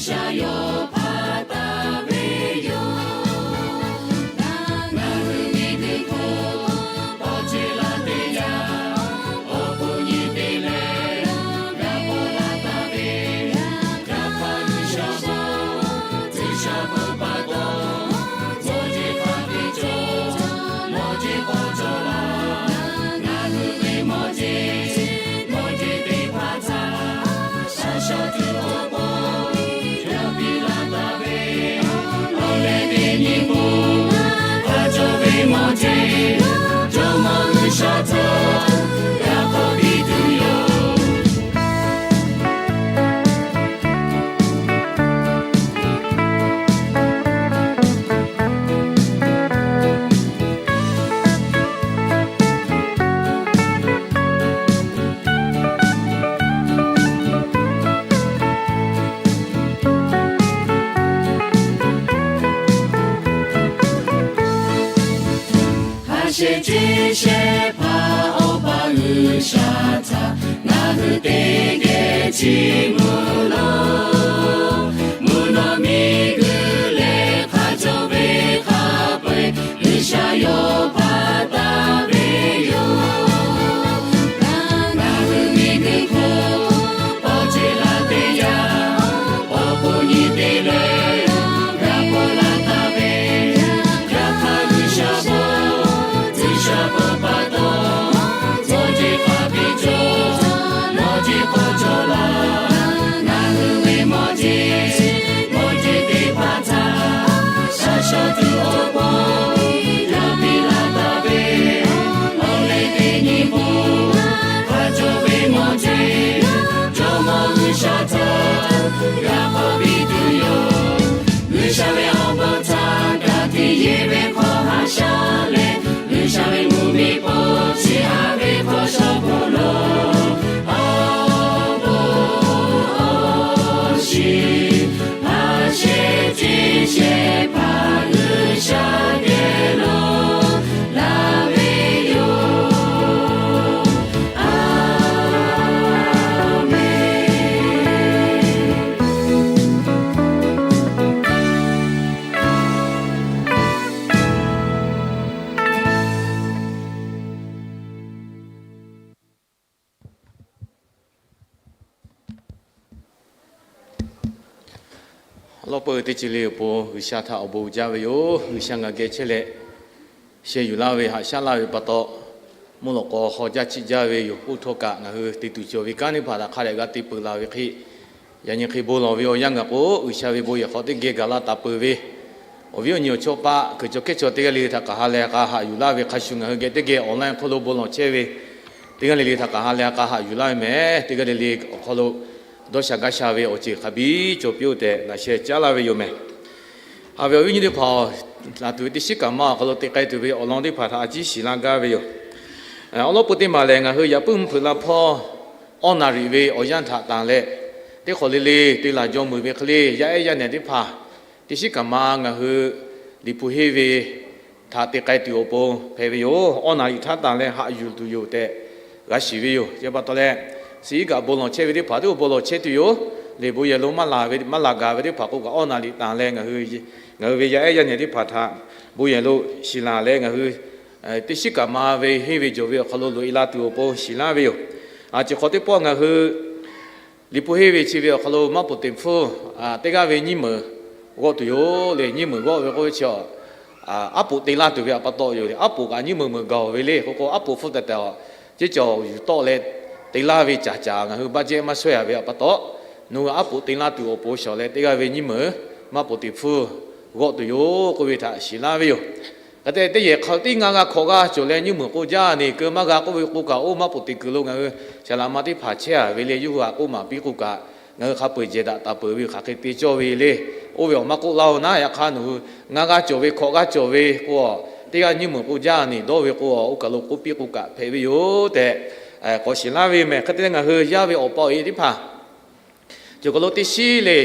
sha yawˇ hpaˇ taˍ ve yoˬ. Ngaˬ hui miˬguiˬ hk'oˆ pawˇ ce laˇ teˇ yanˇ, awˬ hkuˇ nyi te leh, yaꞈ k'aw laˇ taˍ ve, yaꞈ hk'aˇ G'uiˬsha hpaˇ, G'uiˬsha hpaˇ pa taw, mawˇ jeˬ hk'a te cawˬ, mawˇ jeˬ k'awꞈ cawˬ laˇ. Ngaˬ hui ve mawˇ jeˬ, mawˇ jeˬ teˇ hpaˍ htaꞈ shaˉ shaw tuˬ awˬ pon, yawˇ piˇ laˇ taˍ ve, awˬ leh teˇ nyi bon, a cawˬ ve mawˇ jeˬ, Jawˇmawˇ G'uiˬsha htaꞈ yaꞈ k'aw piˇ tuˬ yoˬ. Haꞈ shehˍ ceˇ shehˍ hpaˍ Awˬ pa G'uiˬsha htaꞈ ngaˬ hui teˇ geh chiˇ mvuh loˬ. Mvuhˇ naw miˬguiˬ leh hk'a cawˬ ve hk'a peu-eˬ G'uiˬsha yawˇ hpaˇ taˍ ve yoˬ. Ngaˬ hui miˬguiˬ hk'oˆ pawˇ ce laˇ teˇ yanˇ, awˬ hkuˇ nyi te leh, yaꞈ k'aw laˇ taˍ ve, yaꞈ hk'aˇ G'uiˬsha hpaˇ, G'uiˬsha hpaˇ pa taw, mawˇ jeˬ hk'a te cawˬ, mawˇ jeˬ k'awꞈ cawˬ laˇ. Ngaˬ hui ve mawˇ jeˬ, mawˇ jeˬ teˇ hpaˍ htaꞈ shaˉ shaw tuˬ awˬ pon, yawˇ piˇ laˇ taˍ ve, awˬ leh teˇ nyi bon, hk'a cawˬ ve mawˇ jeˬ, Jawˇmawˇ G'uiˬsha htaꞈ yaꞈ k'aw piˇ tuˬ yoˬ. G'uiˬsha ve awˬ bon htaꞈ ka tiꞈ yeˬ ve hk'aw haꞈ shaˉ leh, G'uiˬsha ve mvuhˇmiˬ hpawˇ chi a ve hk'aw shaw hpawˇ lo, awˬ bon awˬ shiˍ haꞈ shehˍ ceˇ shehˍ hpaˍ G'uiˬsha geh lo laˬ ve yoˬ. A menˬ. Awˬ lawn peuˬ teˇ ceuˬ le awˬ pon G'uiˬsha htaꞈ awˬ bon jaˇ ve yoˬ. G'uiˬsha ngaˬ geh chehˇ leh sheh yuˬ laˇ ve, haꞈ shaˉ laˇ ve pa taw, mvuhˇ lawꞈ k'aw hk'aw jaˇ chiˆ jaˇ ve yoˬ. K'oˆ htawˇ kaꞈ ngaˬ hui te tuˬ cawˬ ve kanˉ teˇ hpaˍ htaꞈ hk'a dehꞈ g'a te peuˬ laˬ ve hk'e, yaꞈ nyi hk'e bon lawˬ ve awˬ yanˇ gaˬ k'o, G'uiˬsha ve bon yehˬ hk'aw teˇ geh gaˬ la taˍ peuˬ ve awˬ viˉ awˬ nyi awˬ chawˇ paˆ kuiˬ cawˬ kehˉ cawˬ teˇ g'aˇ le le htaꞈ kaꞈ ha lehˬ k'a haꞈ yuˬ laˇ ve hk'a shuˍ, ngaˬ hui geh teˇ geh online hk'oˆ lo bon lawˬ chehˇ ve teˇ g'aˇ le le htaꞈ kaꞈ ha lehˬ k'a haꞈ yuˬ laˇ ve mehˍ. Teˇ g'aˇ le le awˬ hk'aw lo dawˇ sha gaˇ sha ve awˬ ceuˬ hk'a biˇ cawˬ piˇ-oˆ tehꞈ laꞈ sheh caˉ laˇ ve yoˬ mehˍ. Haꞈ ve awˬ viˉ awˬ nyi teˇ hpaˍ-oˬ, laˬ tuˬ ve teˇ shiˉ kaꞈ ma awˬ hk'aw lo te k'ai tuˬ ve awˬ lawn teˇ hpaˍ htaꞈ a ciˉ shiˍ laˇ gaˇ ve yoˬ. Awˬ lawn peuˬ teˇ maˬ lehˬ, ngaˬ hui yaꞈ puiˉ mvuhˇ hpeuꞈ la hpawˇ awˇ naˍ riˍ ve awˬ yanˇ htaꞈ tanˬ leh, teˇ hk'awꞈ le le te laˬ jaw meuˬ ve hk'e le, yaˇ ehˉ yaˇ nehˬ teˇ hpaˍ teˇ shiˉ kaꞈ ma ngaˬ hui Liꞈ hpu henˇ ve htaꞈ te k'ai tuˬ awˬ pon hpehꞈ ve yoˬ. Awˇ naˍ riˍ htaˇ tanˬ leh haꞈ yuˬ tuˬ yoˬ tehꞈ g'a shiˍ ve yoˬ. Chi pa taw leh, suh iˉ kaꞈ bon lawˬ chehˇ ve teˇ hpaˍ teˇ-oˬ bon lawˬ chehˇ tuˬ yoˬ. Lehˬ bon yehˬ lo maˇ laˬ ve, maˇ laˬ gaˬ ve teˇ hpaˍ k'o kaꞈ, awˇ naˍ riˍ tanˬ leh ngaˬ hui ve yaˇ ehˉ yaˇ nehˬ teˇ hpaˍ htaꞈ bon yehˬ lo shiˍ laˬ leh ngaˬ hui teˇ shiˉ kaꞈ ma ve henˇ ve jawˬ ve awˬ hk'aw lo loꞈ-e la tuˬ awˬ pon shiˍ laˇ ve yoˬ. Chi hk'awꞈ teˇ pawˆ ngaˬ hui Liꞈ hpu henˇ ve chi ve awˬ hk'aw lo maˇ poˍ teꞈ hpfuhˇ teˇ g'aˇ ve nyiˇ meunˍ g'awˆ tuˬ yoˬ le. Nyiˇ meunˍ g'awˆ ve k'oˆ ve chi, aˉ poꞈ te laˇ tuˬ ve htaꞈ pa taw yoˬ le. Aˉ poꞈ kaꞈ nyiˇ meunˍ meunˍ gaˬ-oˬ ve le k'oˆ k'o, aˉ poꞈ hpfuhˇ tehꞈ tehꞈ ceˇ cawˬ yuˬ tawˆ leh te laˇ ve caˍ caˍ ngaˬ hui baˆ jehˇ maˇ shawehˇ-a ve htaꞈ pa taw, nawˬ hui aˉ poꞈ te laˇ tuˬ awˬ pon shawˍ leh teˇ g'aˇ ve nyiˇ meunˍ maˇ poˍ teꞈ hpfuhˇ g'awˆ tuˬ yoˬ k'oˆ ve htaꞈ shiˍ laˇ ve yoˬ. Hk'e te teˇ yehˬ hk'a tiˉ ngaˇ g'aˇ hkawꞈ g'aˇ cawˬ leh nyiˇ meunˍ k'o jaˇ ne, keu maˇ g'a k'oˆ ve k'o kaꞈ, oˇ maˇ poˍ teꞈ kuiˬ lo ngaˬ hui shaˍ laꞈ ma teˇ hpaˍ chehˇ-a ve le. Yawˇ hui htaꞈ k'oˆ maˍ piˇ k'o kaꞈ, ngaˬ hui hk'a peu-eˬ jehˬ daꞈ taˍ peuˬ ve hk'aˬ hk'e te cawˇ ve le. Oˇ ve awˬ maˇ k'oˆ laˇ-oˬ naˉ, yaꞈ hk'aˇ nawˬ hui ngaˇ g'aˇ cawˬ ve hkawꞈ g'aˇ cawˬ ve k'o, teˇ g'aˇ nyiˇ meunˍ k'o jaˇ ne dawˇ ve k'o, oˇ kaˬ lo k'oˆ piˇ k'o kaꞈ hpehꞈ ve yoˬ tehꞈ k'awꞈ shiˍ laˇ ve mehˬ. Hk'e te leh ngaˬ hui yaˇ ve awˬ pa awˬ e teˇ hpaˍ cawˬ kaˬ lo teˇ shiˉ le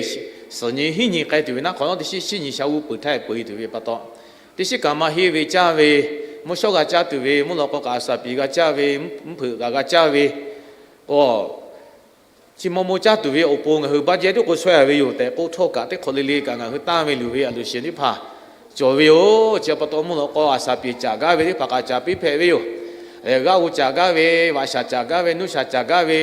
suhˍ nyi hiˉ nyi k'ai tuˬ ve naˉ hk'awꞈ nawˉ, teˇ shiˉ shiˉ nyi sha g'uˇ peuˬ htaˇ peuˬ-e tuˬ ve pa taw, teˇ shiˉ kaꞈ ma henˇ ve caˇ ve, mvuhˇ shawˉ g'a caˇ tuˬ ve, mvuhˇ lawꞈ k'aw kaꞈ a saˍ piˍ g'a caˇ ve, mvuhˇ hpeuꞈ kaꞈ g'a caˇ ve k'o, chi maw maw caˇ tuˬ ve awˬ pon ngaˬ hui baˆ jehˇ tiˉ k'o shawehˇ a ve yoˬ tehꞈ k'oˆ htawˇ kaꞈ, teˇ hk'awꞈ le le kaꞈ ngaˬ hui tanˇ ve luˬ ve a loˍ shehˍ teˇ hpaˍ cawˬ ve yoˬ. Chi pa taw mvuhˇ lawꞈ k'aw a shaˍ piˍ caˍ gaˇ ve teˇ hpaˍ kaꞈ caˍ piˇ hpehꞈ ve yoˬ. G'aˇ g'u caˍ gaˇ ve, vaꞈ shaˍ caˍ gaˇ ve, nuˇ shaˍ caˍ gaˇ ve,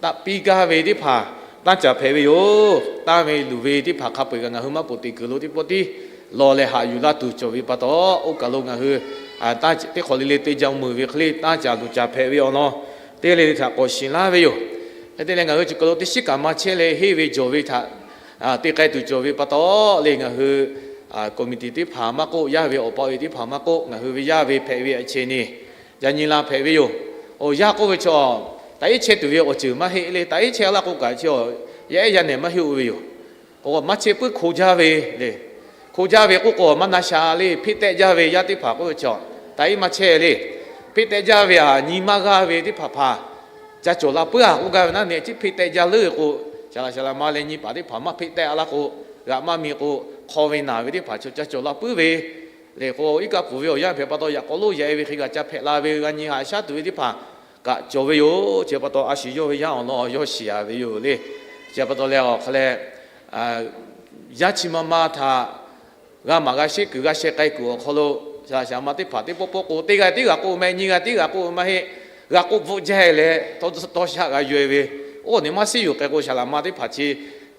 taˆ piˇ gaˇ ve teˇ hpaˍ tanˇ caˍ hpehꞈ ve yoˬ. Tanˇ ve luˬ ve teˇ hpaˍ hk'a peu-eˬ kaꞈ ngaˬ hui maˇ poˬ teꞈ kuiˬ lo teˇ pawˆ tiˉ law leh haꞈ yuˬ laˇ tuˬ cawˬ ve pa taw, oˇ kaˬ lo ngaˬ hui teˇ hk'awꞈ le le te jaˇ meuˬ ve hk'e le tanˇ caˍ luˬ caˍ hpehꞈ ve awˬ lawn teˇ g'aˇ le le htaꞈ k'awꞈ shiˍ laˇ ve yoˬ. Hk'e te leh ngaˬ hui chi kaˬ lo teˇ shiˉ kaꞈ maˇ chehˇ leh henˇ ve jawˬ ve htaꞈ te k'ai tuˬ cawˬ ve pa taw le, ngaˬ hui committee teˇ hpaˍ maˇ k'oˆ, yaˇ ve awˬ pa ve teˇ hpaˍ maˇ k'oˆ, ngaˬ hui ve yaˇ ve hpehꞈ ve a cheꞈ neˬ yaꞈ nyi la hpehꞈ ve yoˬ. Awˬ yanˇ k'oˆ ve chaw, taꞈ iˉ chehˇ tuˬ ve awˬ ceuˬ maˇ heˆ le, taꞈ iˉ chehˇ laˇ k'o kaꞈ chi yaˇ ehˉ yaˇ nehˬ maˇ heˆ oˇ ve yoˬ. K'o maˇ chehˇ puiˉ hko jaˇ ve le. Hko jaˇ ve k'oˆ k'o maˇ na sha le, hpeˆ tehˆ jaˇ ve yaˇ teˇ hpaˍ k'oˆ ve chaw, taꞈ iˉ maˇ chehˇ le. Hpeˆ tehˆ jaˇ ve aꞈ nyi maˇ g'a ve teˇ hpaˍ hpaˍ ca cawˬ la puiˉ a k'oˆ gaˇ ve naˉ, neꞈ chi hpeˆ tehˆ jaˇ leuˉ k'o, shaˍ laꞈ shaˍ laꞈ ma leh nyi paˍ teˇ hpaˍ maˇ hpeˆ tehˆ laˇ k'o, g'aꞈ maˇ mi k'o, hk'aw ve naˬ ve teˇ hpaˍ chaw ca cawˬ la puiˉ ve le k'o, iˉ kaˆ pfuhˍ ve awˬ yanˇ hpehꞈ pa taw yaꞈ k'aw loˉ yaꞈ e ve hk'e g'a ca hpehꞈ la ve g'a nyi haꞈ shaˉ tuˬ ve teˇ hpaˍ kaꞈ cawˬ ve yoˬ. Chi pa taw a shu yawˇ ve yaˇ awˬ lawn yawˇ shiˍ a ve yoˬ le. Chi pa taw leh awˬ hk'a leh, yaˇ chi ma ma htaꞈ g'a maˍ g'a sheˆ kuiˬ g'a sheh k'ai kuiˬ awˬ hk'aw lo, shaˍ laꞈ shaˍ laꞈ ma teˇ hpaˍ teˇ pawˆ pawˆ k'o, teˇ g'aˇ tiˉ g'aꞈ k'oˆ maˇ heˆ, nyiˇ g'aˇ tiˉ g'aꞈ k'oˆ maˇ heˆ, g'a k'oˆ bvuhˆ jaˇ leh tawˇ shaˆ g'a yawˇ e ve, oˇ neꞈ maˇ shiˉ yuˬ k'ai k'o, shaˍ laꞈ ma teˇ hpaˍ chi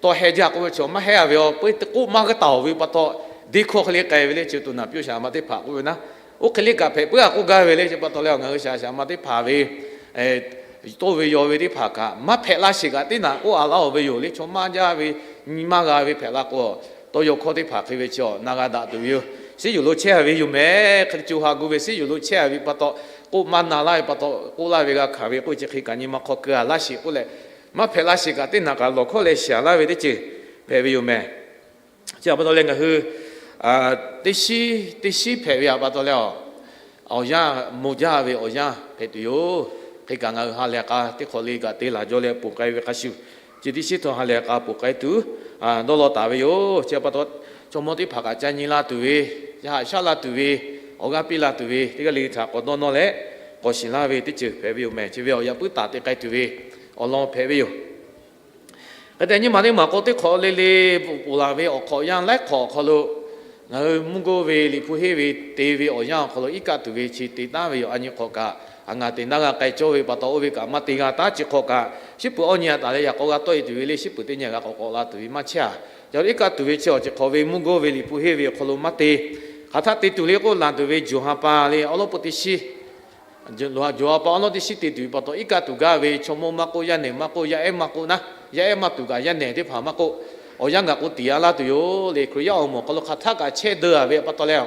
tawˇ heh jaˇ k'oˆ ve chaw maˇ heh a ve, oˇ peuˬ teˇ k'oˆ maˇ g'a taˍ ve pa taw, deˇ hkawˇ hk'e le k'ai ve le. Chi tuˬ naˬ piˇ shaˍ laꞈ ma teˇ hpaˍ k'oˆ ve naˉ, oˇ hk'e le kaꞈ hpehꞈ puiˉ a k'oˆ gaˇ ve le. Chi pa taw leh ngaˬ hui shaˍ laꞈ shaˍ laꞈ ma teˇ hpaˍ ve toˇ ve yaw ve teˇ hpaˍ kaꞈ maˇ hpehꞈ laˇ sheˍ kaꞈ teˇ naꞈ k'oˆ a laˇ oˬ ve yoˬ le. Chaw maˇ jaˇ ve, nyi maˇ g'a ve hpehꞈ la k'o, tawˇ yaw hkawˇ teˇ hpaˍ hk'e ve chi na g'a daꞈ tuˬ ve yoˬ. Shiˉ yuˬ lo chehˇ a ve yoˬ mehˍ. Hk'e le co ha gu ve shiˉ yuˬ lo chehˇ a ve pa taw, k'oˆ maˇ na laˇ ve pa taw, k'oˆ laˇ ve g'a hkanˍ ve k'oˆ ve chi hk'e kaꞈ nyi ma hk'aw keu a laˇ sheˍ k'oˆ leh, maˇ hpehꞈ laˇ sheˍ kaꞈ teˇ naꞈ kaꞈ lawˬ hkawˇ leh shiˍ a laˇ ve teˇ ceuˬ hpehꞈ ve yoˬ mehˍ. Chi pa taw leh ngaˬ hui teˇ shiˉ teˇ shiˉ hpehꞈ ve a pa taw leh, awˬ yanˇ mvuh jaˇ ve awˬ yanˇ hpehꞈ tuˬ yoˬ. Hk'e kaꞈ ngaˬ hui ha lehˬ k'a teˇ hk'awꞈ le kaꞈ te laˬ jaw leh ponˬ k'ai ve hk'a shuˍ, chi teˇ shiˉ htawˇ ha lehˬ k'a ponˬ k'ai tuˬ dawˇ law taˍ ve yoˬ. Chi pa taw, chaw mawˇ teˇ hpaˍ kaꞈ ca nyi la tuˬ ve, ca haꞈ shaˉ la tuˬ ve, awˬ g'aˇ piˇ la tuˬ ve teˇ g'aˇ le le htaꞈ k'awꞈ dawˇ nawˇ leh k'awꞈ shiˍ laˇ ve teˇ ceuˬ hpehꞈ ve yoˬ mehˍ. Chi ve awˬ yaꞈ puiˉ taˍ te k'ai tuˬ ve awˬ lawn hpehꞈ ve yoˬ. Hk'e te nyi ma teˇ maˬ k'o, teˇ hk'awꞈ le le ponˬ laˬ ve awˬ hk'awꞈ yanˇ laiˉ hk'awꞈ awˬ hk'aw lo ngaˬ hui mvuhˇ goˇ ve Liꞈ hpu henˇ ve te ve awˬ yanˇ awˬ hk'aw lo iˉ kaˆ tuˬ ve chi te taˉ ve yoˬ. A nyi hk'awꞈ kaꞈ, a ngaˬ te naˉ g'a k'ai cawˇ ve pa taw oˇ ve kaꞈ maˇ te g'a taˉ. Chi hk'awꞈ kaꞈ, shiˉ peuˬ awˇ nyi a taˍ leh yaꞈ k'aw g'a tawˆ e tuˬ ve le, shiˉ peuˬ teˇ nyi g'a k'awꞈ k'awꞈ la tuˬ ve maˇ chehˇ a. Ca iˉ kaˆ tuˬ ve chi awˬ chi hk'awꞈ ve mvuhˇ goˇ ve Liꞈ hpu henˇ ve awˬ hk'aw lo maˇ te. Hk'aˬ htaˆ te tuˬ le k'oˆ, laˬ tuˬ ve Jawˬ ha pa le awˉ lawˉ peuˇ teˇ shiˉ Jawˬ ha pa awˉ lawˉ teˇ shiˉ te tuˬ ve pa taw, iˉ kaˆ tuˬ gaˇ ve chaw mawˇ maˇ k'oˆ, yaˇ nehˬ maˇ k'oˆ, yaˇ ehˉ maˇ k'oˆ naˉ, yaˇ ehˉ maˇ tuˬ kaꞈ yaˇ nehˬ teˇ hpaˍ maˇ k'oˆ, awˬ yanˇ gaˬ k'o tiꞈ yaꞈ laˇ tuˬ yoˬ le. Hkriꞈ yaˇ awˬ moˍ awˬ hk'aw lo hk'aˬ htaˆ kaꞈ chehˇ deu a ve pa taw leh,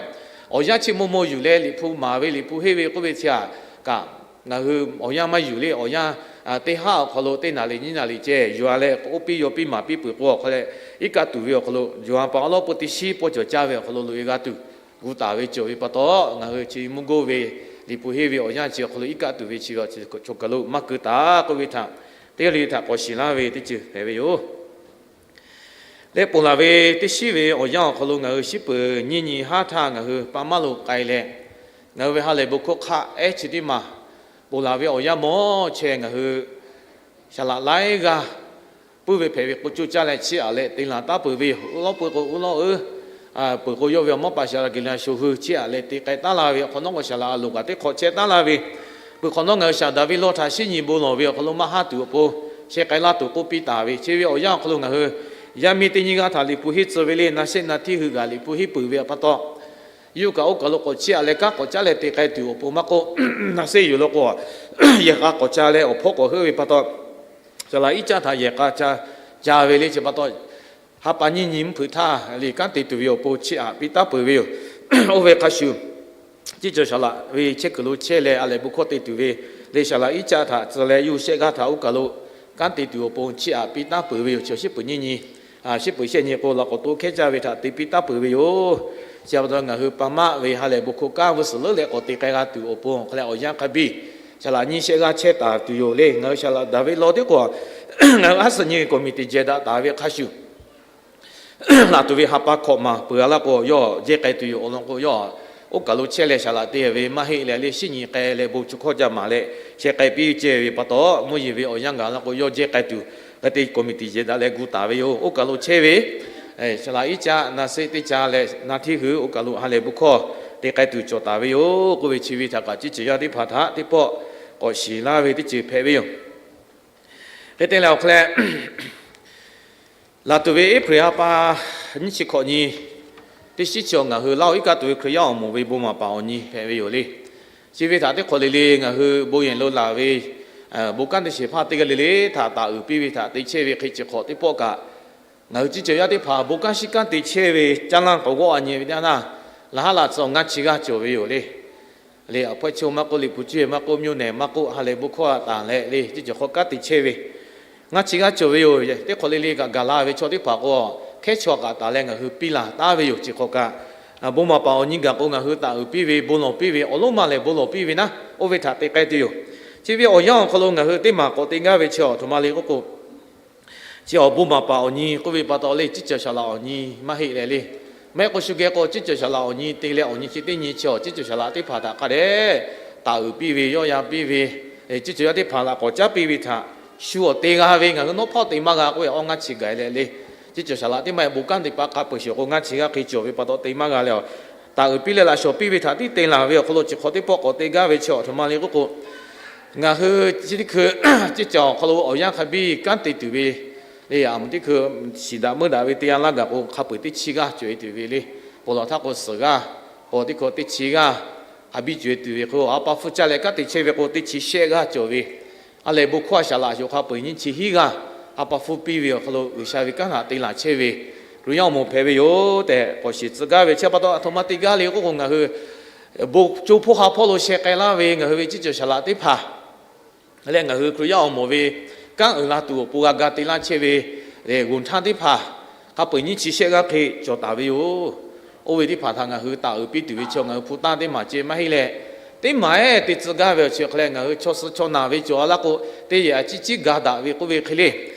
awˬ yanˇ chi maw maw yuˬ leh Liꞈ hpu maˍ ve, Liꞈ hpu henˇ ve k'oˆ ve chi a kaꞈ, ngaˬ hui awˬ yanˇ maˇ yuˬ le. Awˬ yanˇ teˇ haˉ awˬ hk'aw lo teˇ naˍ riˍ nyiˇ naˍ riˍ ceh yuˬ a leh k'oˆ piˇ yaw piˇ maˍ piˇ peuˬ k'o, awˬ hk'aw leh iˉ kaˆ tuˬ ve awˬ hk'aw lo Jawˬ ha pa awˉ lawˉ peuˇ teˇ shiˉ pawˇ cawˬ caˇ ve awˬ hk'aw lo loꞈ e g'a tuˬ gu taˍ ve cawˬ ve pa taw, ngaˬ hui chi mvuhˇ goˇ ve Liꞈ hpu henˇ ve awˬ yanˇ chi awˬ hk'aw lo iˉ kaˆ tuˬ ve chi chaw kaˬ lo maˇ keu taˍ k'oˆ ve htaꞈ teˇ g'aˇ le le htaꞈ k'awꞈ shiˍ laˇ ve teˇ ceuˬ hpehꞈ ve yoˬ. Leh ponˬ laˬ ve teˇ shiˉ ve awˬ yanˇ awˬ hk'aw lo ngaˬ hui shiˉ peuˬ nyiˇ nyi haˉ htaˇ ngaˬ hui pa maˇ lo k'ai leh, ngaˬ hui ve ha lehˬ bon hkawˇ hk'aˆ ehˉ chi teˇ maˬ ponˬ laˬ ve awˬ yanˇ mawˇ chehˇ ngaˬ hui saˍ laꞈ laiˉ g'aˇ puiˉ ve hpehꞈ ve k'o, co caˇ leh chiˇ aꞈ leh te laˬ taˉ peuˬ ve yoˬ. Uˉ lawˉ peuˬ k'o uˉ lawˉ uiˉ, peuˬ k'o yawˇ ve awˬ mawˇ paˍ saˍ laꞈ Geˍlaˍ shoˍ hui chiˇ aꞈ leh te k'ai taˉ laˇ ve awˬ hk'awꞈ nawˉ k'o, saˍ laꞈ a loˍ kaꞈ teˇ hk'awꞈ chehˇ taˉ laˇ ve, peuˬ hk'awꞈ nawˉ ngaˬ hui saˍ Daˍviˆ lawˇ htaꞈ shinˉ nyi bon lawˬ ve awˬ hk'aw lo maˇ haˉ tuˬ awˬ pon chehˇ k'ai laˇ tuˬ k'oˆ piˇ taˍ ve, chi ve awˬ yanˇ awˬ hk'aw lo ngaˬ hui yaˇ miˇ teˇ nyiˇ g'aˇ htaꞈ Liꞈ hpu henˇ tcuh ve le, na shehˆ na htiˇ hui g'aꞈ Liꞈ hpu henˇ peuˬ ve pa taw, yawˇ kaꞈ oˇ kaˬ lo k'awꞈ chiˇ aꞈ leh kanˉ k'awꞈ caˉ leh te k'ai tuˬ awˬ pon maˇ k'oˆ, na shehˆ yuˬ lo k'o, yehˬ k'a k'awꞈ ca leh awˬ hpawˇ k'awꞈ heuˆ ve pa taw, saˍ laꞈ iˉ caˆ htaꞈ yehˬ k'a ca ve le. Chi pa taw, ha pa nyiˇ nyi mvuhˇ hpeuꞈ htaˇ le kanˉ te tuˬ ve awˬ pon chiˇ aꞈ piˇ taˉ peuˬ ve yoˬ. Oˇ ve hk'a shuˍ, chi cawˬ saˍ laꞈ ve chehˇ kuiˬ lo chehˇ leh a lehˬ bon hkawˇ te tuˬ ve le, saˍ laꞈ iˉ caˆ htaꞈ tcuh leh yawˇ shehˆ g'aˇ htaꞈ oˇ kaˬ lo kanˉ te tuˬ awˬ pon chiˇ aꞈ piˇ taˉ peuˬ ve yoˬ. Chi shiˉ peuˬ nyiˇ nyi, shiˉ peuˬ shehˆ nyi k'o laꞈ k'awꞈ to hkehˉ caˇ ve htaꞈ te piˇ taˉ peuˬ ve yoˬ. Chi pa taw ngaˬ hui pa maˆ ve ha lehˬ bon hkawˇ kanˉ vuiˇ suhˍ leuˉ leh k'awꞈ te k'ai g'a tuˬ awˬ pon hk'a leh awˬ yanˇ hk'a biˇ saˍ laꞈ nyiˇ shehˆ g'aˇ chehˇ taˍ tuˬ yoˬ le. Ngaˬ hui saˍ laꞈ Daˍviˆ lawˇ teˇ k'o, ngaˬ hui aˉ suhˍ nyi committee jehˬ daꞈ taˍ ve hk'a shuˍ, laˬ tuˬ ve ha pa hkawꞈ maˍ peuˬ a laˇ k'o, yawˇ jehˇ k'ai tuˬ yoˬ. Awˬ lawn k'o, yawˇ oˇ kaˬ lo chehˇ leh saˍ laꞈ te ve maˇ heˆ leh le, shinˉ nyi k'ai leh bon chi hkawˇ ca maˍ leh sheh k'ai piˇ ceh ve pa taw, mvuhˇ yeˬ ve awˬ yanˇ gaˬ laˇ k'o, yawˇ jehˇ k'ai tuˬ hk'e te committee yehˬ daꞈ leh gu taˍ ve yoˬ. Oˇ kaˬ lo chehˇ ve saˍ laꞈ iˉ caˆ na seˆ teˇ ca leh na hteˇ hui oˇ kaˬ lo ha lehˬ bon hkawˇ te k'ai tuˬ cawˬ taˍ ve yoˬ k'oˆ ve chi ve htaꞈ kaꞈ chi ceuˬ yaˇ teˇ hpaˍ htaꞈ teˇ pawˆ k'awꞈ shiˍ laˇ ve teˇ ceuˬ hpehꞈ ve yoˬ. Hk'e te leh awˬ hk'aw leh, laˬ tuˬ ve April ha pa nyiˇ chi hkawꞈ nyi teˇ shiˉ chi awˬ ngaˬ hui Laˇ huˍ iˉ kaˆ tuˬ ve Hkriꞈ yaˇ awˬ moˍ ve bon maˍ paˍ awˬ nyi hpehꞈ ve yoˬ le. Chi ve htaꞈ teˇ hk'awꞈ le le ngaˬ hui bon yehˬ lo laˬ ve bon kanˉ te shehˍ hpaˇ teˇ g'aˇ le le htaꞈ taˍ uiˍ piˇ ve htaꞈ te chehˇ ve hk'e chi hk'awꞈ teˇ pawˆ kaꞈ, ngaˬ hui chi ceuˬ yaˇ teˇ hpaˍ bon kanˉ shiˉ kanˉ te chehˇ ve caˇ lanˇ k'awꞈ g'awˇ a nyi ve teˇ yanˇ, laˬ haˉ laꞈ tcuh awˬ ngaˇ chi g'aˇ cawˬ ve yoˬ le. Le, awˬ hpawehˇ chi maˇ k'oˆ, liꞈ hpu cuˇ maˇ k'oˆ, mvuhˇ naw maˇ k'oˆ, ha lehˬ bon hkawˇ a taˍ leh le, chi ceuˬ hk'aw kanˉ te chehˇ ve ngaˇ chi g'aˇ cawˬ ve yoˬ. Teˇ hk'awꞈ le le kaꞈ gaˬ la ve chaw teˇ hpaˍ k'o, hkehˉ chaw kaꞈ taˍ leh ngaˬ hui piˇ laˬ taˉ ve yoˬ. Chi hk'awꞈ kaꞈ, bon maˍ paˍ awˬ nyi gaˬ k'o ngaˬ hui taˍ uiˍ piˇ ve, bon lawˬ piˇ ve, awˬ lonˉ maˇ lehˬ bon lawˬ piˇ ve naˉ, oˇ ve htaꞈ te k'ai tuˬ yoˬ. Chi ve awˬ yanˇ awˬ hk'aw lo ngaˬ hui teˇ maˬ k'awꞈ te gaˇ ve chi a htoꞈ ma le k'oˆ k'o, chi awˬ bon maˍ paˍ awˬ nyi k'oˆ ve pa taw le, ciˉ cawˬ saˍ laꞈ awˬ nyi maˇ heˆ leh le. Maˇ heˆ k'o shu geh k'o ciˉ cawˬ saˍ laꞈ awˬ nyi te leh awˬ nyi chi teˇ nyi chi awˬ ciˉ cawˬ saˍ laꞈ teˇ hpaˍ htaꞈ hk'a dehꞈ taˍ uiˍ piˇ ve, yawˆ yan piˇ ve, ciˉ cawˬ yaˇ teˇ hpaˍ laꞈ k'awꞈ caˉ piˇ ve htaꞈ shu awˬ te g'a ve ngaˬ hui nawˉ hpawˇ te maˇ g'a k'oˆ ve awˬ ngaˇ chi gaˬ leh le. Ciˉ cawˬ saˍ laꞈ teˇ maˇ heˆ bon kanˉ teˇ hpaˍ hk'a peu-eˬ shawˍ k'o ngaˇ chi g'aˇ hk'e cawˬ ve pa taw te maˇ g'a leh, taˍ uiˍ piˇ leh laꞈ shawˍ piˇ ve htaꞈ tiˉ te laˬ ve awˬ hk'aw lo chi hk'awꞈ teˇ pawˆ k'awꞈ te gaˇ ve chi a htoꞈ ma le k'oˆ k'o, ngaˬ hui chi teˇ hkui ciˉ cawˬ awˬ hk'aw lo awˬ yanˇ hk'a biˇ kanˉ te tuˬ ve le. A mvuhˇ teˇ hkui shiˍ daꞈ meuˇ daꞈ ve teˇ yanˇ laˇ gaˬ k'o hk'a peu-eˬ teˇ chi g'aˇ cawˬ e tuˬ ve le. Pon lawˬ htaˇ k'o suhˍ g'aˇ, pon teˇ hkui teˇ chi g'aˇ hk'a biˇ cawˬ e tuˬ ve k'o, a pa hpfuhˇ caˇ leh kanˉ te chehˇ ve k'o teˇ chi shehˆ g'aˇ cawˬ ve. A lehˬ bon hkawˇ a saˍ laꞈ shawˍ hk'a peu-eˬ nyiˇ chi hiˉ g'aˇ a pa hpfuhˇ piˇ ve awˬ hk'aw lo G'uiˬsha ve kanˉ htaꞈ te laˬ chehˇ ve Hkriꞈ yaˇ awˬ moˍ hpehꞈ ve yoˬ tehꞈ k'awꞈ shiˍ tcuh gaˇ ve chi pa taw a htoꞈ ma te gaˇ le k'oˆ k'o, ngaˬ hui bon co hpawˇ ha hpawˇ lo sheh k'ai laˇ ve ngaˬ hui ve ciˉ cawˬ saˍ laꞈ teˇ hpaˍ leh ngaˬ hui Hkriꞈ yaˇ awˬ moˍ ve kanˉ uiˍ la tuˬ awˬ pon g'a ga te laˇ chehˇ ve g'oˬ htaˇ teˇ hpaˍ hk'a peu-eˬ nyiˇ chi shehˆ g'aˇ hk'e cawˬ taˍ ve yoˬ. Oˇ ve teˇ hpaˍ htaꞈ ngaˬ hui taˍ uiˍ piˇ tuˬ ve chi ngaˬ hui hpu tanˇ teˇ maˬ ceh maˇ heˆ leh, teˇ maˬ ehˉ te tcuh gaˇ ve awˬ chi hk'e leh ngaˬ hui chaw suh chaw naˬ ve cawˬ a laˇ k'o, teˇ yehˬ a ciˉ ciˉ ga daꞈ ve k'oˆ ve hk'e le.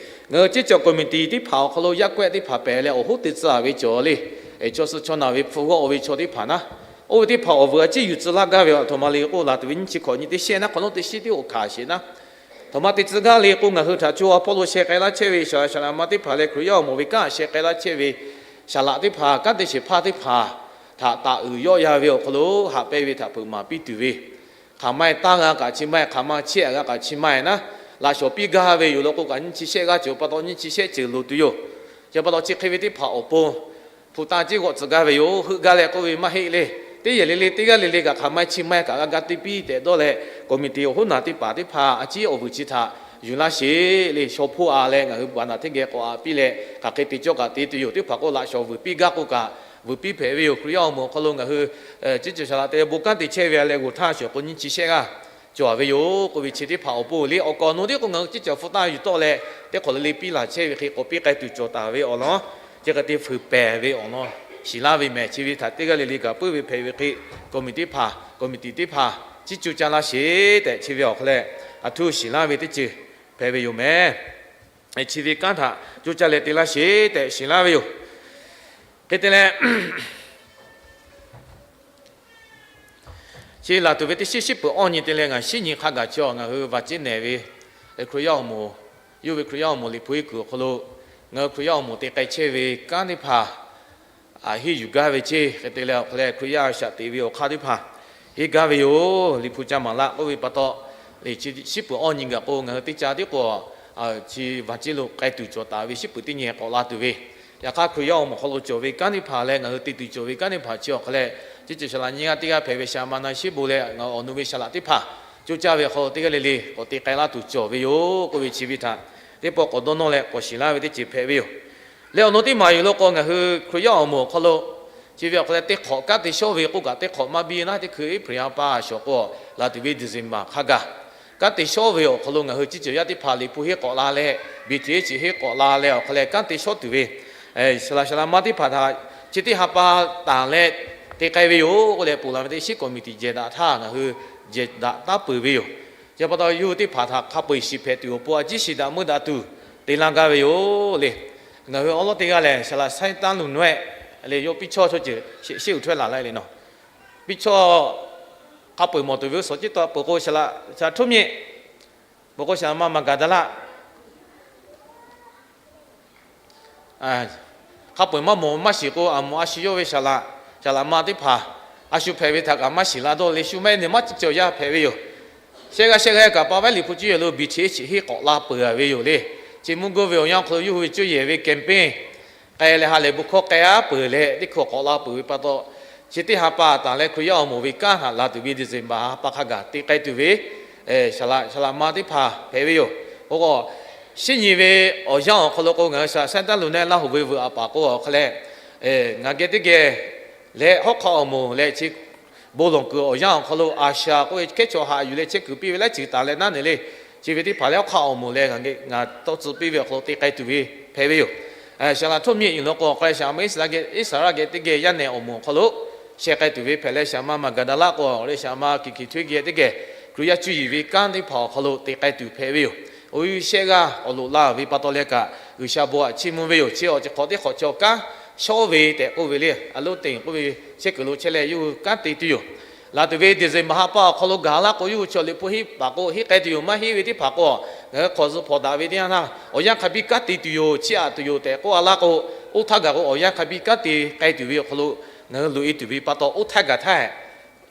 Ngaˬ hui ciˉ cawˬ committee teˇ hpaˍ awˬ hk'aw lo yaˇ kawehˆ teˇ hpaˍ pehˍ leh awˬ hoˉ te tcuh a ve cawˬ le. Chaw suh chaw naˬ ve hpu g'awˇ ve chaw teˇ hpaˍ naˉ, oˇ ve teˇ hpaˍ awˬ vuiˬ a ciˉ yuˬ tcuh laˇ gaˇ ve a htoꞈ ma le k'o, laˬ tuˬ ve nyiˇ chi hkawꞈ nyi teˇ shehˆ naˉ hk'awꞈ nawˉ teˇ shiˉ tiˉ oˇ hkanˍ sheˍ naˉ, a htoꞈ ma te tcuh gaˇ le k'o, ngaˬ hui htaꞈ co a hpawˇ lo sheh k'ai laˇ chehˇ ve saˍ laꞈ saˍ laꞈ ma teˇ hpaˍ leh Hkriꞈ yaˇ awˬ moˍ ve kanˉ a sheh k'ai laˇ chehˇ ve saˍ laꞈ teˇ hpaˍ kanˉ te shehˍ hpaˇ teˇ hpaˍ htaꞈ taˍ uiˍ yawˆ yan ve awˬ hk'aw lo haꞈ pehnˇ ve htaꞈ hpeuꞈ maˍ piˇ tuˬ ve, hk'aˬ ma e taˇ g'a kaꞈ chi ma e, hk'aˬ ma chehˇ a g'a kaꞈ chi ma e naˉ, laꞈ shawˍ piˇ gaˇ ve yoˬ law k'o kaꞈ nyiˇ chi shehˆ g'aˇ cawˬ pa taw nyiˇ chi shehˆ ceuˬ loˍ tuˬ yoˬ. Chi pa taw chi hk'e ve teˇ hpaˍ awˬ pon hpu tanˇ ciˉ g'awˆ tcuh gaˇ ve yoˬ. Heuˆ gaˇ leh k'oˆ ve maˇ heˆ le. Teˇ yehˬ le le teˇ g'aˇ le le kaꞈ hk'aˬ ma e chi ma e kaꞈ g'a ga te piˇ tehꞈ dawˇ leh, committee awˬ hoˉ naˬ teˇ hpaˍ teˇ hpaˍ a ciˉ awˬ vuiˬ chi htaꞈ yuˬ laˇ sheˍ le. Shaw hpoˇ a leh ngaˬ hui baˬ naˬ teˇ geh k'awꞈ a piˇ leh hk'aˬ hk'e te cawˇ kaꞈ te tuˬ yoˬ. Teˇ hpaˍ k'o laꞈ shawˍ vuiˬ piˇ gaˇ k'oˆ kaꞈ vuiˬ piˇ hpehꞈ ve yoˬ. Hkriꞈ yaˇ awˬ moˍ awˬ hk'aw lo ngaˬ hui ciˉ cawˬ saˍ laꞈ te bon kanˉ te chehˇ ve a leh g'oˬ htaˇ shawˍ k'o nyiˇ chi shehˆ g'aˇ cawˬ ve yoˬ k'oˆ ve chi teˇ hpaˍ awˬ pon le. Awˬ kaˍ awˬ nu tiˉ k'o ngaˬ hui ciˉ cawˬ hpu tanˇ yuˬ tawˆ leh teˇ hk'awꞈ le le piˇ laˬ chehˇ ve hk'e k'awꞈ piˇ k'ai tuˬ cawˬ taˍ ve awˬ lawn, chi hk'e te fuiˍ pehˍ ve awˬ lawn shiˍ laˇ ve mehˬ. Chi ve htaꞈ teˇ g'aˇ le le kaꞈ puiˉ ve hpehꞈ ve hk'e, committee teˇ hpaˍ committee teˇ hpaˍ ciˉ co caˇ laˇ sheˍ tehꞈ chi ve awˬ hk'aw leh a htoꞈ shiˍ laˇ ve teˇ ceuˬ hpehꞈ ve yoˬ mehˬ. Chi ve kanˉ htaꞈ co caˇ leh te laˇ sheˍ tehꞈ shiˍ laˇ ve yoˬ. Hk'e te leh, chi laˬ tuˬ ve teˇ shiˉ shiˉ peuˬ awˇ nyi te leh ngaˬ shiˉ nyi hk'a gaˬ chi awˬ ngaˬ hui vaˬ ceˉ nehˬ ve Hkriꞈ yaˇ awˬ moˍ, yawˇ ve Hkriꞈ yaˇ awˬ moˍ Liꞈ hpu henˇ kuiˬ awˬ hk'aw lo ngaˬ hui Hkriꞈ yaˇ awˬ moˍ te k'ai chehˇ ve kanˉ teˇ hpaˍ a, henˇ yuˬ gaˇ ve ceˇ. Hk'e te leh awˬ hk'aw leh Hkriꞈ yaˇ a shaꞈ teꞈ ve awˬ hk'aˇ teˇ hpaˍ henˇ gaˇ ve yoˬ. Liꞈ hpu ca maˍ laˇ k'oˆ ve pa taw, le chi shiˉ peuˬ awˇ nyi gaˬ k'o ngaˬ hui teˇ caˇ tiˉ k'o, chi vaˬ ceˇ lo k'ai tuˬ cawˬ taˍ ve shiˉ peuˬ teˇ nyi k'awꞈ la tuˬ ve, yaꞈ hk'aˇ Hkriꞈ yaˇ awˬ moˍ hk'aw lo cawˬ ve kanˉ teˇ hpaˍ leh ngaˬ hui te tuˬ cawˬ ve kanˉ teˇ hpaˍ chi awˬ hk'aw leh, ciˉ cawˬ saˍ laꞈ nyiˇ g'aˇ teˇ g'aˇ hpehꞈ ve shaˍ ma na shiˉ bon leh ngaˬ hui awˬ nu ve saˍ laꞈ teˇ hpaˍ co caˇ ve awˬ hk'aw lo teˇ g'aˇ le le k'awꞈ te k'ai laˇ tuˬ cawˬ ve yoˬ k'oˆ ve chi ve htaꞈ teˇ pawˆ k'awꞈ dawˇ nawˇ leh k'awꞈ shiˍ laˇ ve teˇ ceuˬ hpehꞈ ve yoˬ. Leh awˬ nu teˇ maˬ yuˬ lo k'o ngaˬ hui Hkriꞈ yaˇ awˬ moˍ awˬ hk'aw lo chi ve awˬ hk'aw leh teˇ hk'awꞈ kanˉ te shawˉ ve k'oˆ kaꞈ teˇ hk'awꞈ maˇ biˇ naˉ, teˇ hkui April ha pa shawˍ k'o laˬ tuˬ ve December hk'a gaˬ kanˉ te shawˉ ve awˬ hk'aw lo ngaˬ hui ciˉ cawˬ yaˇ teˇ hpaˍ Liꞈ hpu henˇ k'awꞈ la leh, B T H henˇ k'awꞈ la leh awˬ hk'aw leh kanˉ te shawˉ tuˬ ve saˍ laꞈ saˍ laꞈ ma teˇ hpaˍ htaꞈ chi teˇ ha pa tanˬ leh te k'ai ve yoˬ k'oˆ leh ponˬ laˬ ve teˇ shiˉ committee jehˬ daꞈ htaˇ ngaˬ hui jehˬ daꞈ taˉ peuˬ ve yoˬ. Chi pa taw yawˇ hui teˇ hpaˍ htaꞈ hk'a peu-eˬ shiˍ hpehꞈ tuˬ awˬ pon a ciˉ shiˍ daꞈ meuˇ daꞈ tuˬ te laˇ gaˇ ve yoˬ le. Ngaˬ hui awˉ lawˉ teˇ g'aˇ lehˬ saˍ laꞈ saiˉ taˉ luˬ nawehˆ le, yawˇ piˇ chawˇ chaw ceuˬ sheˍ sheˍ uˬ htaw laˬ la le nawˬ. Piˇ chawˇ hk'a peu-eˬ mawˬ tuˬ ve sawˍ ciˉ taw peuˬ k'o saˍ laꞈ saˍ laꞈ htoˇ mehˆ, peuˬ k'o saˍ laꞈ ma maˍ gaˬ daꞈ laˇ. Hk'a peu-eˬ maˇ mawˬ maˇ shiˍ k'o, a moˍ a shu yawˇ ve saˍ laꞈ, saˍ laꞈ ma teˇ hpaˍ a shu hpehꞈ ve htaꞈ kaꞈ maˇ shiˍ la dawˇ le. Shu maˇ heˆ neˬ maˇ cawˬ yaˇ hpehꞈ ve yoˬ. Shehˆ g'aˇ shehˆ g'aˇ kaꞈ pa vaˉ liꞈ hpu cuˇ yehˬ lo B T H henˇ k'awꞈ la peuˬ ve yoˬ le. Chi mvuhˇ g'uˇ ve awˬ yanˇ awˬ hk'aw lo yawˇ hui ve cuˇ yehˬ ve campaign k'ai leh ha lehˬ bon hkawˇ k'ai-a peuˬ leh teˇ hkui k'awꞈ la peuˬ ve pa taw, chi teˇ ha pa taˍ leh Hkriꞈ yaˇ awˬ moˍ ve kanˉ htaꞈ la tuˬ ve December ha pa hk'a gaˬ te k'ai tuˬ ve saˍ laꞈ, saˍ laꞈ ma teˇ hpaˍ hpehꞈ ve yoˬ. K'o, shinˉ nyi ve awˬ yanˇ awˬ hk'aw lo k'o, ngaˬ hui saˍ laꞈ Santa Lu naˆ Laˇ huˍ ve veuꞈ a paˍ k'o, awˬ hk'a leh ngaˬ geh teˇ geh leh hawˉ hk'aˆ awˬ moˍ leh chi bon lawˬ kuiˬ awˬ yanˇ awˬ hk'aw lo a sha k'oˆ ve hkehˉ chaw haꞈ yuˬ leh chehˇ kuiˬ piˇ ve laiˉ ceuˬ taˍ leh naˉ neˬ le. Chi ve teˇ hpaˍ leh hawˉ hk'aˆ awˬ moˍ leh ngaˬ geh ngaˬ tawˇ tcuh piˇ ve awˬ hk'aw lo te k'ai tuˬ ve hpehꞈ ve yoˬ. Saˍ laꞈ htawˇ miˇ yuˬ law k'o, awˬ hk'a leh saˍ laꞈ ma Iˉsaˍreˍlaˆ geh teˇ geh yaˇ nehˬ awˬ moˍ awˬ hk'aw lo sheh k'ai tuˬ ve hpehꞈ leh, saˍ laꞈ ma Maˍgaˍdaˍlaˆ k'o, awˬ leh saˍ laꞈ ma Kiˍkiˍ Htawˇ geh teˇ geh Hkriꞈ yaˇ cuˇ yiˍ ve kanˉ teˇ hpaˍ awˬ hk'aw lo te k'ai tuˬ hpehꞈ ve yoˬ. Oˇ ve shehˆ g'aˇ awˬ loꞈ la ve pa taw leh kaꞈ, G'uiˬsha bon htaꞈ chiˇ mvuh ve yoˬ. Chi awˬ ceuˬ hk'awꞈ teˇ hk'awꞈ chaw kanˉ shawˉ ve tehꞈ k'oˆ ve le, a loˉ teꞈ k'oˆ ve chehˇ kuiˬ lo chehˇ leh yawˇ hui kanˉ te tuˬ yoˬ. Laˬ tuˬ ve December ha pa awˬ hk'aw lo gaˬ laˇ k'o, yawˇ hui chaw liꞈ hpu henˇ paˍ k'o henˇ k'ai tuˬ yoˬ. Maˇ henˇ ve teˇ hpaˍ k'o, ngaˬ hui hk'awꞈ zuhꞈ hpawnˬ daꞈ ve teˇ yanˇ htaˇ awˬ yanˇ hk'a biˇ kanˉ te tuˬ yoˬ, chiˇ aꞈ tuˬ yoˬ tehꞈ k'oˆ a laˇ k'o, oˇ htaˇ gaˬ k'o awˬ yanˇ hk'a biˇ kanˉ te k'ai tuˬ ve awˬ hk'aw lo ngaˬ hui loꞈ e tuˬ ve pa taw, oˇ htaˇ gaˬ htaˇ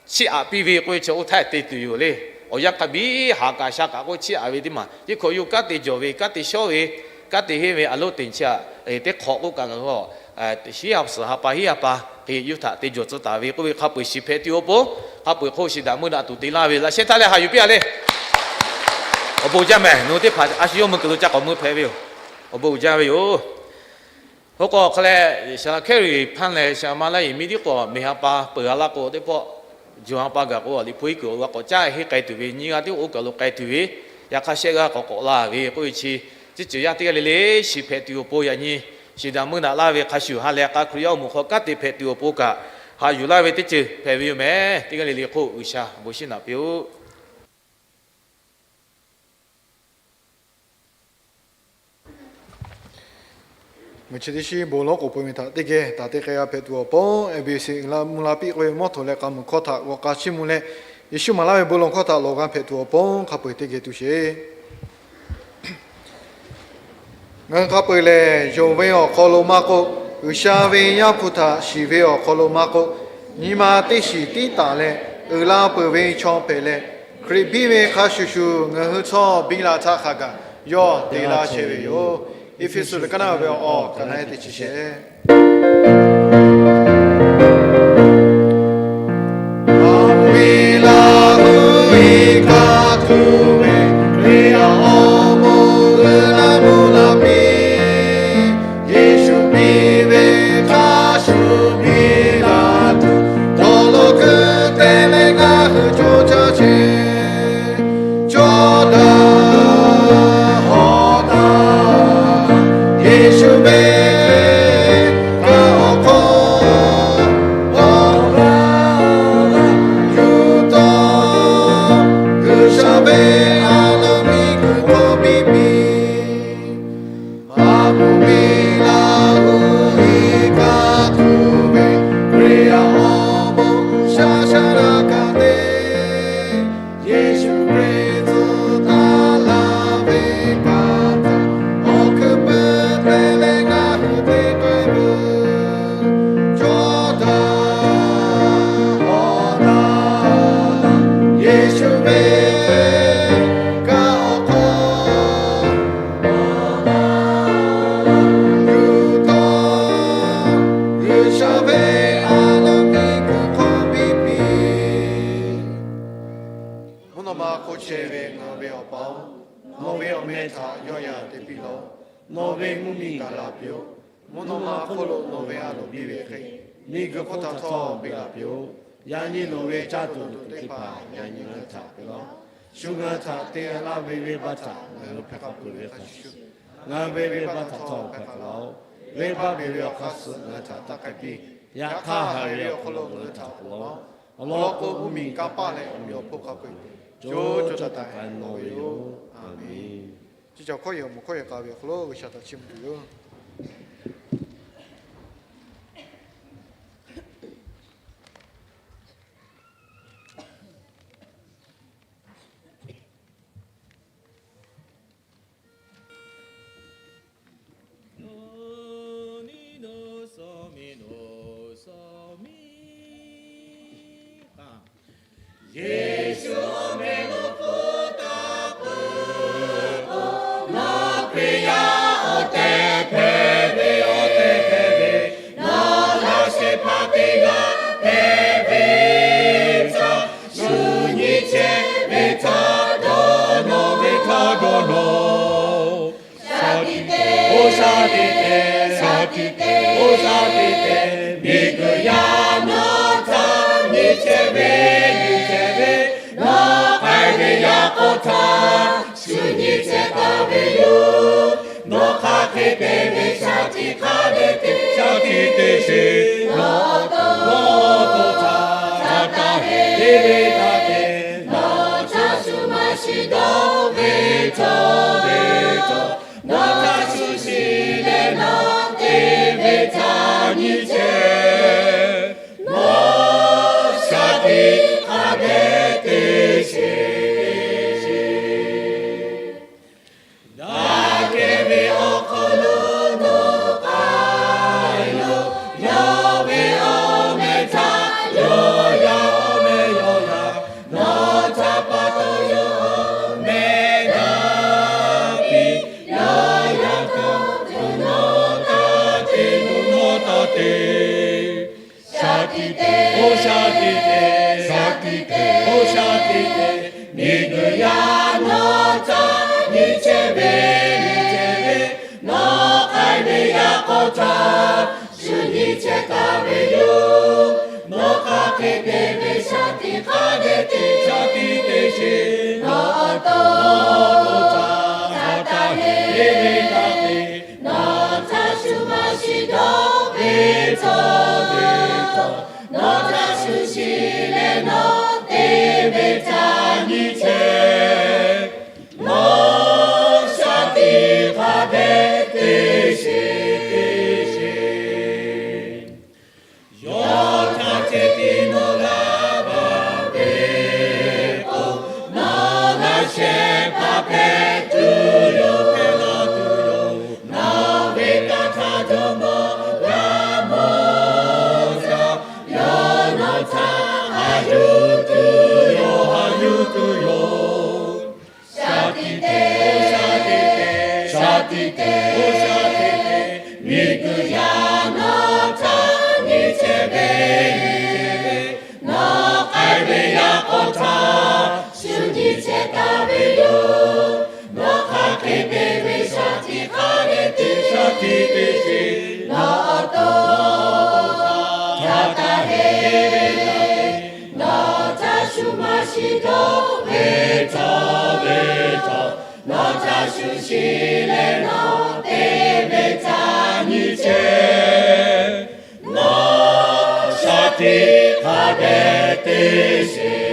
chiˇ aꞈ piˇ ve k'oˆ ve chi oˇ htaˇ te tuˬ yoˬ le. Awˬ yanˇ hk'a biˇ haˍ kaꞈ sha kaꞈ k'oˆ chiˇ aꞈ ve teˇ maˬ, teˇ hkawꞈ yawˇ kanˉ te jawˬ ve, kanˉ te shawˉ ve, kanˉ te henˇ ve a loˉ teꞈ chiˇ aꞈ teˇ hk'awꞈ k'oˆ kaꞈ ngaˬ hui shiˉ ha suhˍ ha pa hiˉ ha pa hk'e yawˇ htaꞈ te jawˬ tcuh taˍ ve k'oˆ ve hk'a peu-eˬ shiˍ hpehꞈ tuˬ awˬ pon, hk'a peu-eˬ hk'oˆ shiˍ daꞈ meuˇ daꞈ tuˬ te laˇ ve laꞈ sheh htaˇ leh haꞈ yuˬ piˇ a le. Awˬ bon uiˍ jaˇ mehˍ. Nawˬ hui teˇ hpaˍ a shu yawˇ meuˇ kuiˬ lo ca k'awꞈ meuˇ hpehꞈ ve yoˬ. Awˬ bon uiˍ jaˇ ve yoˬ. Oˇ k'o awˬ hk'a leh, saˍ laꞈ Hkehˉ Riˍ Hpanˇ leh saˍ laꞈ ma Laˇ Yeˍ miˇ tiˉ k'o, miˬ ha pa peuˬ a laˇ k'o teˇ pawˆ, juˬ ha pa gaˬ k'o, liꞈ hpu iˉ kuiˬ awˬ g'aˇ k'awꞈ caˉ henˇ k'ai tuˬ ve, nyiˇ g'aˇ tiˉ oˇ kaˬ lo k'ai tuˬ ve, yaꞈ hk'aˇ shehˆ g'aˇ k'awꞈ k'awꞈ la ve k'oˆ ve chi, teˇ ceuˬ yaˇ teˇ g'aˇ le le shiˍ hpehꞈ tuˬ awˬ pon yaꞈ nyi shiˍ daꞈ meuˇ daꞈ laˇ ve hk'a shuˍ, ha lehˬ k'a Hkriꞈ yaˇ awˬ moˍ hk'aw kanˉ te hpehꞈ tuˬ awˬ pon kaꞈ haꞈ yuˬ laˇ ve teˇ ceuˬ hpehꞈ ve yoˬ mehˍ. Teˇ g'aˇ le le hk'oˆ G'uiˬsha bon shiˉ naꞈ piˇ-oˆ. Ngaˬ chi teˇ shiˉ bon lawˉ k'oˍ pui ve htaꞈ teˇ geh taˍ te k'ai g'a hpehꞈ tuˬ awˬ pon, A B C uiˍ la mvuh la piˇ k'oˆ ve mawˇ htoꞈ leh k'a muiˬ hkawˇ htaꞈ g'aw k'a chiˇ mvuh leh, Yeˍsuˆ maˍ laˇ ve bon lawˬ hkawˇ htaꞈ lawˬ g'a hpehꞈ tuˬ awˬ pon hk'a peu-eˬ teˇ geh tu sheˍ. Ngaˬ hui hk'a peu-eˬ lehˬ, yonˍ ve awˬ hk'aw lo maˇ k'oˆ, G'uiˬsha ve Yaˇ hpu htaꞈ shiˍ ve awˬ hk'aw lo maˇ k'oˆ, nyi ma teˇ shiˍ tiˉ taˍ leh uiˍ la peuˬ ve chaw hpehꞈ leh, Hkriꞈ biˇ ve hk'a shuˍ shuˍ ngaˬ hui htawˇ biˇ la htaˇ hk'a gaˬ yawˇ te laˇ chehˇ ve yoˬ. Eˇfeˇsuꞈ liꞈ kaˉ naˆ ve awˬ awˬ kaꞈ na e teꞈ chi shehˍ. Aˬ miˍ laˇ hui iˉ kaˆ tuˬ ve Hkriꞈ yaˇ awˬ moˍ g'uiˬ la mvuh la piˇ. Yeˍsuˆ biˇ ve hk'a shuˍ biˇ la tuˬ dawˇ law kuiˬ te leh ngaˬ hui co caˇ chehˇ. Cawˇ daꞈ hawˍ daꞈ, Yeˍsuˆ ve kaꞈ awˬ hk'aw, awˬ g'aˇ yuˬ taw, G'uiˬsha ve a loˍ miˬ guiˬ hk'aw biˇ piˇ. Aˬ miˍ laˇ hui iˉ kaˆ tuˬ ve Hkriꞈ yaˇ awˬ moˍ shaˉ shaˉ g'a kaꞈ te. Yeˍsuˆ Hkriꞈ tcuh taˍ laˇ ve kaꞈ htaꞈ awˬ hkuiˉ puiˉ te leh ngaˬ hui te k'ai ve. Cawˇ daꞈ hawˍ daꞈ, Yeˍsuˆ ve kaꞈ awˬ hk'aw, yuˬ taw, G'uiˬsha ve a loˍ miˬ guiˬ hk'aw biˇ piˇ. Mvuhˇ naw ma hk'oˆ chehˇ ve ngaˬ ve Awˬ pa-oˬ, nawˬ ve awˬ meh htaꞈ yawˇ yaꞈ te piˇ lawˬ. Nawˬ ve mvuhˇ miˬ gaˬ la piˇ-oˆ. Mvuhˇ naw ma hk'oˆ lo nawˬ ve a loˍ biˇ ve hk'e, miˬ guiˬ hk'oˆ htaꞈ htawˇ biˇ la piˇ-oˆ. Yaꞈ nyi loˍ ve caˇ tuˬ dawˬ tuˬ teˇ hpaˍ yaꞈ nyi ngaˬ hui htaꞈ piˇ lawˬ. Shu ngaˬ hui htaꞈ te laˇ ve venˇbaˆ htaꞈ ngaˬ hui hpehꞈ hk'a peuˬ ve hk'a shuˍ shuˍ, ngaˬ hui ve venˇbaˆ htaꞈ htawˇ hpehꞈ hk'a lawˬ. Venˇbaˆ beˬ ve awˬ hk'aˇ suh ngaˬ hui htaꞈ taˇ k'ai piˇ. Yaꞈ hk'aˇ haꞈ ve awˬ hk'aw lo ngaˬ hui htaꞈ k'oˆ lawˬ. Awˬ lawn k'o, mvuhˇ miˬ kanˇ paˆ leh awˬ meꞈ awˬ hponˇ hk'a peu-eˬ co co taiˍ taiˍ nawˬ ve yoˬ. Aˬ miˍ. Chi caˬ hkawˇ yehˬ awˬ moˍ hkawˇ yehˬ k'a ve awˬ hk'aw lo G'uiˬsha htaꞈ chiˇ mvuh tuˬ yoˬ. Miˬguiˬ yaˇ nawˬ htaꞈ nyi chehˇ ve, nyi chehˇ ve, nawˬ k'ai ve yaˇ k'aw htaꞈ shu nyi chehˇ taˍ ve yoˬ. Nawˬ hk'aˬ hk'e te ve shaˍ tiꞈ hk'a dehꞈ te, shaˍ tiꞈ te sheˍ. Nawˬ to, nawˬ to htaꞈ htaꞈ taˇ heˆ, te ve htaꞈ te, nawˬ htaꞈ shu maˇ shiˍ dawˇ ve cawˬ ve cawˬ. Nawˬ htaꞈ shu shiˍ leh nawˬ te ve htaꞈ nyi chehˇ. Nawˬ shaˍ tiꞈ hk'a dehꞈ te sheˍ. Daꞈ kehˬ ve awˬ hk'aw lo nawˬ k'ai loˬ. Yawˇ ve awˬ meh htaꞈ yawˇ yaˇ awˬ meh yawˇ yaˇ, nawˬ htaꞈ pa taw yawˇ awˬ meh daꞈ piˇ. Yawˇ yaˇ htaꞈ tuˬ nawˬ taˇ te, tuˬ nawˬ taˇ te. Shaˍ tiꞈ te, oˇ shaˍ tiꞈ te, shaˍ tiꞈ te, oˇ shaˍ tiꞈ te. Miˬguiˬ yaˇ nawˬ htaꞈ nyi chehˇ ve, nyi chehˇ ve, nawˬ k'ai ve yaˇ k'aw htaꞈ shu nyi chehˇ taˍ ve yoˬ. Nawˬ hk'aˬ hk'e te ve shaˍ tiꞈ hk'a dehꞈ te, shaˍ tiꞈ te sheˍ. Nawˬ to, nawˬ to htaꞈ htaꞈ taˇ heˆ, te ve htaꞈ te, nawˬ htaꞈ shu maˇ shiˍ dawˇ ve cawˬ ve cawˬ. Nawˬ htaꞈ shu shiˍ leh nawˬ te ve htaꞈ nyi chehˇ. Nawˬ shaˍ tiꞈ hk'a dehꞈ te sheˍ, te sheˍ. Yawˇ htaꞈ ceh tiˉ nawˬ laˇ baˬ ve k'o, nawˬ laˇ shehˍ hpaˇ hpehꞈ tuˬ yoˬ, hpehꞈ la tuˬ yoˬ. Nawˬ ve kanˇ htaˇ jawˇmawˇ g'a mawˬ htaˇ, yawˇ nawˬ htaꞈ haꞈ yuˬ tuˬ yoˬ, haꞈ yuˬ tuˬ yoˬ. Shaˍ tiꞈ te, shaˍ tiꞈ te, shaˍ tiꞈ te, oˇ shaˍ tiꞈ te. Miˬguiˬ yaˇ nawˬ htaꞈ nyi chehˇ ve, nyi chehˇ ve, nawˬ k'ai ve yaˇ k'aw htaꞈ shu nyi chehˇ taˍ ve yoˬ. Nawˬ hk'aˬ hk'e te ve shaˍ tiꞈ hk'a dehꞈ te, shaˍ tiꞈ te sheˍ. Nawˬ awˬ to htaꞈ taˇ heˆ, nawˬ htaꞈ shu maˇ shiˍ dawˇ ve cawˬ ve cawˬ. Nawˬ htaꞈ shu shiˍ leh nawˬ te ve htaꞈ nyi chehˇ. Nawˬ shaˍ tiꞈ hk'a dehꞈ te sheˍ.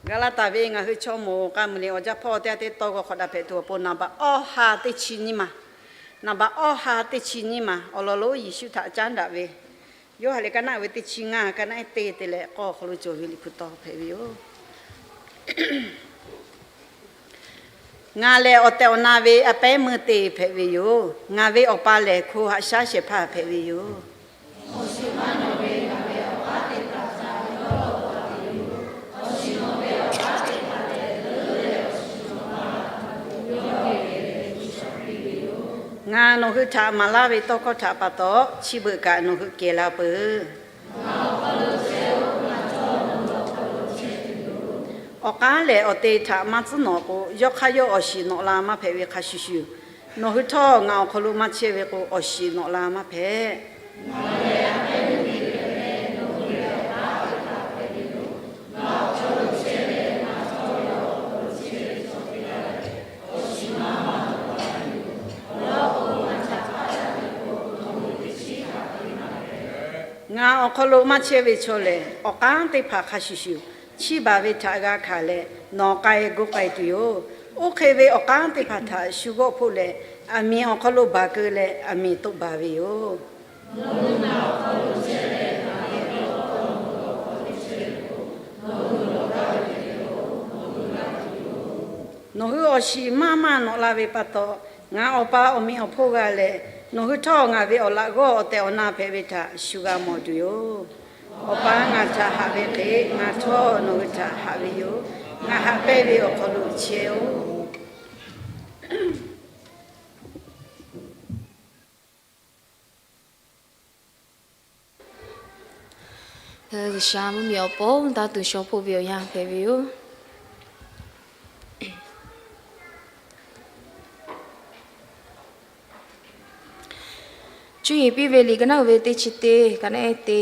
Gaˍlaˍtaˍ ve ngaˬ hui chaw moˍ k'a muiˬ leh awˬ jaˇ hpawˇ teˇ g'aˇ teˇ tawˇ g'aw hk'awꞈ daꞈ hpehꞈ tuˬ awˬ pon naˍ baꞈ awˇ ha teˇ chi nyiˇ maˬ, naˍ baꞈ awˇ ha teˇ chi nyiˇ maˬ awˬ lawn lonˉ Yeˍsuˆ htaꞈ caˉ daꞈ ve, Yoˇhanˬ lehˬ ka naˆ ve teˇ chi ngaˇ, ka naˆ teˇ te leh k'awˇ awˬ hk'aw lo cawˬ ve Liꞈ hpu taw hpehꞈ ve yoˬ. Ngaˬ lehˬ awˬ tehˬ awˬ na ve a pehˉ meuˇ te hpehꞈ ve yoˬ. Ngaˬ ve Awˬ pa lehˬ hko haꞈ shaˉ shehˍ hpaˇ hpehꞈ ve yoˬ. Ngaˬ nawˬ hui htaꞈ maˍ laˇ ve tawˇ hkawˇ htaꞈ pa taw, chi beuꞈ kaꞈ nawˬ hui kehˬ la peuˬ. Awˬ k'aˉ lehˬ, awˬ te htaꞈ maˇ tcuhˉ nawꞈ k'o, yawˇ hk'aˇ yawˇ awˬ shiˍ nawꞈ la maˇ hpehꞈ ve hk'a shuˍ shuˍ, nawˬ hui htawˇ ngaˬ awˬ hk'aw lo maˇ chehˇ ve k'o, awˬ shiˍ nawꞈ la maˇ hpehꞈ. Ngaˬ awˬ hk'aw lo maˇ chehˇ ve chaw lehˬ, awˬ k'aˉ teˇ hpaˍ hk'a shuˍ shuˍ, chiˇ baˬ ve htaꞈ g'a hkanˍ leh, nawˬ k'ai guˇ k'ai tuˬ yoˬ. Oˇ hk'e ve awˬ k'aˉ teˇ hpaˍ htaꞈ shu g'awˆ hpoˆ leh, aˬ miˍ awˬ hk'aw lo baˬ keu leh, aˬ miˍ toˆ baˬ ve yoˬ. Nawˬ hui awˬ shiˍ maˇ maˇ nawꞈ la ve pa taw, ngaˬ Awˬ pa awˬ meꞈ awˬ hponˇ g'a leh, nawˬ hui htawˇ ngaˬ ve awˬ laꞈ g'awˇ awˬ tehˬ awˬ na hpehꞈ ve htaꞈ shu g'a mawˬ tuˬ yoˬ. Awˬ pa ngaˬ htaꞈ haꞈ ve hk'e, ngaˬ htawˇ nawˬ hui htaꞈ haꞈ ve yoˬ. Ngaˬ haꞈ pehnˇ ve awˬ hk'aw lo chehˇ-oˆ. G'uiˬsha mvuhˇmiˬ awˬ pon taˇ tuˬ shaw hpoˆ ve awˬ yanˇ hpehꞈ ve yoˬ. Cuˇ yiˍ piˇ ve liꞈ ka naˉ uiˍ ve teˇ chi teˇ ka naˉ ehˉ te,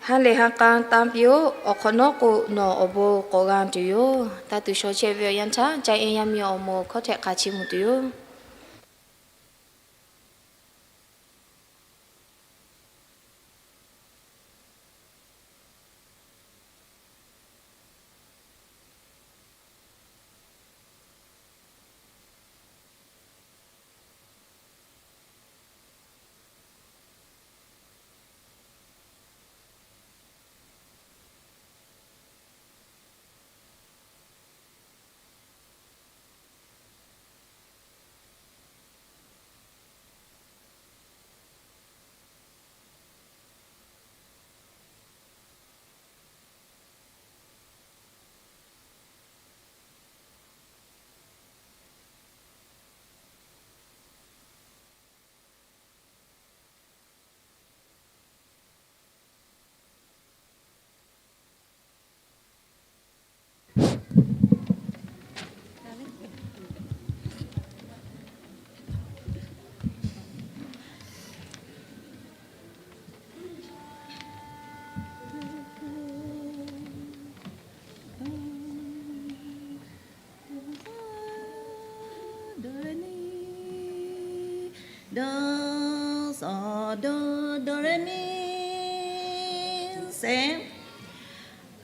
ha lehˬ ha k'a tanˇ piˇ-oˆ. Awˬ hk'awꞈ nawˉ k'o, nawˬ awˬ bon k'awꞈ g'a tuˬ yoˬ. Taˇ tuˬ shaw chehˇ ve awˬ yanˇ htaˇ, ca e yaˇ miˇ awˬ moˍ hkawˇ htehꞈ hk'a chiˇ mvuh tuˬ yoˬ.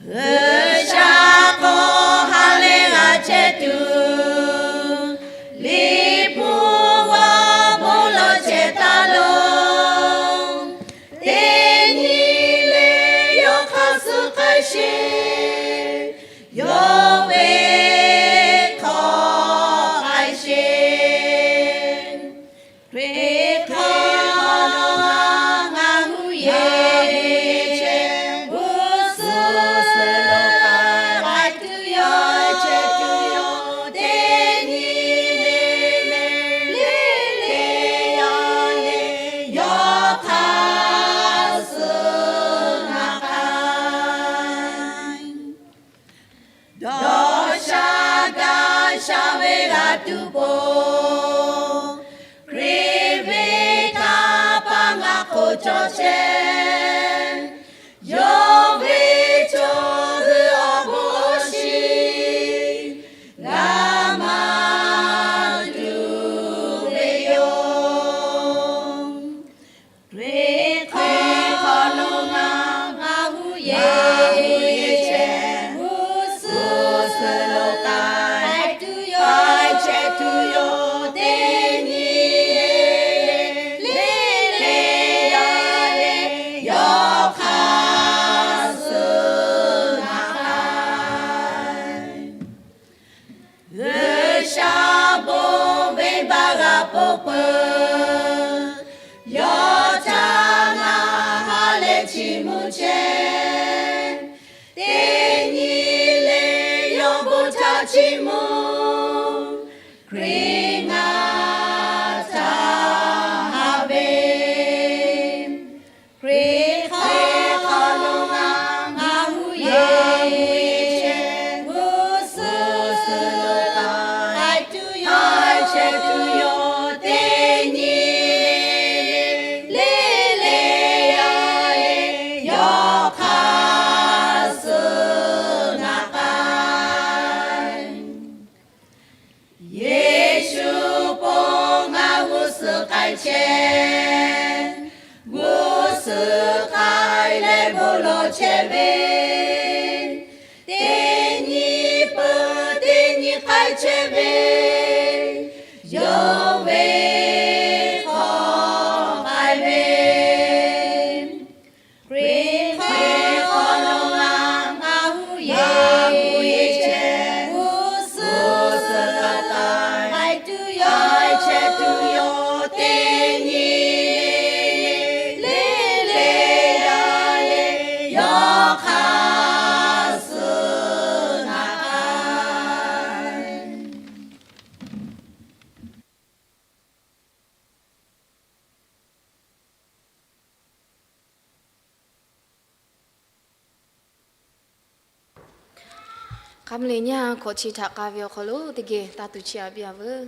G'uiˬsha k'o ha lehˬ g'a chehˇ tuˬ, Liꞈ hpu g'aw bon lawˬ chehˇ taˍ lo. Teˇ nyi le yawˇ hk'aˇ suh k'ai sheˍ, yawˇ ve hk'aw k'ai sheˍ. Hkriꞈ hk'aw lo ngaˬ hui yehˬ chehˇ, g'uˇ suhˍ lo k'ai tuˬ yoˬ, chehˇ tuˬ yoˬ. Teˇ nyi le le le le yaˇ le, yawˇ hk'aˇ suh ngaˬ k'ai. Dawˇ sha gaˇ sha ve g'a tuˬ po, Hkriꞈ ve kanˇ paˍ ngaˬ hk'oˆ cawˬ chehˇ. Yawˇ ve chaw hui awˬ bon awˬ shiˍ g'a maˍ tuˬ ve yoˬ. Hkriꞈ hk'aw lo ngaˬ hui yehˬ chehˇ, g'uˇ suhˍ lo k'ai tuˬ yoˬ, chehˇ tuˬ yoˬ. Teˇ nyi le le le yaˇ le, yawˇ hk'aˇ suh ngaˬ k'ai. G'uiˬsha bon venˇbaˆ g'a poˬ peuˬ, yawˇ htaꞈ ngaˬ ha lehˬ chiˇ mvuh chehˇ. Teˇ nyi le yawˇ bon htaꞈ chiˇ mvuh, Hkriꞈ ngaˬ htaꞈ haꞈ ve. Hkriꞈ hk'aw lo ngaˬ hui yehˬ chehˇ, g'uˇ suhˍ lo k'ai tuˬ yoˬ, chehˇ tuˬ yoˬ. Teˇ nyi le le yaˇ le, yawˇ hk'aˇ suh ngaˬ k'ai. Yeˍsuˆ pon ngaˬ g'uˇ suhˍ k'ai chehˇ, g'uˇ suhˍ k'ai leh bon lawˬ chehˇ ve, teˇ nyi peuˬ teˇ nyi k'ai chehˇ ve, yawˇ ve hk'aw k'ai ve. Hkriꞈ hk'aw lo ngaˬ hui yehˬ chehˇ, g'uˇ suhˍ lo k'ai tuˬ yoˬ, chehˇ tuˬ yoˬ. Teˇ nyi le le yaˇ le, yawˇ hk'aˇ suh ngaˬ k'ai. Hk'a mvuh leh nyi hkawꞈ chi htaꞈ k'a ve awˬ hk'aw lo teˇ geh taˇ tuˬ chiˇ aꞈ piˇ a veuˬ.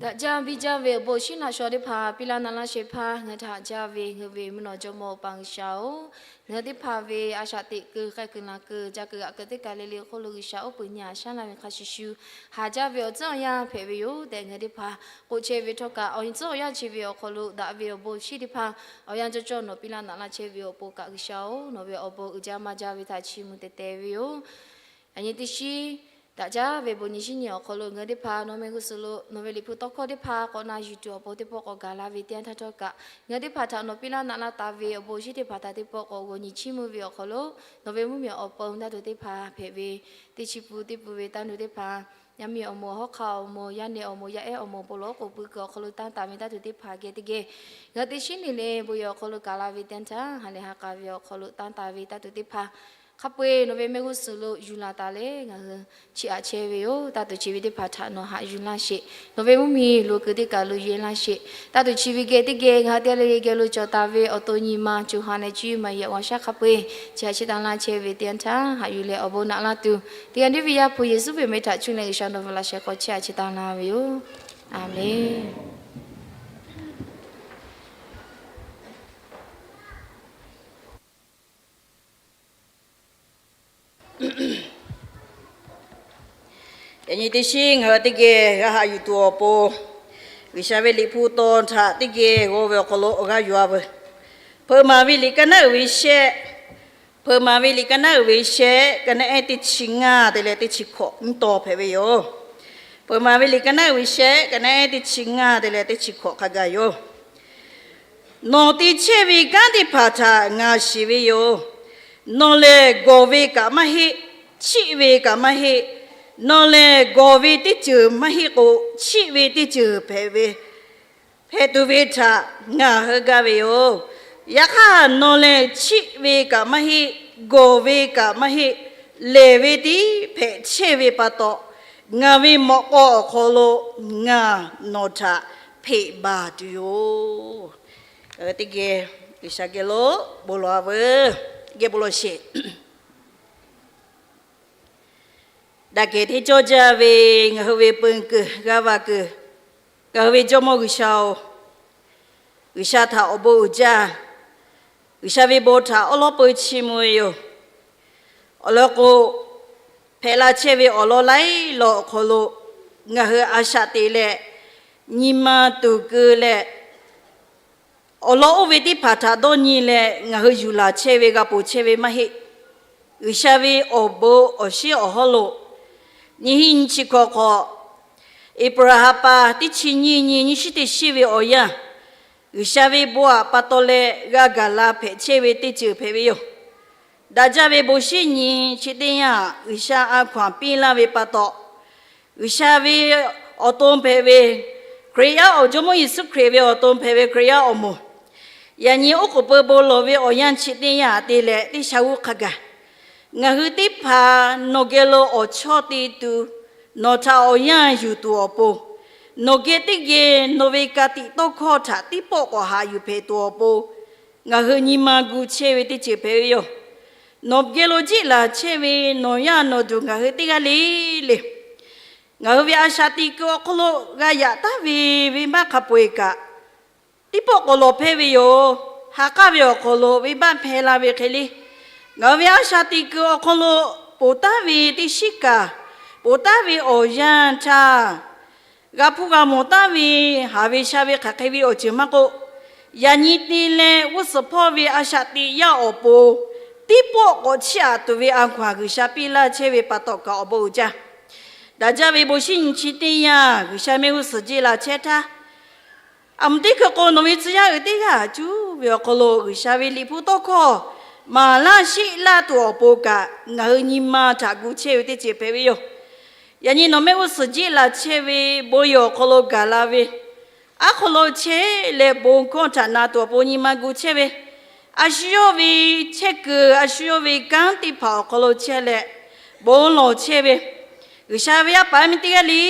Daꞈ jaˇ biˇ jaˇ ve awˬ bon shinˉ naꞈ shaw teˇ hpaˍ piˇ laˇ naꞈ laˇ shehˍ hpaˇ ngaˬ htaꞈ jaˇ ve ngaˬ hui ve mvuhˇ naw jawˇmawˇ Awˬ pa G'uiˬsha-oˬ, ngaˬ hui teˇ hpaˍ ve a shaꞈ teꞈ keu k'ai kuiˬ na keu jaˇ keu g'aꞈ keu teˇ kaˬ le le hk'oˆ lo G'uiˬsha oˉ peunˍ nyi a shaˉ laˇ ve hk'a shuˍ shuˍ, haˍ jaˇ ve awˬ tcuhˉ awˬ yanˇ hpehꞈ ve yoˬ tehꞈ ngaˬ hui teˇ hpaˍ k'oˆ chehˇ ve htawˇ kaꞈ, awˬ nyi tcuhˉ awˬ yanˇ chi ve awˬ hk'aw lo daꞈ ve awˬ bon shinˉ teˇ hpaˍ awˬ yanˇ cawˇ cawˇ nawˬ piˇ laˇ naꞈ laˇ chehˇ ve awˬ pon kaꞈ G'uiˬsha-oˬ, nawˬ ve awˬ bon uiˍ jaˇ maˇ jaˇ ve htaꞈ chiˇ mvuh teh teh ve yoˬ. Yaꞈ nyi teˇ shiˉ daꞈ jaˇ ve bon nyi shinˉ nyi awˬ hk'aw lo ngaˬ hui teˇ hpaˍ nawˬ meh g'uˇ suhˍ lo nawˬ ve liꞈ hpu tawˇ hkawˇ teˇ hpaˍ k'awꞈ na yuˬ tuˬ awˬ pon teˇ pawˆ k'awꞈ gaˬ la ve teˇ yanˇ htaˇ htawˇ kaꞈ, ngaˬ hui teˇ hpaˍ htaꞈ nawˬ piˇ laˇ naꞈ laˇ taˍ ve awˬ bon shinˉ teˇ hpaˍ htaꞈ teˇ pawˆ k'awꞈ g'aw nyi chiˇ mvuh ve awˬ hk'aw lo, nawˬ ve mvuhˇmiˬ awˬ pon taˇ tuˬ teˇ hpaˍ hpehꞈ ve teˇ chi pun teˇ pun ve taˇ nuˇ teˇ hpaˍ, yaˇ miˇ awˬ moˍ, hawˉ hk'aˆ awˬ moˍ, yaˇ nehˬ awˬ moˍ, yaˇ ehˉ awˬ moˍ, bon lawˬ oˉ k'oˍ pui kuiˬ awˬ hk'aw lo tanˇ taˍ ve taˇ tuˬ teˇ hpaˍ geh teˇ geh, ngaˬ hui teˇ shiˉ neˬ leh bon yehˬ awˬ hk'aw lo gaˬ la ve teˇ yanˇ htaˇ ha lehˬ ha k'a ve awˬ hk'aw lo tanˇ taˍ ve taˇ tuˬ teˇ hpaˍ hk'a peu-eˬ nawˬ ve mehˆ g'uˇ suhˍ lo yuˬ laˬ taˍ leh ngaˬ hui chiˇ aꞈ chehˇ ve yoˬ. Taˇ tuˬ chi ve teˇ hpaˍ htaꞈ nawˬ haꞈ yuˬ laˇ sheˍ. Nawˬ ve mvuhˇmiˬ lo kuiˬ teˇ kaˬ lo yehˇ laˇ sheˍ. Taˇ tuˬ chi ve geh teˇ geh ngaˬ hui teˇ g'aˇ le le geh lo cawˬ taˍ ve awˬ to nyi ma co ha leh cuˇ yiˍ maˍ yehˬ g'aw shaˉ hk'a peu-eˬ chi haꞈ chi tanˇ laˇ chehˇ ve teˇ yanˇ htaˇ haꞈ yuˬ leh awˬ bon naꞈ laˇ tuˬ, teˇ g'aˇ tiˉ ve Yaˇ hpu Yeˍsuˆ ve meh htaꞈ cuˇ leh G'uiˬsha nawˬ ve laꞈ sheh hk'aw chiˇ aꞈ chi tanˇ laˇ ve yoˬ. Aˍmenˍ. Yaꞈ nyi teˇ shiˉ ngaˬ hui teˇ geh g'a haꞈ yuˬ tuˬ awˬ pon, G'uiˬsha ve liꞈ hpu taw htaꞈ teˇ geh g'aw ve awˬ hk'aw lo awˬ g'aˇ yuˬ a veuˬ. Hpeuꞈ maˍ ve liꞈ ka naˉ uiˍ ve shehˆ, Hpeuꞈ maˍ ve liꞈ ka naˉ uiˍ ve shehˆ, ka naˉ ehˉ teˇ chi ngaˇ te leh teˇ chi hkawꞈ mvuhˇ taw hpehꞈ ve yoˬ. Hpeuꞈ maˍ ve liꞈ ka naˉ uiˍ ve shehˆ, ka naˉ ehˉ teˇ chi ngaˇ te leh teˇ chi hkawꞈ hk'a gaˬ yoˬ. Nawˬ te chehˇ ve kanˉ teˇ hpaˍ htaꞈ ngaˬ shiˍ ve yoˬ. Nawˬ lehˬ gawˬ ve kaꞈ maˇ heˆ, chiˆ ve kaꞈ maˇ heˆ. Nawˬ lehˬ gawˬ ve teˇ ceuˬ maˇ heˆ k'o, chiˆ ve teˇ ceuˬ hpehꞈ ve hpehꞈ tuˬ ve htaꞈ ngaˬ heuˆ gaˇ ve yoˬ. Yaꞈ hk'aˇ nawˬ lehˬ chiˆ ve kaꞈ maˇ heˆ, gawˬ ve kaꞈ maˇ heˆ, lehˬ ve tiˉ hpehꞈ chehˇ ve pa taw, ngaˬ ve mawꞈ k'aw awˬ hk'aw lo ngaˬ nawˬ htaꞈ hpeꞈ baˬ tuˬ yoˬ. Teˇ geh G'uiˬsha geh lo bon lawˬ a veuˬ. Geh bon lawˬ sheˍ. Daꞈ kehˬ hteˇ cawˇ jaˇ ve ngaˬ hui ve peu kuiˬ g'aˇ va kuiˬ, ngaˬ hui ve Jawˇmawˇ G'uiˬsha-oˬ, G'uiˬsha htaꞈ awˬ bon uiˍ jaˇ. G'uiˬsha ve bon htaꞈ awˉ lawˉ peu chiˇ mvuh ve yoˬ. Awˬ lawn k'o, hpehꞈ la chehˇ ve awˬ lawn laiˉ lawn awˬ hk'aw lo ngaˬ hui a shaꞈ teꞈ leh, nyi ma tuˍ keu leh, awˬ lawn oˇ ve teˇ hpaˍ htaꞈ dawˇ nyi leh ngaˬ hui yuˬ laˬ chehˇ ve, g'a ponˬ chehˇ ve maˇ heˆ. G'uiˬsha ve awˬ bon awˬ shinˉ awˬ hawˉ lo nyiˇ hinˉ nyiˇ chi hkawꞈ hk'awꞈ, Eˍbraˍhanˍ pa teˇ chi nyiˇ nyi nyiˇ shiˉ teˇ shiˉ ve awˬ yanˇ, G'uiˬsha ve bon aꞈ pa taw leh g'a gaˬ la hpehꞈ chehˇ ve teˇ ceuˬ hpehꞈ ve yoˬ. Daꞈ jaˇ ve bon shinˉ nyi chi teˇ yanˇ, G'uiˬsha a hkaw-anˬ piˇ laˇ ve pa taw, G'uiˬsha ve awˬ to hpehꞈ ve Hkriꞈ yaˇ awˬ, Jawˇmawˇ Yeˍsuˆ Hkriꞈ ve awˬ to hpehꞈ ve Hkriꞈ yaˇ awˬ moˍ, yaꞈ nyi oˉ k'oˍ pui bon lawˬ ve awˬ yanˇ chi teˇ yanˇ te leh teˇ sha g'uˇ hk'a gaˬ, ngaˬ hui teˇ hpaˍ nawˬ geh lo awˬ chawˇ te tuˬ, nawˬ htaꞈ awˬ yanˇ yuˬ tuˬ awˬ pon, nawˬ geh teˇ geh nawˬ ve ka tiꞈ tawˇ hkawˇ htaꞈ teˇ pawˆ k'awꞈ haꞈ yuˬ hpehꞈ tuˬ awˬ pon, ngaˬ hui nyi ma gu chehˇ ve teˇ ceuˬ hpehꞈ ve yoˬ. Nawˬ geh lo jiˆ laˬ chehˇ ve nawˬ yaˇ nawˬ duˬ ngaˬ hui teˇ g'aˇ le le, ngaˬ hui ve a shaꞈ teꞈ keu awˬ hk'aw lo g'a yaꞈ taˉ ve venˇbaˆ hk'a peu-eˬ kaꞈ, teˇ pawˆ k'awꞈ lawˬ hpehˇ ve yoˬ. Ha k'aˉ ve awˬ hk'aw lo venˇbaˆ hpehˇ la ve hk'e le, ngaˬ hui ve a shaꞈ teꞈ keu awˬ hk'aw lo ponˬ taˉ ve teˇ shiˉ kaꞈ, ponˬ taˉ ve awˬ yanˇ htaˇ, g'a hpuˇ g'a mawˬ taˉ ve, haˍ ve sha ve hk'aˬ hk'e ve awˬ ceuˬ maˇ k'oˆ, yaꞈ nyi te leh g'uˇ suhˍ hpawˇ ve a shaꞈ teꞈ yaˇ awˬ pon, tiˉ pawˆ k'awꞈ chiˇ aꞈ tuˬ ve a hkaw anˬ G'uiˬsha piˇ laˇ chehˇ ve pa taw kaꞈ awˬ bon uiˍ jaˇ. Daꞈ jaˇ ve bon shinˉ nyi chi teˇ yanˇ, G'uiˬsha mehˆ g'uˇ suhˍ jeˇ la chehˇ htaˇ, aˬ meuꞈ teˇ hkui k'o nawˬ ve tcuh yaˇ uiˍ teˇ g'aˇ cuˉ ve awˬ hk'aw lo G'uiˬsha ve liꞈ hpu tawˇ hkawˇ maˍ laˇ sheˆ laˇ tuˬ awˬ pon kaꞈ, ngaˬ hui nyi ma htaꞈ gu chehˇ ve teˇ ceuˬ hpehꞈ ve yoˬ. Yaꞈ nyi nawˬ mehˆ g'uˇ suhˍ jeˇ la chehˇ ve bon yehˬ awˬ hk'aw lo gaˬ la ve, aˉ hk'aw lo chehˇ leh bon hkawˇ htaꞈ na tuˬ awˬ pon nyi ma gu chehˇ ve, a shu yawˇ ve chehˇ kuiˬ, a shu yawˇ ve kanˉ teˇ hpaˍ awˬ hk'aw lo chehˇ leh bon lawˬ chehˇ ve, G'uiˬsha ve yaˇ paˍ yaˇ miˇ teˇ g'aˇ le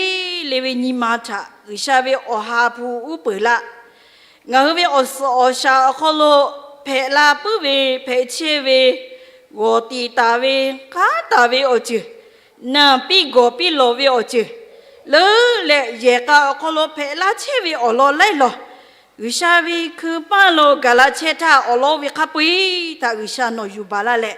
le ve nyi ma htaꞈ G'uiˬsha ve awˬ ha hpu uˉ peunˍ laˇ. Ngaˬ hui ve awˬ suhˍ awˬ shaˍ awˬ hk'aw lo hpehꞈ la puiˉ ve, hpehꞈ chehˇ ve, g'awˬ tiˍ taˍ ve, hk'aˉ taˍ ve awˬ ceuˬ, naˬ piˇ gawˬ piˇ lawˬ ve awˬ ceuˬ, leuˉ leh yehˬ k'a awˬ hk'aw lo hpehꞈ laˇ chehˇ ve awˬ lawn laiˉ lawn, G'uiˬsha ve hkui paˇ lo gaˬ la chehˇ htaˇ, awˬ lawn ve hk'a peu-eˬ htaꞈ G'uiˬsha nawˬ yuˬ baˬ laˇ leh,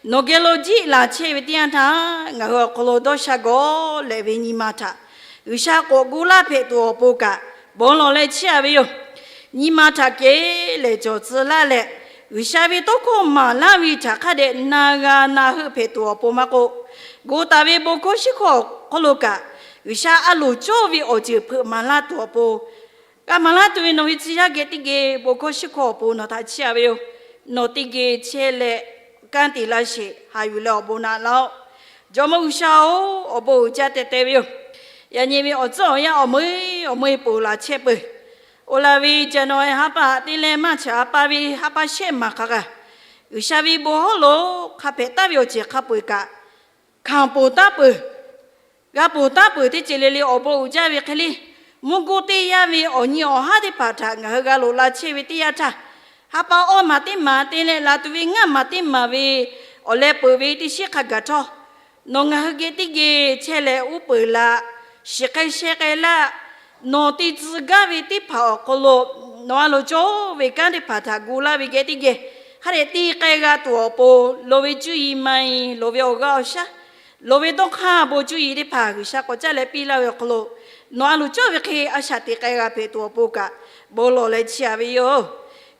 nawˬ geh lo jiˆ laˬ chehˇ ve teˇ yanˇ htaˇ, ngaˬ hui awˬ hk'aw lo dawˇ sha gawˬ leh ve nyi ma htaꞈ G'uiˬsha k'awꞈ gu laˇ hpehꞈ tuˬ awˬ pon kaꞈ, bon lawˬ leh chiˇ aꞈ ve yoˬ. Nyi ma htaꞈ kehˬ lehˬ cawˬ tcuh laˇ leh, G'uiˬsha ve tawˇ hkawˇ maˍ laˇ ve htaꞈ hk'a dehꞈ na g'a na heuˆ hpehꞈ tuˬ awˬ pon maˇ k'oˆ, gu taˍ ve bon hkawˇ shiˉ hkawˇ hk'oˆ lo kaꞈ, G'uiˬsha a loˍ cawˇ ve awˬ ceuˬ hpeuꞈ maˍ laˇ tuˬ awˬ pon, g'a maˍ laˇ tuˬ ve nawˬ ve tcuh yaˇ geh teˇ geh bon hkawˇ shiˉ hkawˇ awˬ pon nawˬ htaꞈ chiˇ aꞈ ve yoˬ. Nawˬ teˇ geh chehˇ leh, kanˉ te laˇ sheˍ, haꞈ yuˬ leh awˬ bon naꞈ laˇ-oˆ. Jawˇmawˇ G'uiˬsha-oˬ, awˬ bon uiˍ jaˇ teh teh ve yoˬ. Yaꞈ nyi ve awˬ tcuhˉ awˬ yanˇ awˬ meuˇ awˬ meuˇ ponˬ laˬ chehˇ peuˬ. Oˬ laˬ ve January ha pa htaꞈ te leh March ha pa ve ha pa shehˆ maˬ hk'a gaˬ, G'uiˬsha ve bon hawˉ lo hk'a hpehꞈ taˍ ve awˬ ceuˬ hk'a peu-eˬ kaꞈ, hkanˍ ponˬ taˉ peuˬ, g'a ponˬ taˉ peuˬ teˇ ceuˬ le le awˬ bon uiˍ jaˇ ve hk'e le, mvuhˇ goˇ teˇ yanˇ ve awˬ nyi awˬ haˉ teˇ hpaˍ htaꞈ ngaˬ hui g'a loꞈ la chehˇ ve teˇ yanˇ htaˇ, ha pa awˇ maˬ teˇ maˬ te leh laˬ tuˬ ve ngaˇ maˬ teˇ maˬ ve awˬ leh peuˬ ve teˇ shiˉ hk'a gaˬ htawˇ, nawˬ ngaˬ hui geh teˇ geh chehˇ leh uˉ peunˍ laˇ, shiˍ k'ai sheh k'ai laˇ. Nawˬ te tcuh gaˇ ve teˇ hpaˍ awˬ hk'aw lo, nawˬ a loˍ cawˇ ve kanˉ teˇ hpaˍ htaꞈ gu laˇ ve geh teˇ geh, hk'a dehꞈ te k'ai g'a tuˬ awˬ pon, loˍ ve cuˇ yiˍ ma yiˍ, loˍ ve awˬ g'aˇ awˬ shaˉ, loˍ ve dawˇ hk'aˇ bon cuˇ yiˍ teˇ hpaˍ G'uiˬsha k'awꞈ caˇ leh piˇ laˇ ve awˬ hk'aw lo, nawˬ a loˍ cawˇ ve hk'e a shaꞈ teꞈ k'ai g'a hpehꞈ tuˬ awˬ pon kaꞈ, bon lawˬ leh chiˇ aꞈ ve yoˬ.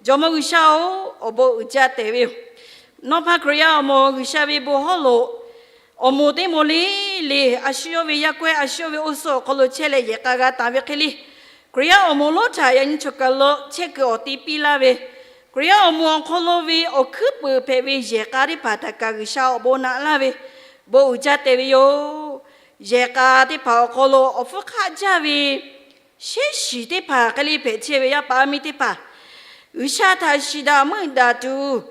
Jawˇmawˇ G'uiˬsha-oˬ, awˬ bon uiˍ jaˇ tehꞈ ve yoˬ. Nawˬ hpaˇ Hkriꞈ yaˇ awˬ moˍ G'uiˬsha ve bon hawˉ lo awˬ moˍ teˇ moˍ le le, a shu yawˇ ve yaˇ kawehˇ, a shu yawˇ ve oˇ suhˍ awˬ hk'aw lo chehˇ leh yehˬ k'a g'a taˍ ve hk'e le, Hkriꞈ yaˇ awˬ moˍ lonˉ htaꞈ yaꞈ nyi chawˬ kaˬ lo chehˇ kuiˬ awˬ ti piˇ laˇ ve, Hkriꞈ yaˇ awˬ moˍ awˬ hk'aw lo ve awˬ hkuiˉ puiˍ hpehꞈ ve yehˬ k'a teˇ hpaˍ htaꞈ kaꞈ G'uiˬsha awˬ bon naꞈ laˇ ve, bon uiˍ jaˇ tehꞈ ve yoˬ. Yehˬ k'a teˇ hpaˍ awˬ hk'aw lo awˬ hpfuhˇ hk'aˆ jaˇ ve sheˉ shiˍ teˇ hpaˍ hk'e le hpehꞈ chehˇ ve yaˇ paˍ yaˇ miˇ teˇ hpaˍ, G'uiˬsha htaꞈ shiˍ daꞈ meuˆ daꞈ tuˬ,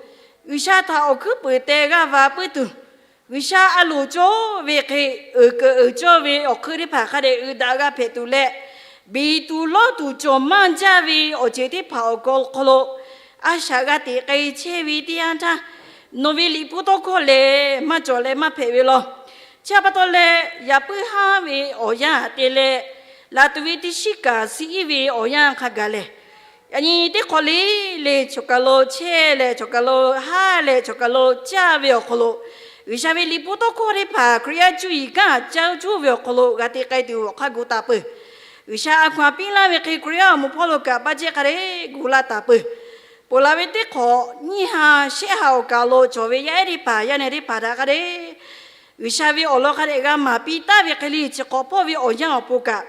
G'uiˬsha htaꞈ awˬ hkuiˉ puiˍ teh g'aˇ va puiˉ tuˬ, G'uiˬsha a loˍ cawˇ ve hk'e uiˍ keunˍ uiˍ cawˇ ve awˬ hk'eun teˇ hpaˍ hk'a dehꞈ uiˍ daꞈ g'a hpehꞈ tuˬ leh, biˬ tuˬ lawˇ tuˬ cawˬ maˇ jaˇ ve awˬ ceuˬ teˇ hpaˍ awˬ hk'aw lo a shaꞈ g'a teꞈ k'ai chehˇ ve teˇ yanˇ htaˇ, nawˬ ve liꞈ hpu tawˇ hkawˇ lehˬ maˇ cawˬ leh maˇ hpehꞈ ve law. Chi pa taw leh, yaꞈ puiˉ haˉ ve awˬ yanˇ te leh, laˬ tuˬ ve teˇ shiˉ kaꞈ suh iˉ ve awˬ yanˇ hk'a gaˬ lehˬ, yaꞈ nyi teˇ hk'awꞈ le le chawˬ kaˬ lo chehˇ leh chawˬ kaˬ lo haˉ leh chawˬ kaˬ lo caˇ ve awˬ hk'aw lo, G'uiˬsha ve liꞈ hpu tawˇ hkawˇ teˇ hpaˍ Hkriꞈ yaˇ cuˇ yiˍ kanˉ caˇ cuˇ ve awˬ hk'aw lo g'a te k'ai tuˬ awˬ hk'aˇ gu taˍ peuˬ. G'uiˬsha a hkaw anˬ piˇ laˇ ve hk'e Hkriꞈ yaˇ awˬ moˍ hpawˇ lo kaꞈ baˆ jehˇ hk'a dehꞈ gu laˇ taˍ peuˬ. Ponˬ laˬ ve teˇ hk'awꞈ nyiˇ ha shehˆ ha awˬ kaˬ lo cawˬ ve yaˇ ehˉ teˇ hpaˍ yaˇ nehˬ teˇ hpaˍ htaꞈ hk'a dehꞈ G'uiˬsha ve awˬ lawn hk'a dehꞈ g'a maˍ piˇ taˍ ve hk'e le, chi hk'awꞈ hpawˇ ve awˬ yanˇ awˬ pon kaꞈ,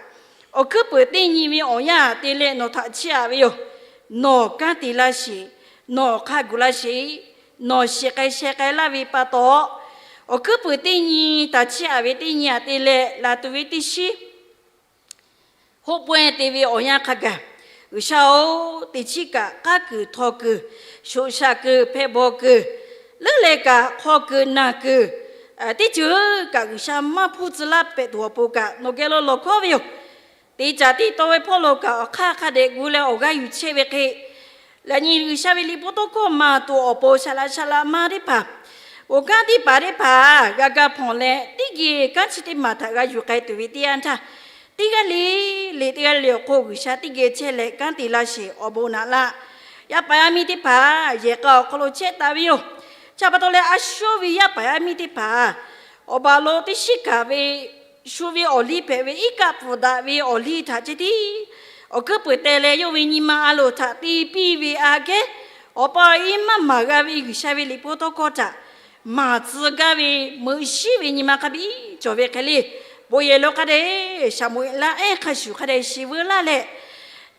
awˬ hkuiˉ puiˍ teˇ nyi ve awˬ yanˇ te leh nawˬ htaꞈ chiˇ aꞈ ve yoˬ. Nawˬ kanˉ te laˇ sheˍ. Nawˬ hk'a gu laˇ sheˍ. Nawˬ shiˍ k'ai sheh k'ai laˇ ve pa taw, awˬ hkuiˉ puiˍ teˇ nyi htaꞈ chiˇ aꞈ ve teˇ nyi aꞈ te leh laˬ tuˬ ve teˇ shiˉ hoˆ pawehˇ te ve awˬ yanˇ hk'a gaˬ, G'uiˬsha-oˬ, teˇ chiˉ kaꞈ k'aˉ kuiˬ htaw kuiˬ, shoꞈ shaꞈ kuiˬ hpehꞈ bawˬ kuiˬ, leuˉ leh kaꞈ hk'aw kuiˬ naˬ kuiˬ, teˇ ceuˬ kaꞈ G'uiˬsha maˇ hpuˇ tcuh laˇ hpehꞈ tuˬ awˬ pon kaꞈ nawˬ geh lo lawˬ hkawˉ ve yoˬ. Teˇ caꞈ tiˉ tawˇ ve hpawˇ lo kaꞈ awˬ hk'aˇ hk'a dehꞈ gu leh awˬ g'aˇ yuˬ chehˇ ve hk'e, yaꞈ nyi G'uiˬsha ve liꞈ hpu tawˇ hkawˇ maˍ tuˬ awˬ pon shaˍ laꞈ shaˍ laꞈ ma teˇ hpaˍ, oˬ kanˉ teˇ hpaˍ teˇ hpaˍ g'a ga hpawnˬ leh teˇ geh kanˉ chi teˇ maˬ htaꞈ g'a yuˬ k'ai tuˬ ve teˇ yanˇ htaˇ, teˇ g'aˇ le le teˇ g'aˇ le awˬ hk'oˆ G'uiˬsha teˇ geh chehˇ leh kanˉ te laˇ sheˍ, awˬ bon naꞈ laˇ. Yaˇ paˍ yaˇ miˇ teˇ hpaˍ yehˬ k'a awˬ hk'aw lo chehˇ taˍ ve yoˬ. Chi pa taw leh a shu ve yaˇ paˍ yaˇ miˇ teˇ hpaˍ awˬ baˬ lo teˇ shiˉ kaꞈ ve shu ve awˬ liˇ hpehꞈ ve iˉ kaˆ pfuhˍ daꞈ ve awˬ liˇ htaꞈ ceh tiˉ awˬ hkuiˉ peuˍ teh leh, yawˇ ve nyi ma a loˍ htaꞈ te piˇ ve aꞈ kehˉ, awˬ pa awˬ e maˇ maˍ g'a ve G'uiˬsha ve liꞈ hpu tawˇ hkawˇ htaꞈ maˍ tcuh gaˇ ve meuꞈ shiˉ ve nyi ma hk'a biˇ cawˬ ve hk'e le. Bon yehˬ lo hk'a dehꞈ Saˍmo-eˍlaˆ ehˉ hk'a shuˍ hk'a dehꞈ shiˍ veu laˇ leh,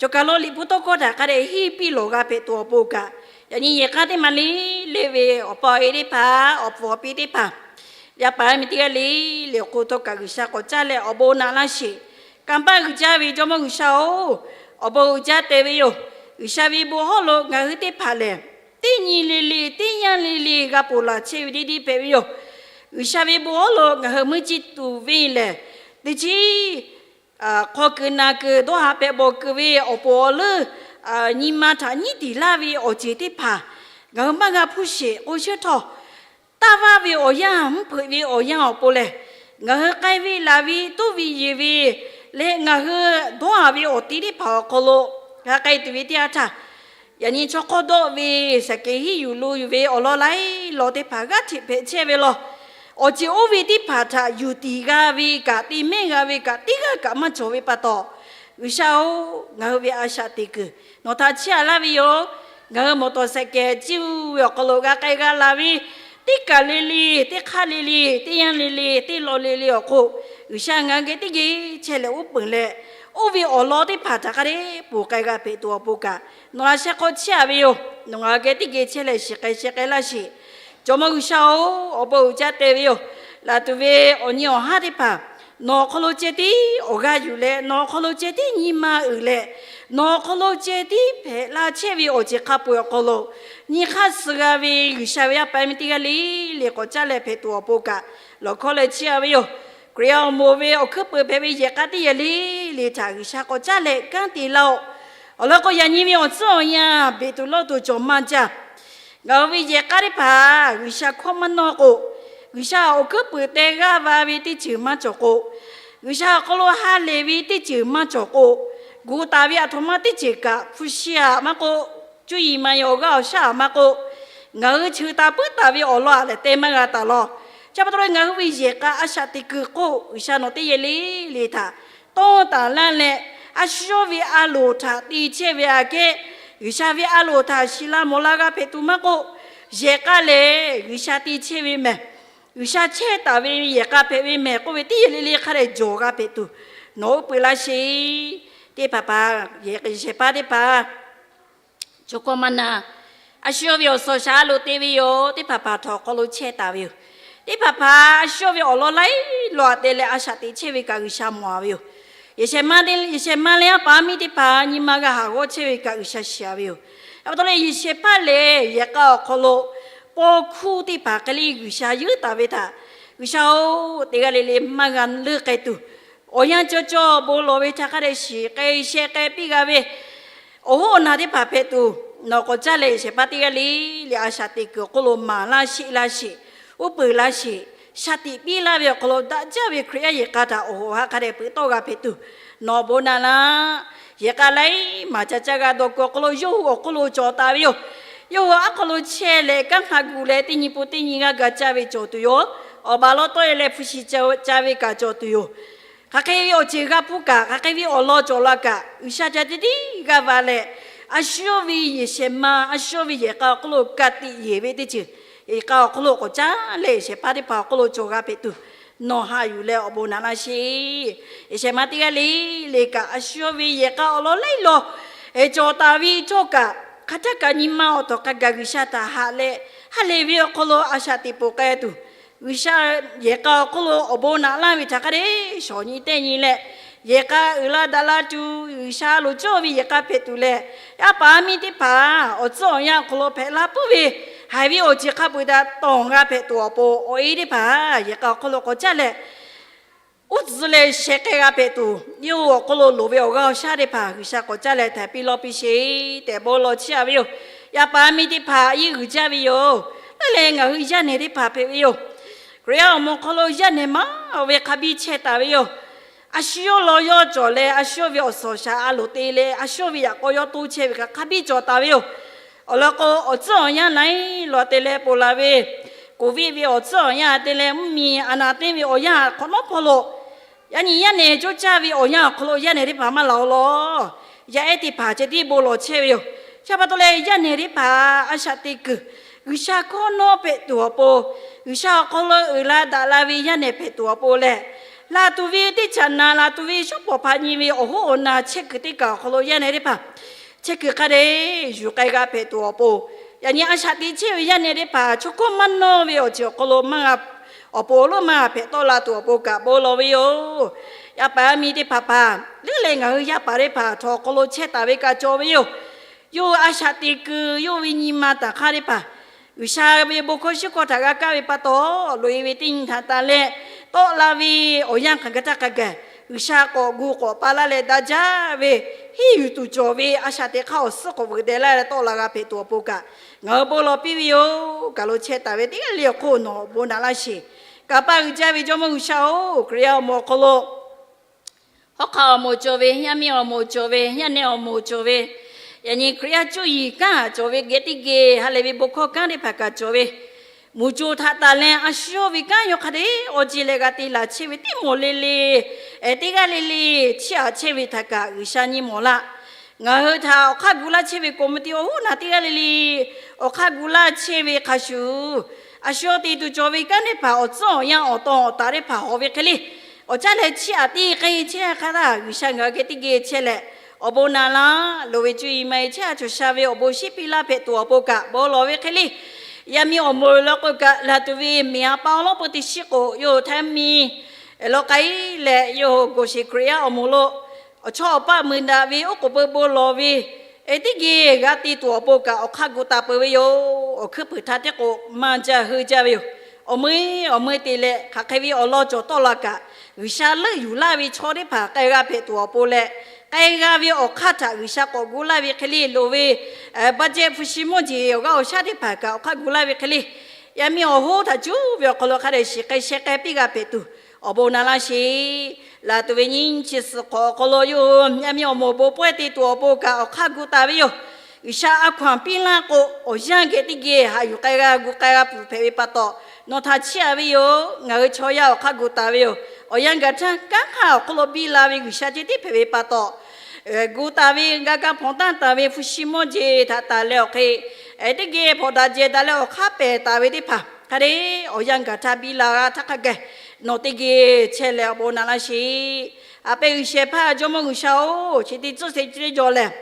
cawˬ kaˬ lo liꞈ hpu tawˇ hkawˇ htaꞈ hk'a dehꞈ hiˇ piˇ lawˬ g'a hpehꞈ tuˬ awˬ pon kaꞈ, yaꞈ nyi yehˬ k'aˇ teˇ ma le le ve awˬ pa awˬ e teˇ hpaˍ, awˬ pfuhˍ awˬ pi teˇ hpaˍ, yaˇ paˍ yaˇ miˇ teˇ g'aˇ le le awˬ hk'oˆ htawˇ kaꞈ G'uiˬsha k'awꞈ caˇ leh awˬ bon naꞈ laˇ sheˍ. Kanˇ paˆ g'uiˬ jaˇ ve Jawˇmawˇ G'uiˬsha-oˬ, awˬ bon uiˍ jaˇ te ve yoˬ. G'uiˬsha ve bon hawˉ lo ngaˬ hui teˇ hpaˍ lehˬ, teˇ nyi le le teˇ yanˇ le le g'a ponˬ laˬ chehˇ ve deˇ deˇ hpehꞈ ve yoˬ. G'uiˬsha ve bon hawˉ lo ngaˬ hui meuˇ jiˇ tuˬ ve lehˬ, teˇ chiˉ hk'aw kuiˬ naˬ kuiˬ dawˇ haˍ pehꞈ bawˬ kuiˬ ve awˬ pon awˬ leuˉ, nyi ma htaꞈ nyiˉ tiˍ laˇ ve awˬ ceuˬ teˇ hpaˍ ngaˬ hui maˇ g'a hpuˇ sheˍ k'o, chi htawˇ taˇ vaˇ ve awˬ yanˇ, mvuhˇ hpeuꞈ ve awˬ yanˇ awˬ pon lehˬ, ngaˬ hui k'ai ve laˬ ve tuˉ ve yeˬ ve leh ngaˬ hui dawˇ haˍ ve awˬ ti teˇ hpaˍ awˬ hk'aw lo g'a k'ai tuˬ ve teˇ yanˇ htaˇ, yaꞈ nyi chaw hk'awˇ dawˆ ve saˍkeˍ hiˉ yuˬ lo yuˬ ve awˬ lawn laiˉ lawn teˇ hpaˍ g'aˇ hteꞈ hpehꞈ chehˇ ve law. Awˬ ceuˬ oˇ ve teˇ hpaˍ htaꞈ yuˬ tiˍ g'a ve kaꞈ, te mehˇ g'a ve kaꞈ, teˇ g'aˇ kaꞈ maˇ cawˬ ve pa taw, G'uiˬsha-oˬ, ngaˬ hui ve a shaꞈ teꞈ kuiˬ nawˬ htaꞈ chiˇ aꞈ laˇ ve yoˬ. Ngaˬ hui mawˬ tawˍ saˍkeˍ ciˇ uˬ ve awˬ hk'aw lo g'a k'ai g'a la ve, teˇ kaˬ le le, teˇ hk'aˇ le le, teˇ yanˇ le le, teˇ law le le awˬ hk'oˆ, G'uiˬsha ngaˬ hui geh teˇ geh chehˇ leh uˉ peunˍ leh, oˇ ve awˬ lawn teˇ hpaˍ htaꞈ hk'a dehꞈ ponˬ k'ai g'a hpehꞈ tuˬ awˬ pon kaꞈ, nawˬ a shehˍ hk'aw chiˇ aꞈ ve yoˬ. Nawˬ ngaˬ hui geh teˇ geh chehˇ leh shiˍ k'ai sheh k'ai laˇ sheˍ. Jawˇmawˇ G'uiˬsha-oˬ, awˬ bon uiˍ jaˇ te ve yoˬ. Laˬ tuˬ ve awˬ nyi awˬ haˉ teˇ hpaˍ nawˬ awˬ hk'aw lo ceh tiˉ awˬ g'aˇ yuˬ leh, nawˬ awˬ hk'aw lo ceh tiˉ nyi ma uiˍ leh, nawˬ awˬ hk'aw lo ceh tiˉ hpehꞈ la chehˇ ve awˬ ceuˬ hk'a peu-eˬ awˬ hk'aw lo, nyi hk'aˇ suh g'a ve G'uiˬsha ve yaˇ paˍ yaˇ miˇ teˇ g'aˇ le le k'awꞈ caˇ leh hpehꞈ tuˬ awˬ pon kaꞈ, lawˬ hkawˇ leh chiˇ aꞈ ve yoˬ. Hkriꞈ yaˇ awˬ moˍ ve awˬ hkuiˉ peuˍ hpehꞈ ve yehˬ k'a teˇ yehˬ le le htaꞈ G'uiˬsha k'awꞈ caˇ leh kanˉ te laˇ-oˆ. Awˬ lawn k'o, yaꞈ nyi ve awˬ tcuhˉ awˬ yanˇ beˬ tuˬ lawˇ tuˬ cawˬ maˇ jaˇ. Ngaˬ hui ve yehˬ k'a teˇ hpaˍ G'uiˬsha hkawˇ maˇ nawˇ k'o, G'uiˬsha awˬ hkuiˉ peuˍ teh g'aˇ va ve teˇ ceuˬ maˇ cawˬ k'o, G'uiˬsha awˬ hk'aw lo ha lehˬ ve teˇ ceuˬ maˇ cawˬ k'o, gu taˍ ve aˬ htoꞈ ma teˇ ceuˬ kaꞈ, hpu shi aꞈ maˇ k'oˆ, cuˇ yiˍ maˍ yiˍ awˬ g'aˇ awˬ shaˉ aꞈ maˇ k'oˆ, ngaˬ hui chi taˍ puiˉ taˍ ve awˬ lawn aꞈ lehˬ te maˇ g'a taˍ law. Chi pa taw leh ngaˬ hui ve yehˬ k'a a shaꞈ teꞈ kuiˬ hk'oˆ G'uiˬsha nawˬ teˇ yehˬ le le htaꞈ tawˇ taˍ laˇ leh, a shu yawˇ ve a loˍ htaꞈ te chehˇ ve aꞈ kehˉ, G'uiˬsha ve a loˍ htaꞈ shiˍ la mawˬ la g'a hpehꞈ tuˬ maˇ k'oˆ, yehˬ k'a lehˬ G'uiˬsha te chehˇ ve mehˬ, G'uiˬsha chehˇ taˍ ve yehˬ k'a hpehꞈ ve mehˬ k'oˆ ve teˇ yehˬ le le hk'a dehꞈ jawˬ g'a hpehꞈ tuˬ nawˬ uˉ peunˍ laˇ sheˍ. Teˇ hpaˍ hpaˍ, yehˬ shehˍ hpaˇ teˇ hpaˍ, chaw hkawˇ maˇ na. A shu yawˇ ve awˬ suhˍ awˬ shaˍ a loˍ te ve yoˬ. Teˇ hpaˍ hpaˍ htaꞈ awˬ hk'aw lo chehˇ taˍ ve yoˬ. Teˇ hpaˍ hpaˍ a shu yawˇ ve awˬ lawn laiˉ lawn aꞈ te leh a shaꞈ teꞈ chehˇ ve kaꞈ G'uiˬsha mawˬ-a ve yoˬ. Yehˬ shehˍ ma leh yaˇ paˍ yaˇ miˇ teˇ hpaˍ nyi ma g'a haˍ g'awˇ chehˇ ve kaꞈ G'uiˬsha shiˍ-a ve yoˬ. A pa taw leh yehˬ shehˍ hpaˇ lehˬ yehˬ k'a awˬ hk'aw lo paw hkuˇ teˇ hpaˍ hk'e le G'uiˬsha yeuˉ taˍ ve htaꞈ, G'uiˬsha-oˬ, teˇ g'aˇ le le maˇ g'a leuˆ k'ai tuˬ, awˬ yanˇ cawˇ cawˇ bon lawˬ ve htaꞈ hk'a dehꞈ shiˍ k'ai sheh k'ai piˇ g'a ve awˬ hoˉ awˬ naˬ teˇ hpaˍ hpehꞈ tuˬ, nawˬ k'awꞈ caˇ leh yehˬ shehˍ hpaˇ teˇ g'aˇ le le a shaꞈ teꞈ kuiˬ awˬ hk'oˆ lo maˍ laˇ sheˆ laˇ sheˍ, uˉ peunˍ laˇ sheˍ, shaˍ tiꞈ piˇ laˇ ve awˬ hk'aw lo daꞈ jaˇ ve Hkriꞈ yaˇ yehˬ k'a htaꞈ awˬ hoꞈ awˬ ha hk'a dehꞈ peuˬ tawˆ g'a hpehꞈ tuˬ, nawˬ bon naꞈ laˇ. Yehˬ k'a laiˉ maˍ ca caˇ g'a dawˬ kuiˬ awˬ hk'aw lo yawˇ hui awˬ hk'oˆ lo cawˬ taˍ ve yoˬ. Yawˇ hui aˉ hk'aw lo chehˇ leh kanˉ hk'a gu leh teˇ nyi pun teˇ nyi g'aˇ ga caˇ ve cawˬ tuˬ yoˬ. Awˬ baˬ lawˇ tawˆ e leh hpu shi ca caˇ ve kaꞈ cawˬ tuˬ yoˬ. Hk'aˬ hk'e ve awˬ ceuˬ g'a hpuˇ kaꞈ, hk'aˬ hk'e ve awˬ lawn cawˬ la kaꞈ, G'uiˬsha ca tiˉ tiˉ g'aˇ va leh, a shu yawˇ ve yehˬ shehˍ ma, a shu yawˇ ve yehˬ k'a awˬ hk'oˆ lo ka tiꞈ yeˬ ve teˇ ceuˬ, yehˬ k'a awˬ hk'oˆ lo k'awꞈ caˇ leh yehˬ shehˍ hpaˇ teˇ hpaˍ awˬ hk'oˆ lo cawˬ g'a hpehꞈ tuˬ, nawˬ haꞈ yuˬ leh awˬ bon naꞈ laˇ sheˍ. Yehˬ shehˍ ma teˇ g'aˇ le le kaꞈ, a shu yawˇ ve yehˬ k'a awˬ lawn laiˉ lawn cawˬ taˍ ve htawˇ kaꞈ, hk'a htaˇ kaꞈ nyi ma awˬ tawˍ hk'a gaˬ G'uiˬsha htaꞈ haꞈ leh, ha lehˬ ve awˬ hk'aw lo a shaꞈ teꞈ poˬ k'ai tuˬ, G'uiˬsha yehˬ k'a awˬ hk'oˆ lo awˬ bon naꞈ laˇ ve htaꞈ hk'a dehꞈ shawˍ nyi tehˆ nyi leh, yehˬ k'a uiˍ la daꞈ la tuˬ, G'uiˬsha loˍ cawˇ ve yehˬ k'a hpehꞈ tuˬ leh, yaˇ paˍ yaˇ miˇ teˇ hpaˍ awˬ tcuhˉ awˬ yanˇ awˬ hk'aw lo hpehꞈ la puiˉ ve haiˬ ve awˬ ceuˬ hk'a peu-eˬ htaꞈ tawˍ g'a hpehꞈ tuˬ awˬ pon, awˬ e teˇ hpaˍ yehˬ k'a awˬ hk'aw lo k'awꞈ caˇ leh, uˉ tcuhˇ leh sheh k'ai g'a hpehꞈ tuˬ, yawˇ hui awˬ hk'oˆ lo loˍ ve awˬ g'aˇ awˬ shaˉ teˇ hpaˍ G'uiˬsha k'awꞈ caˇ leh htaiˍ piˇ lawˇ piˇ sheˍ tehꞈ bon lawˬ chiˇ aꞈ ve yoˬ. Yaˇ paˍ yaˇ miˇ teˇ hpaˍ a yeˇ uiˍ jaˇ ve yoˬ. Laiˉ leh ngaˬ hui yaˇ nehˬ teˇ hpaˍ hpehꞈ ve yoˬ. Hkriꞈ yaˇ awˬ moˍ hk'aw lo yaˇ nehˬ maˇ ve hk'a biˇ chehˇ taˍ ve yoˬ. A shu yawˇ law yawˇ cawˬ leh, a shu yawˇ ve awˬ suhˍ awˬ shaˍ a loˍ te leh, a shu yawˇ ve yaꞈ k'aw yawˇ toˇ chehˇ ve kaꞈ hk'a biˇ cawˬ taˍ ve yoˬ. Awˬ lawn k'o, awˬ tcuhˉ awˬ yanˇ laiˉ lawn te leh ponˬ laˬ ve, COVID ve awˬ tcuhˉ awˬ yanˇ te leh mvuhˇmiˬ a naˍ teˇ ve awˬ yanˇ hk'awꞈ nawˉ hpawˇ lo Yaꞈ nyi yaˇ nehˬ cawˇ caˇ ve awˬ yanˇ awˬ hk'aw lo yaˇ nehˬ teˇ hpaˍ maˇ laˬ-oˬ law. Yaˇ ehˉ teˇ hpaˍ ceh tiˉ bon lawˬ chehˇ ve yoˬ. Chi pa taw leh yaˇ nehˬ teˇ hpaˍ a shaꞈ teꞈ kuiˬ, G'uiˬsha hkawˇ nawˉ hpehꞈ tuˬ awˬ pon, G'uiˬsha awˬ hk'aw lo uiˍ la daꞈ la ve yaˇ nehˬ hpehꞈ tuˬ awˬ pon leh, laˬ tuˬ ve teˇ caꞈ naˍ, laˬ tuˬ ve shawˉ pawˍ hpaꞈ nyi ve awˬ hoˉ awˬ na chehˇ kuiˬ teˇ kaꞈ awˬ hk'aw lo yaˇ nehˬ teˇ hpaˍ chehˇ kuiˬ hk'a dehꞈ yuˬ k'ai g'a hpehꞈ tuˬ awˬ pon, yaꞈ nyi a shaꞈ teꞈ chehˇ ve yaˇ nehˬ teˇ hpaˍ chaw hkawˇ maˇ nawˇ ve awˬ ceuˬ awˬ hk'aw lo maˇ g'a, awˬ pon awˬ lonˉ maˇ g'a hpehꞈ tawˆ la tuˬ awˬ pon kaꞈ bon lawˬ ve yoˬ. Yaˇ paˍ yaˇ miˇ teˇ hpaˍ hpaˍ leuˉ leh ngaˬ hui yaˇ paˍ teˇ hpaˍ htaꞈ awˬ hk'aw lo chehˇ taˍ ve kaꞈ cawˬ ve yoˬ. Yawˇ hui a shaꞈ teꞈ kuiˬ yawˇ ve nyi ma taˍ hk'aˇ teˇ hpaˍ, G'uiˬsha ve bon hkawˇ shinˉ hkawˇ htaꞈ g'a kaˇ ve pa taw, loꞈ-e ve teˇ nyi htaꞈ tanˬ leh tawˆ la ve awˬ yanˇ hk'aˬ hk'e htaˇ hk'a gaˬ, G'uiˬsha k'awꞈ gu k'awꞈ pa laˇ leh daꞈ jaˇ ve, hiˉ yuˬ tuˬ cawˬ ve a shaꞈ teꞈ hk'aˇ awˬ suhˉ k'awꞈ veuꞈ deh laˇ leh tawˆ la g'a hpehꞈ tuˬ awˬ pon kaꞈ ngaˬ hui bon lawˬ piˇ ve yoˬ. Kaˬ lo chehˇ taˍ ve teˇ g'aˇ le awˬ hk'oˆ nawˬ bon naꞈ laˇ sheˍ. Kanˍ paˆ uiˍ jaˇ ve Jawˇmawˇ G'uiˬsha-oˬ, Hkriꞈ yaˇ awˬ moˍ awˬ hk'aw lo hawˉ hk'aˆ awˬ moˍ cawˬ ve, yaˇ miˇ awˬ moˍ cawˬ ve, yaˇ nehˬ awˬ moˍ cawˬ ve, yaꞈ nyi Hkriꞈ yaˇ cuˇ yiˍ kanˉ cawˬ ve, geh teˇ geh ha lehˬ ve bon hkawˇ kanˉ teˇ hpaˍ kaꞈ cawˬ ve, mvuhˇ co htaꞈ tanˬ leh a shu yawˇ ve kanˉ yawˇ hk'a dehꞈ awˬ ceˬ leh g'a te laˬ chehˇ ve teˇ mawˬ le le, teˇ g'aˇ le le chiˇ aꞈ chehˇ ve htaꞈ kaꞈ G'uiˬsha nyi mawˬ laˇ. Ngaˬ hui htaꞈ awˬ hk'aˇ gu laˇ chehˇ ve k'oˍ mvuh ti awˬ hoˉ naˬ teˇ g'aˇ le le awˬ hk'aˇ gu laˇ chehˇ ve hk'a shuˍ, a shu yawˇ te tuˬ cawˬ ve kanˉ teˇ hpaˍ awˬ tcuhˉ awˬ yanˇ awˬ tawn awˬ taˍ teˇ hpaˍ hawꞈ ve hk'e le, awˬ caˉ leh chiˇ aꞈ tiˇ k'ai chehˇ hk'aˇ htaˇ, G'uiˬsha ngaˬ hui geh teˇ geh chehˇ leh awˬ bon naꞈ laˇ. Loˍ ve cuˇ yiˍ maˇ heˆ, chehˇ sha cawˬ sha ve awˬ bon shiˉ piˇ laˇ hpehꞈ tuˬ awˬ pon kaꞈ bon lawˬ ve hk'e le, yaˇ miˇ awˬ moˍ lawˬ k'o kaꞈ, laˬ tuˬ ve miˬ a pa awˬ lawˉ peu teˇ shiˉ k'o, yawˇ hui htaiˇ miˇ lawˬ k'ai leh, yawˇ hui Goˍ sheˍ Hkriꞈ yaˇ awˬ moˍ lo awˬ chawˇ awˬ paˆ mui daꞈ ve oˉ k'oˍ pui bon lawˬ ve, teˇ geh g'a te tuˬ awˬ pon kaꞈ awˬ hk'aˇ gu taˍ peuˬ ve yoˬ. Awˬ hkuiˉ puiˍ htaˇ tiˉ k'o maˇ jaˇ heuˆ jaˇ ve yoˬ. Awˬ meuˇ awˬ meuˇ te leh hk'aˬ hk'e ve awˬ lawn cawˬ tawˆ la kaꞈ, G'uiˬsha leuˆ yuˬ laˇ ve chaw teˇ hpaˍ k'ai g'a hpehꞈ tuˬ awˬ pon leh, k'ai g'a ve awˬ hk'aˇ htaꞈ G'uiˬsha k'awꞈ gu laˇ ve hk'e le, loˍ ve budget hpu shi mawˇ jeˬ awˬ g'aˇ awˬ shaˉ teˇ hpaˍ kaꞈ awˬ hk'aˇ gu laˇ ve hk'e le, yaˇ miˇ awˬ hoˉ htaꞈ cuˇ ve awˬ hk'aw lo hk'a dehꞈ shiˍ k'ai sheh k'ai piˇ g'a hpehꞈ tuˬ awˬ bon naꞈ laˇ sheˍ. Laˬ tuˬ ve nyiˇ chi suhˍ hk'awꞈ awˬ hk'aw lo yawˇ hui yaˇ miˇ awˬ moˍ bon pawehˇ te tuˬ awˬ pon kaꞈ awˬ hk'aˇ gu taˍ ve yoˬ. G'uiˬsha a hkaw anˬ piˇ laˇ k'o, awˬ yanˇ geh teˇ geh haꞈ yuˬ k'ai g'a gu k'ai g'a pfuhˍ hpehꞈ ve pa taw, nawˬ htaꞈ chiˇ aꞈ ve yoˬ. Ngaˬ hui chaw yaˇ awˬ hk'aˇ gu taˍ ve yoˬ. Awˬ yanˇ gaˬ htaˇ kanˉ hk'aˇ awˬ hk'aw lo biˇ la ve G'uiˬsha ceh tiˉ hpehꞈ ve pa taw, gu taˍ ve g'a ga hpawnˬ tanˇ taˍ ve hpu shi mawˇ jeˬ htaꞈ tanˬ leh awˬ hk'e, teˇ geh hpawꞈ daꞈ jehˬ daꞈ leh awˬ hk'aˇ pehˬ taˍ ve teˇ hpaˍ hk'a dehꞈ awˬ yanˇ gaˬ htaˇ biˇ la g'a htaˇ hk'a gaˬ, nawˬ teˇ geh chehˇ leh awˬ bon naꞈ laˇ sheˍ. A pehˇ G'uiˬsha hpaˇ Jawˇmawˇ G'uiˬsha-oˬ, chi teˇ tcuhˉ te teˇ jaw lehˬ,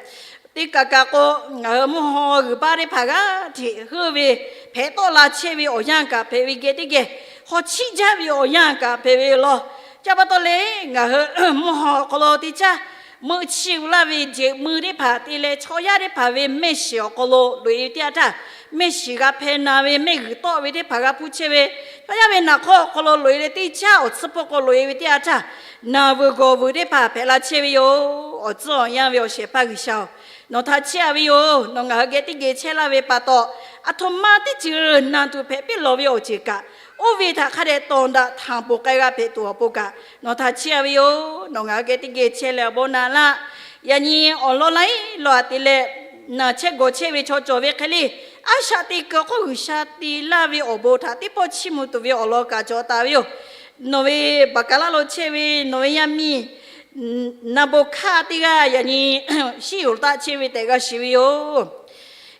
teˇ kaꞈ kaꞈ k'o, ngaˬ hui mvuhˇ haw g'uiˬ baˆ teˇ hpaˍ g'aˇ hteꞈ heuˆ ve hpehꞈ tawˆ la chehˇ ve awˬ yanˇ kaꞈ hpehꞈ ve geh teˇ geh, hawˉ chiˆ jaˇ ve awˬ yanˇ kaꞈ hpehꞈ ve law. Chi pa taw leh ngaˬ hui mvuhˇ haw awˬ hk'aw lo teˇ caˉ meuˆ chiˇ u laˇ ve jeꞈ mui teˇ hpaˍ te leh chaw yaˇ teˇ hpaˍ ve mehˆ shiˍ awˬ hk'aw lo loꞈ-e ve teˇ yanˇ htaˇ, mehˆ shiˍ g'a hpehˇ na ve mehˆ g'uiˬ tawˆ ve teˇ hpaˍ g'a hpuˇ chehˇ ve, chaw yaˇ ve naˬ hk'awˇ awˬ hk'aw lo loꞈ-e leh teˇ caˉ awˬ tcuhˉ hpawˇ k'o loꞈ-e ve teˇ yanˇ htaˇ, naˬ vuiˬ gawˬ vuiˬ teˇ hpaˍ hpehꞈ la chehˇ ve yoˬ. Awˬ tcuhˉ awˬ yanˇ ve awˬ shehˍ hpaˇ G'uiˬsha-oˬ, nawˬ htaꞈ chiˇ aꞈ ve yoˬ. Nawˬ ngaˬ hui geh teˇ geh chehˇ laˇ ve pa taw, aˬ htoꞈ ma teˇ ceuˬ naˬ tuˬ hpehꞈ piˇ lawˬ ve awˬ ceuˬ kaꞈ, oˇ ve htaꞈ hk'a dehꞈ tawˍ daꞈ htanˍ ponˬ k'ai g'a hpehꞈ tuˬ awˬ pon kaꞈ nawˬ htaꞈ chiˇ aꞈ ve yoˬ. Nawˬ ngaˬ hui geh teˇ geh chehˇ leh awˬ bon naꞈ laˇ. Yaꞈ nyi awˬ lawn laiˉ law aꞈ te leh, naˬ chehˇ gawˬ chehˇ ve chaw cawˬ ve hk'e le, a shaꞈ teꞈ kuiˬ awˬ hk'oˆ G'uiˬsha te laˇ ve awˬ bon htaꞈ teˇ pawˆ chiˇ mvuh tuˬ ve awˬ lawn kaꞈ cawˬ taˍ ve yoˬ. Nawˬ ve baˬ kaˍ laˇ lo chehˇ ve nawˬ ve yaˇ miˇ Naˍboˍhkaˆ teˇ g'aˇ yaꞈ nyi shiˉ yuˬ taˆ chehˇ ve tehꞈ g'a shiˍ ve yoˬ.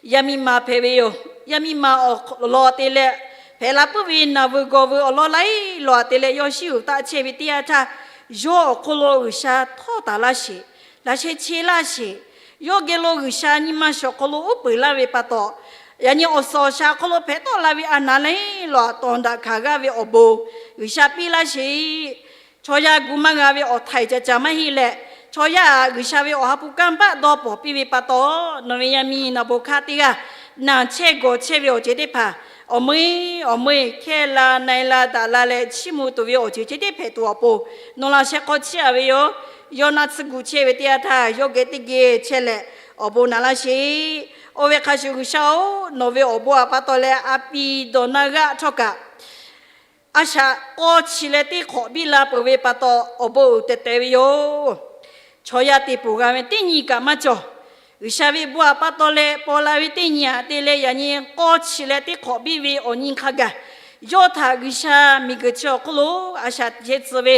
Yaˇ miˇ ma hpehꞈ ve yoˬ. Yaˇ miˇ ma awˬ lawn te leh, hpehꞈ la puiˉ ve naˬ vuiˬ gawˬ vuiˬ awˬ lawn laiˉ law aꞈ te leh yawˇ shiˉ yuˬ taˆ chehˇ ve teˇ yanˇ htaˇ, yawˇ awˬ hk'aw lo G'uiˬsha htawˇ taˍ laˇ sheˍ, laꞈ sheh che laˇ sheˍ. Yawˇ geh lo G'uiˬsha nyi ma shiˍ awˬ hk'aw lo uˉ peunˍ laˇ ve pa taw, yaꞈ nyi awˬ suhˍ awˬ shaˍ awˬ hk'aw lo hpehꞈ tawˆ la ve a naˍ laiˉ law aꞈ tawˍ daꞈ hkanˍ g'aˇ ve awˬ bon G'uiˬsha piˇ laˇ sheˍ. Chaw yaˇ gu maˇ g'a ve awˬ htaiˍ caˍ caˍ maˇ heˆ leh, chaw yaˇ G'uiˬsha ve awˬ ha hpu kanˇ baˆ dawˇ pawˍ piˇ ve pa taw, nawˬ ve yaˇ miˇ Naˍboˍhkaˆ teˇ g'aˇ naˬ chehˇ gawˬ chehˇ ve awˬ ceuˬ teˇ hpaˍ, awˬ meuˇ awˬ meuˇ hkehˇ la na-e la daꞈ la leh chiˇ mvuh tuˬ ve awˬ ceuˬ ceh tiˉ hpehꞈ tuˬ awˬ pon, nawˬ laꞈ sheh hk'aw chiˇ aꞈ ve yoˬ. Yawˇ naˆ tsuhˇ gu chehˇ ve teˇ yanˇ htaˇ, yawˇ geh teˇ geh chehˇ leh awˬ bon naꞈ laˇ sheˍ. Oˇ ve hk'a shuˍ G'uiˬsha-oˬ, nawˬ ve awˬ bon aꞈ pa taw leh a piˍ dawˬ na g'aˇ htawˇ kaꞈ, a shaꞈ k'awˇ chi leh teˇ hk'awꞈ biˇ la peuˬ ve pa taw, awˬ bon uiˍ tehˬ tehˬ ve yoˬ. Chaw yaˇ te ponˬ g'a ve teˇ nyi kaꞈ maˇ cawˬ. G'uiˬsha ve bon aꞈ pa taw leh paw la ve teˇ nyi aꞈ te leh yaꞈ nyi k'awˇ chi leh teˇ hk'awꞈ biˇ ve awˬ nyi hk'a gaˬ, yawˇ htaꞈ G'uiˬsha miˬguiˬ chi awˬ hk'oˆ lo a shaꞈ teꞈ chehˇ tcuh ve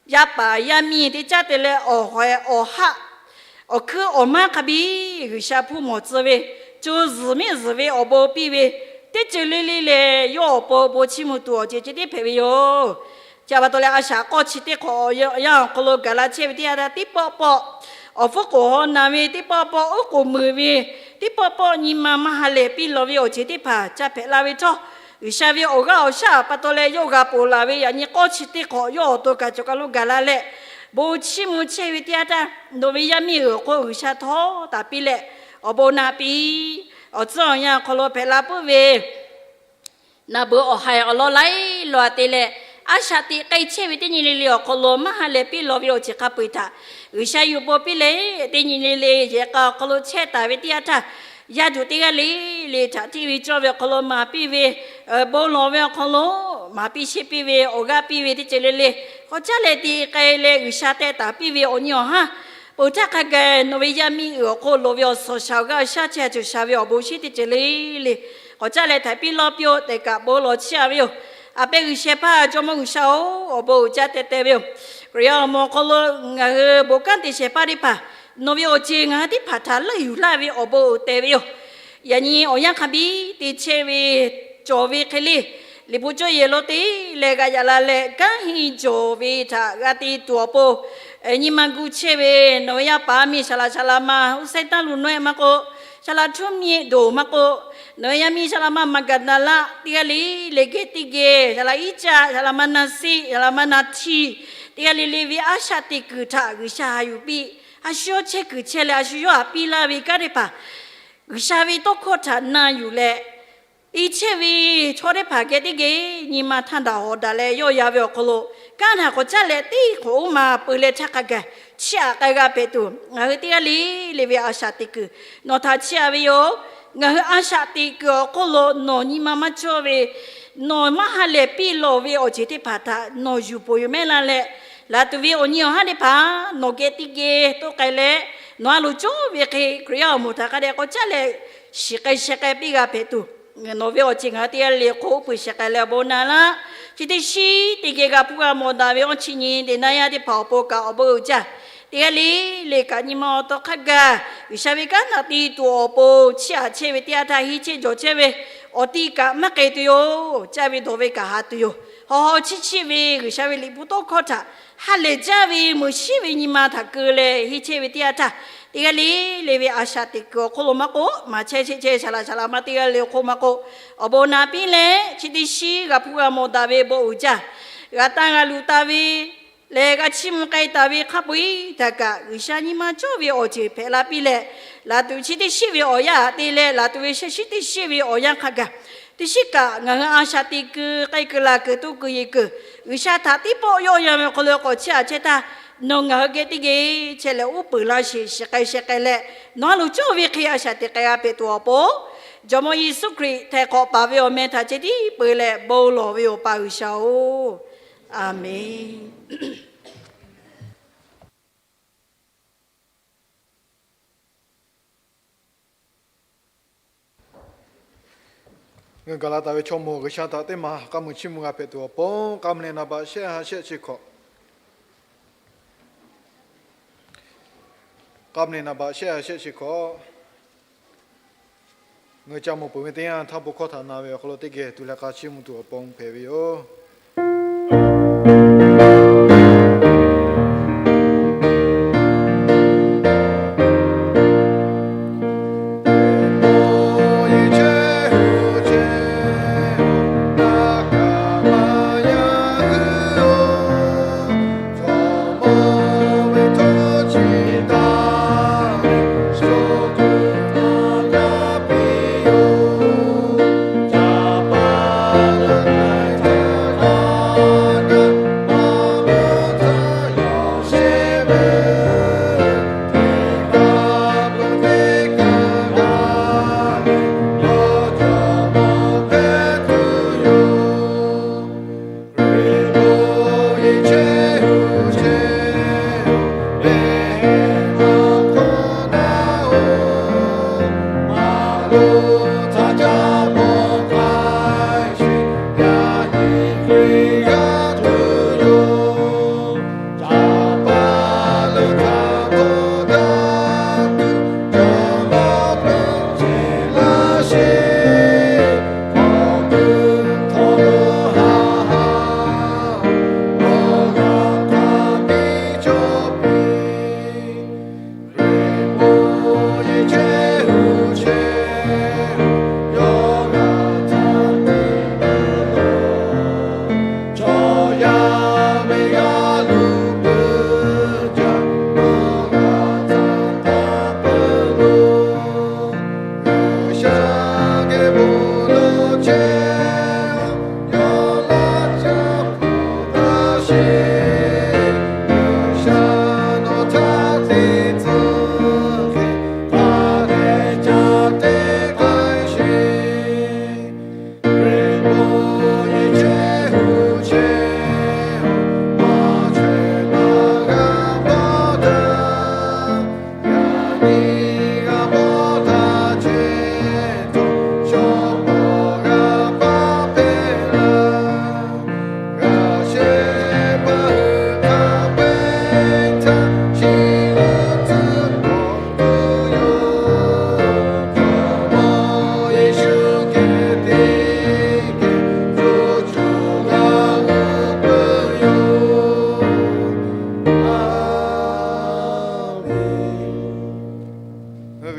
yaˇ paˍ yaˇ miˇ teˇ caˉ te leh awˬ hawehˍ awˬ haˆ awˬ hkuiˉ awˬ maˇ hk'a biˇ G'uiˬsha hpuˇ mawˬ tcuh ve, co zuhˬ miˇ zuhˬ ve awˬ bon piˇ ve, teˇ ceuˬ le le lehˬ yawˇ awˬ pon bon chiˇ mvuh tuˬ awˬ ceuˬ ceh tiˉ hpehꞈ ve yoˬ. Chi pa taw leh a shaꞈ k'awˇ chi teˇ hk'awꞈ awˬ yanˇ awˬ hk'aw lo gaˬ la chehˇ ve teˇ yanˇ htaˇ, teˇ pawˆ pawˆ awˬ hpfuhˇ k'oˍ haw na ve, teˇ pawˆ pawˆ oˉ k'oˍ mui ve, teˇ pawˆ pawˆ nyi ma maˇ ha lehˬ piˇ lawˬ ve awˬ ceuˬ teˇ hpaˍ ca hpehꞈ la ve htawˇ, G'uiˬsha ve awˬ g'aˇ awˬ shaˉ pa taw leh yawˇ g'a ponˬ laˬ ve yaꞈ nyi k'awˇ chi teˇ hk'awꞈ yawˇ awˬ to kaꞈ cawˬ kaˬ lo gaˬ la leh, bon chiˇ mvuh chehˇ ve teˇ yanˇ htaˇ, nawˬ ve yaˇ miˇ uiˍ awˬ hk'oˆ G'uiˬsha htawˇ taˍ piˇ leh, awˬ bon na piˇ. Awˬ tcuhˉ awˬ yanˇ awˬ hk'aw lo hpehꞈ la puiˉ ve naˍ beuꞈ awˬ haiˬ awˬ lawn laiˉ law te leh, a shaꞈ teꞈ k'ai chehˇ ve teˇ nyi le le awˬ hk'aw lo maˇ ha lehˬ piˇ lawˬ ve awˬ ceuˬ hk'a peu-eˬ htaꞈ G'uiˬsha yuˬ pon piˇ leh, teˇ nyi le le yehˬ k'a awˬ hk'aw lo chehˇ taˍ ve teˇ yanˇ htaˇ, yaˇ duˬ teˇ g'aˇ le le htaꞈ hteˇ ve cawˇ ve awˬ hk'aw lo maˍ piˇ ve, bon lawˬ ve awˬ hk'aw lo maˍ piˇ sheˆ piˇ ve awˬ g'aˇ piˇ ve teˇ ceuˬ le le, k'awꞈ caˉ leh te k'ai leh G'uiˬsha teh taˍ piˇ ve awˬ nyi awˬ haˉ peuˬ htaˇ hk'a gaˬ nawˬ ve yaˇ miˇ uiˍ awˬ hk'oˆ loˍ ve awˬ suhˍ shaˍ awˬ g'aˇ awˬ shaˉ chehˇ a ceuˬ shaˍ ve awˬ bon shinˉ teˇ ceuˬ le le, k'awꞈ caˉ leh htaiˍ piˇ lawˇ piˇ-oˆ tehꞈ kaꞈ bon lawˬ chiˇ a ve yoˬ. A pehˇ G'uiˬsha hpaˇ Jawˇmawˇ G'uiˬsha-oˬ, awˬ bon uiˍ jaˇ teh teh ve yoˬ. Hkriꞈ yaˇ awˬ moˍ awˬ hk'aw lo ngaˬ hui bon kanˉ te shehˍ hpaˇ teˇ hpaˍ, nawˬ ve awˬ ceuˬ ngaˬ hui teˇ hpaˍ htaꞈ leuˆ yuˬ laˇ ve awˬ bon uiˍ teh ve yoˬ. Yaꞈ nyi awˬ yanˇ hk'a biˇ te chehˇ ve cawˬ ve hk'e le, Liꞈ hpu cawˇ yehˬ lo te leh g'a yaꞈ la leh, kanˉ henˇ jawˬ ve htaꞈ g'a te tuˬ awˬ pon, nyi ma gu chehˇ ve nawˬ ve yaˇ paˍ miˇ Saˍ laꞈ Saˍ laꞈ ma Uˇsehˇ taˇ luˬ naweh maˇ k'oˆ, Saˍ laꞈ Htuˇ miˇ Doˬ maˇ k'oˆ, nawˬ ve yaˇ miˇ Saˍ laꞈ ma Maˍgaˍdaˍlaˆ teˇ g'aˇ le le geh teˇ geh, Saˍ laꞈ Iˉcaˆ, Saˍ laꞈ ma Naˍsiˆ, Saˍ laꞈ ma Naˍhtiˍ teˇ g'aˇ le le ve a shaꞈ teꞈ kuiˬ htaꞈ G'uiˬsha ha yuˬ piˇ, a shu yawˇ chehˇ kuiˬ chehˇ leh a shu yawˇ htaꞈ piˇ laˇ ve kanˉ teˇ hpaˍ G'uiˬsha ve tawˇ hkawˇ htaꞈ na yuˬ leh, te chehˇ ve chaw teˇ hpaˍ geh teˇ geh nyi ma htaˇ daꞈ hawꞈ daꞈ leh yawˇ ya ve awˬ hk'aw lo, kanˉ htaꞈ k'awꞈ caˉ leh teˇ hk'awꞈ uˉ ma peu leh htaˇ hk'a gaˬ chiˇ aꞈ k'ai g'a hpehꞈ tuˬ, ngaˬ hui teˇ g'aˇ le le ve a shaꞈ teꞈ kuiˬ nawˬ htaꞈ chiˇ a ve yoˬ. Ngaˬ hui a shaꞈ teꞈ kuiˬ awˬ hk'oˆ lo nawˬ nyi ma maˇ cawˇ ve, nawˬ maˇ ha lehˬ piˇ lawˬ ve awˬ ceuˬ teˇ hpaˍ htaꞈ nawˬ yuˬ pon yoˬ mehˉ laˇ leh, laˬ tuˬ ve awˬ nyi awˬ haˉ teˇ hpaˍ nawˬ geh teˇ geh toˇ k'ai leh, nawˬ a loˍ cawˇ ve hk'e Hkriꞈ yaˇ awˬ moˍ htaꞈ hk'a dehꞈ k'awꞈ caˉ leh shiˍ k'ai sheh k'ai piˇ g'a hpehꞈ tuˬ, nawˬ ve awˬ ceuˬ ngaˬ hui teˇ g'aˇ le le hk'oˆ uiˍ peuˬ sheh k'ai leh awˬ bon na laˇ. Chi teˇ shinˉ teˇ geh g'a hpuˇ g'a mawˬ daꞈ ve awˇ chi nyi teꞈ na yaˇ teˇ hpaˍ awˬ pon kaꞈ awˬ bon uiˍ jaˇ. Teˇ g'aˇ le le kaꞈ nyi ma awˬ taw hk'a gaˬ G'uiˬsha ve kanˉ htaꞈ te tuˬ awˬ pon chiˇ aꞈ chehˇ ve teˇ yanˇ htaˇ henˇ chehˇ jawˬ chehˇ ve awˬ ti kaꞈ maˇ k'ai tuˬ yoˬ. Caˇ ve dawˬ ve kaꞈ haꞈ tuˬ yoˬ. Hawꞈ hawꞈ chiˇ chiˇ ve G'uiˬsha ve liꞈ hpu tawˇ hkawˇ htaꞈ ha lehˬ jaˇ ve meuꞈ shiˉ ve nyi ma htaꞈ keu leh henˇ chehˇ ve teˇ yanˇ htaˇ, teˇ g'aˇ le le ve a shaꞈ teꞈ kuiˬ awˬ hk'oˆ lo maˇ k'oˆ, maˍ chehˇ sheˆ chehˇ Saˍ laꞈ Saˍ laꞈ ma teˇ g'aˇ le le awˬ hk'oˆ maˇ k'oˆ, awˬ bon na piˇ leh chi teˇ shinˉ g'a hpuˇ g'a mawˬ daꞈ ve bon uiˍ jaˇ. G'a tanˇ g'a luˬ taˍ ve leh g'a chiˇ mvuh k'ai taˍ ve hk'a peu-eˬ htaꞈ kaꞈ G'uiˬsha nyi ma cawˇ ve awˬ ceuˬ hpehꞈ la piˇ leh, laˬ tuˬ chi teˇ shinˉ ve awˬ yanˇ htaꞈ te leh laˬ tuˬ ve sheh shinˉ teˇ shinˉ ve awˬ yanˇ hk'a gaˬ, teˇ shinˉ kaꞈ ngaˬ hui a shaꞈ teꞈ kuiˬ k'ai kuiˬ laˬ kuiˬ toˇ kuiˬ yeˬ kuiˬ G'uiˬsha htaꞈ teˇ pawˆ yawˆ yan ve awˬ hk'aw lo k'awꞈ chiˇ aꞈ chehˇ htaˇ, nawˬ ngaˬ hui geh teˇ geh chehˇ leh uˉ peunˍ laˇ sheˍ shiˍ k'ai sheh k'ai leh, nawˬ a loˍ cawˇ ve hk'e a shaꞈ teꞈ k'ai g'a hpehꞈ tuˬ awˬ pon, Jawˇmawˇ Yeˍsuˆ Hkriꞈ htaiˍ hk'awꞈ paˍ ve awˬ meh htaꞈ ceh tiˉ peu leh bon lawˬ ve yoˬ, Awˬ pa G'uiˬsha-oˬ, Aˍmenˍ. Ngaˬ hui gaˬ la taˍ ve chaw mawˬ G'uiˬsha htaꞈ teˇ maˬ k'a muiˬ chiˇ mvuh g'a hpehꞈ tuˬ awˬ pon, k'a mvuh leh naˍ baꞈ shehˆ ha shehˆ chi hkawꞈ, k'a mvuh leh naˍ baꞈ shehˆ ha shehˆ chi hkawꞈ, ngaˬ hui ca mawˬ peuˬ ve teˇ yanˇ htaˇ bon hkawˇ htaꞈ na ve awˬ hk'aw lo teˇ geh tu leh k'a chiˇ mvuh tuˬ awˬ pon hpehꞈ ve yoˬ.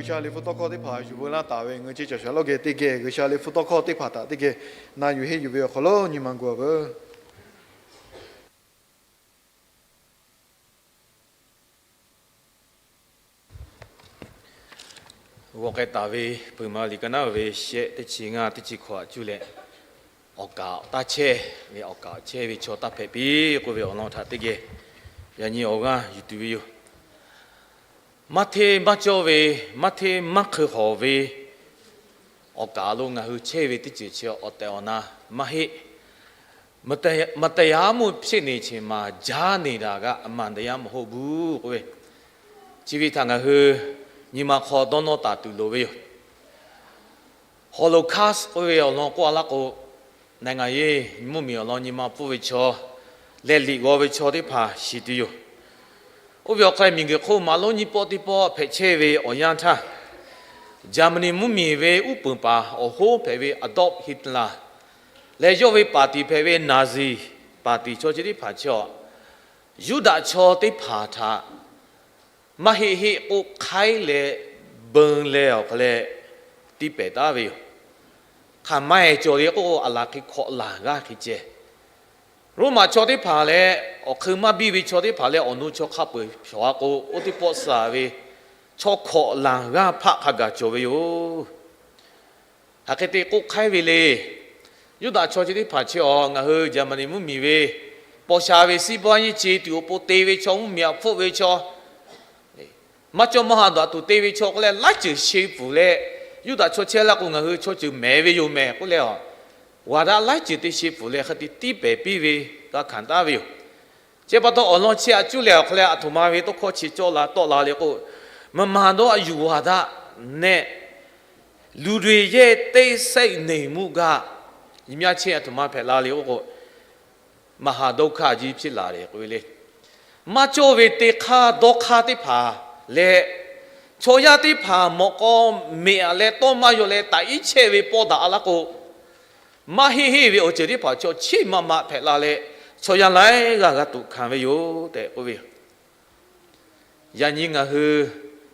G'uiˬsha liꞈ hpu tawˇ hkawˇ teˇ hpaˍ yuˬ veu laˇ taˍ ve ngaˬ hui ceˇ cawˬ shaˍ lawˇ geh teˇ geh G'uiˬsha liꞈ hpu tawˇ hkawˇ teˇ hpaˍ htaꞈ teˇ geh na yuˬ henˇ yuˬ ve awˬ hk'aw lo nyi ma gu-a veuˬ. G'aw k'ai taˍ ve Peuˬ maˍ liꞈ ka naˉ ve shehˆ teˇ chi ngaˇ teˇ chi hkawꞈ cuˇ leh, awˬ kaˍ taˇ chehˇ ve, awˬ kaˍ chehˇ ve chaw taˇ hpehꞈ piˇ k'oˆ ve awˬ lawn htaꞈ teˇ geh yaꞈ nyi awˬ g'aˇ yuˬ tuˬ ve yoˬ. Maˇ hteˇ maˇ cawˇ ve, maˇ hteˇ maˇ hk'eun hawˬ ve awˬ kaˍ lo ngaˬ hui chehˇ ve teˇ ceuˬ chi awˬ tehˬ awˬ na maˇ heˆ. မတရားမှုဖြစ်နေချိန်မှာ ကြားနေတာက အမှန်တရားမဟုတ်ဘူး k'oˆ ve, chi ve htaꞈ ngaˬ hui nyi ma hk'aw dawˇ nawˇ taˍ tuˬ loˍ ve yoˬ. Holocaust k'oˆ ve awˬ lawn k'oˆ-a laˇ k'o, နိုင်ငံရေး mvuhˇmiˬ awˬ lawn nyi ma pfuhˇ ve chaw leh liꞈ g'aw ve chaw teˇ hpaˍ shiˍ tuˬ yoˬ. Oˇ ve awˬ hk'aw lo miˬguiˬ hk'oˆ maˍ lonˉ nyiˇ pawˆ teˇ pawˆ hpehꞈ chehˇ ve awˬ yanˇ htaˇ, Jaˍmaˍniˆ mvuhˇmiˬ ve uˉ peunˍ paˍ awˬ hoˉ hpehꞈ ve Adolf Hitler leh yawˇ ve ပါတီ hpehꞈ ve နာဇီ ပါတီ chaw chi teˇ hpaˍ chi awˬ, Yuˇdaꞈ chaw teˇ hpaˍ htaꞈ maˇ heˆ heˆ k'oˆ hk'aiˉ leh, beun leh awˬ hk'aw leh tiˇ pehˍ taˉ ve yoˬ. Hk'aˬ ma-ehˍ cawˬ le k'o, aˬ laˬ hk'e hkawꞈ laˬ g'aˇ hk'e ceh, Roˉmaꞈ chaw teˇ hpaˍ leh awˬ hk'eun maˇ biˇ ve chaw teˇ hpaˍ leh awˬ nu chaw hk'a peu-eˬ shawˍ-a k'o, oˇ teˇ pawˆ suh ve chaw hkawꞈ laˬ g'aˇ hpaˆ hk'a gaˬ cawˬ ve yoˬ. Hk'aˬ hk'e te k'oˆ hk'aiˉ ve le. Yuˇdaꞈ chaw chi teˇ hpaˍ chi awˬ, ngaˬ hui Jaˍmaˍniˆ mvuhˇmiˬ ve paw sha ve စီးပွားရေးခြေတု awˬ pon te ve chaw, mvuhˇmiˬ aꞈ hpfuhˆ ve chaw, maˇ cawˇ maˇ ha daꞈ tuˬ te ve chaw k'oˆ leh laiˉ ceuˬ she pfuhˍ leh, Yuˇdaꞈ chaw chehˇ laˇ k'o ngaˬ hui chaw ceuˬ mehˍ ve yoˬ mehˍ k'oˆ leh, awˬ ဝါဒ laiˉ ceuˬ te she pfuhˍ leh hk'a te tiˇ pehˍ piˇ ve g'a hkanˍ taˉ ve yoˬ. Chi pa taw awˬ lawn chi aꞈ cuˇ leh awˬ hk'aw leh aˬ htoꞈ ma ve tawˇ hkawˇ chi cawˇ la tawˆ la le k'o, မမၤတော့အယူဝါဒနဲ့ လူတွေရဲ့ တိတ်ဆိတ်နေမှုက ယမႃးချေ aˬ htoꞈ ma hpehꞈ la le k'oˆ k'o, မဟာဒုက္ခကြီး ဖြစ်လာတယ် k'oˆ ve le. Maˇ cawˇ ve te hk'aˇ dawˇ hk'aˇ teˇ hpaˍ leh, chaw yaˇ teˇ hpaˍ mawꞈ k'aw meꞈ aꞈ leh tawˇ maˇ yaw leh taꞈ iˉ chehˇ ve pawˇ daꞈ-a laˇ k'o, maˇ heˆ heˆ ve awˬ ceuˬ teˇ hpaˍ chaw chiˇ ma ma hpehꞈ la leh, chaw yaˇ laiˉ g'aˇ g'a tuꞈ hkanˍ ve yoˬ tehꞈ k'oˆ ve yoˬ. Yaꞈ nyi ngaˬ hui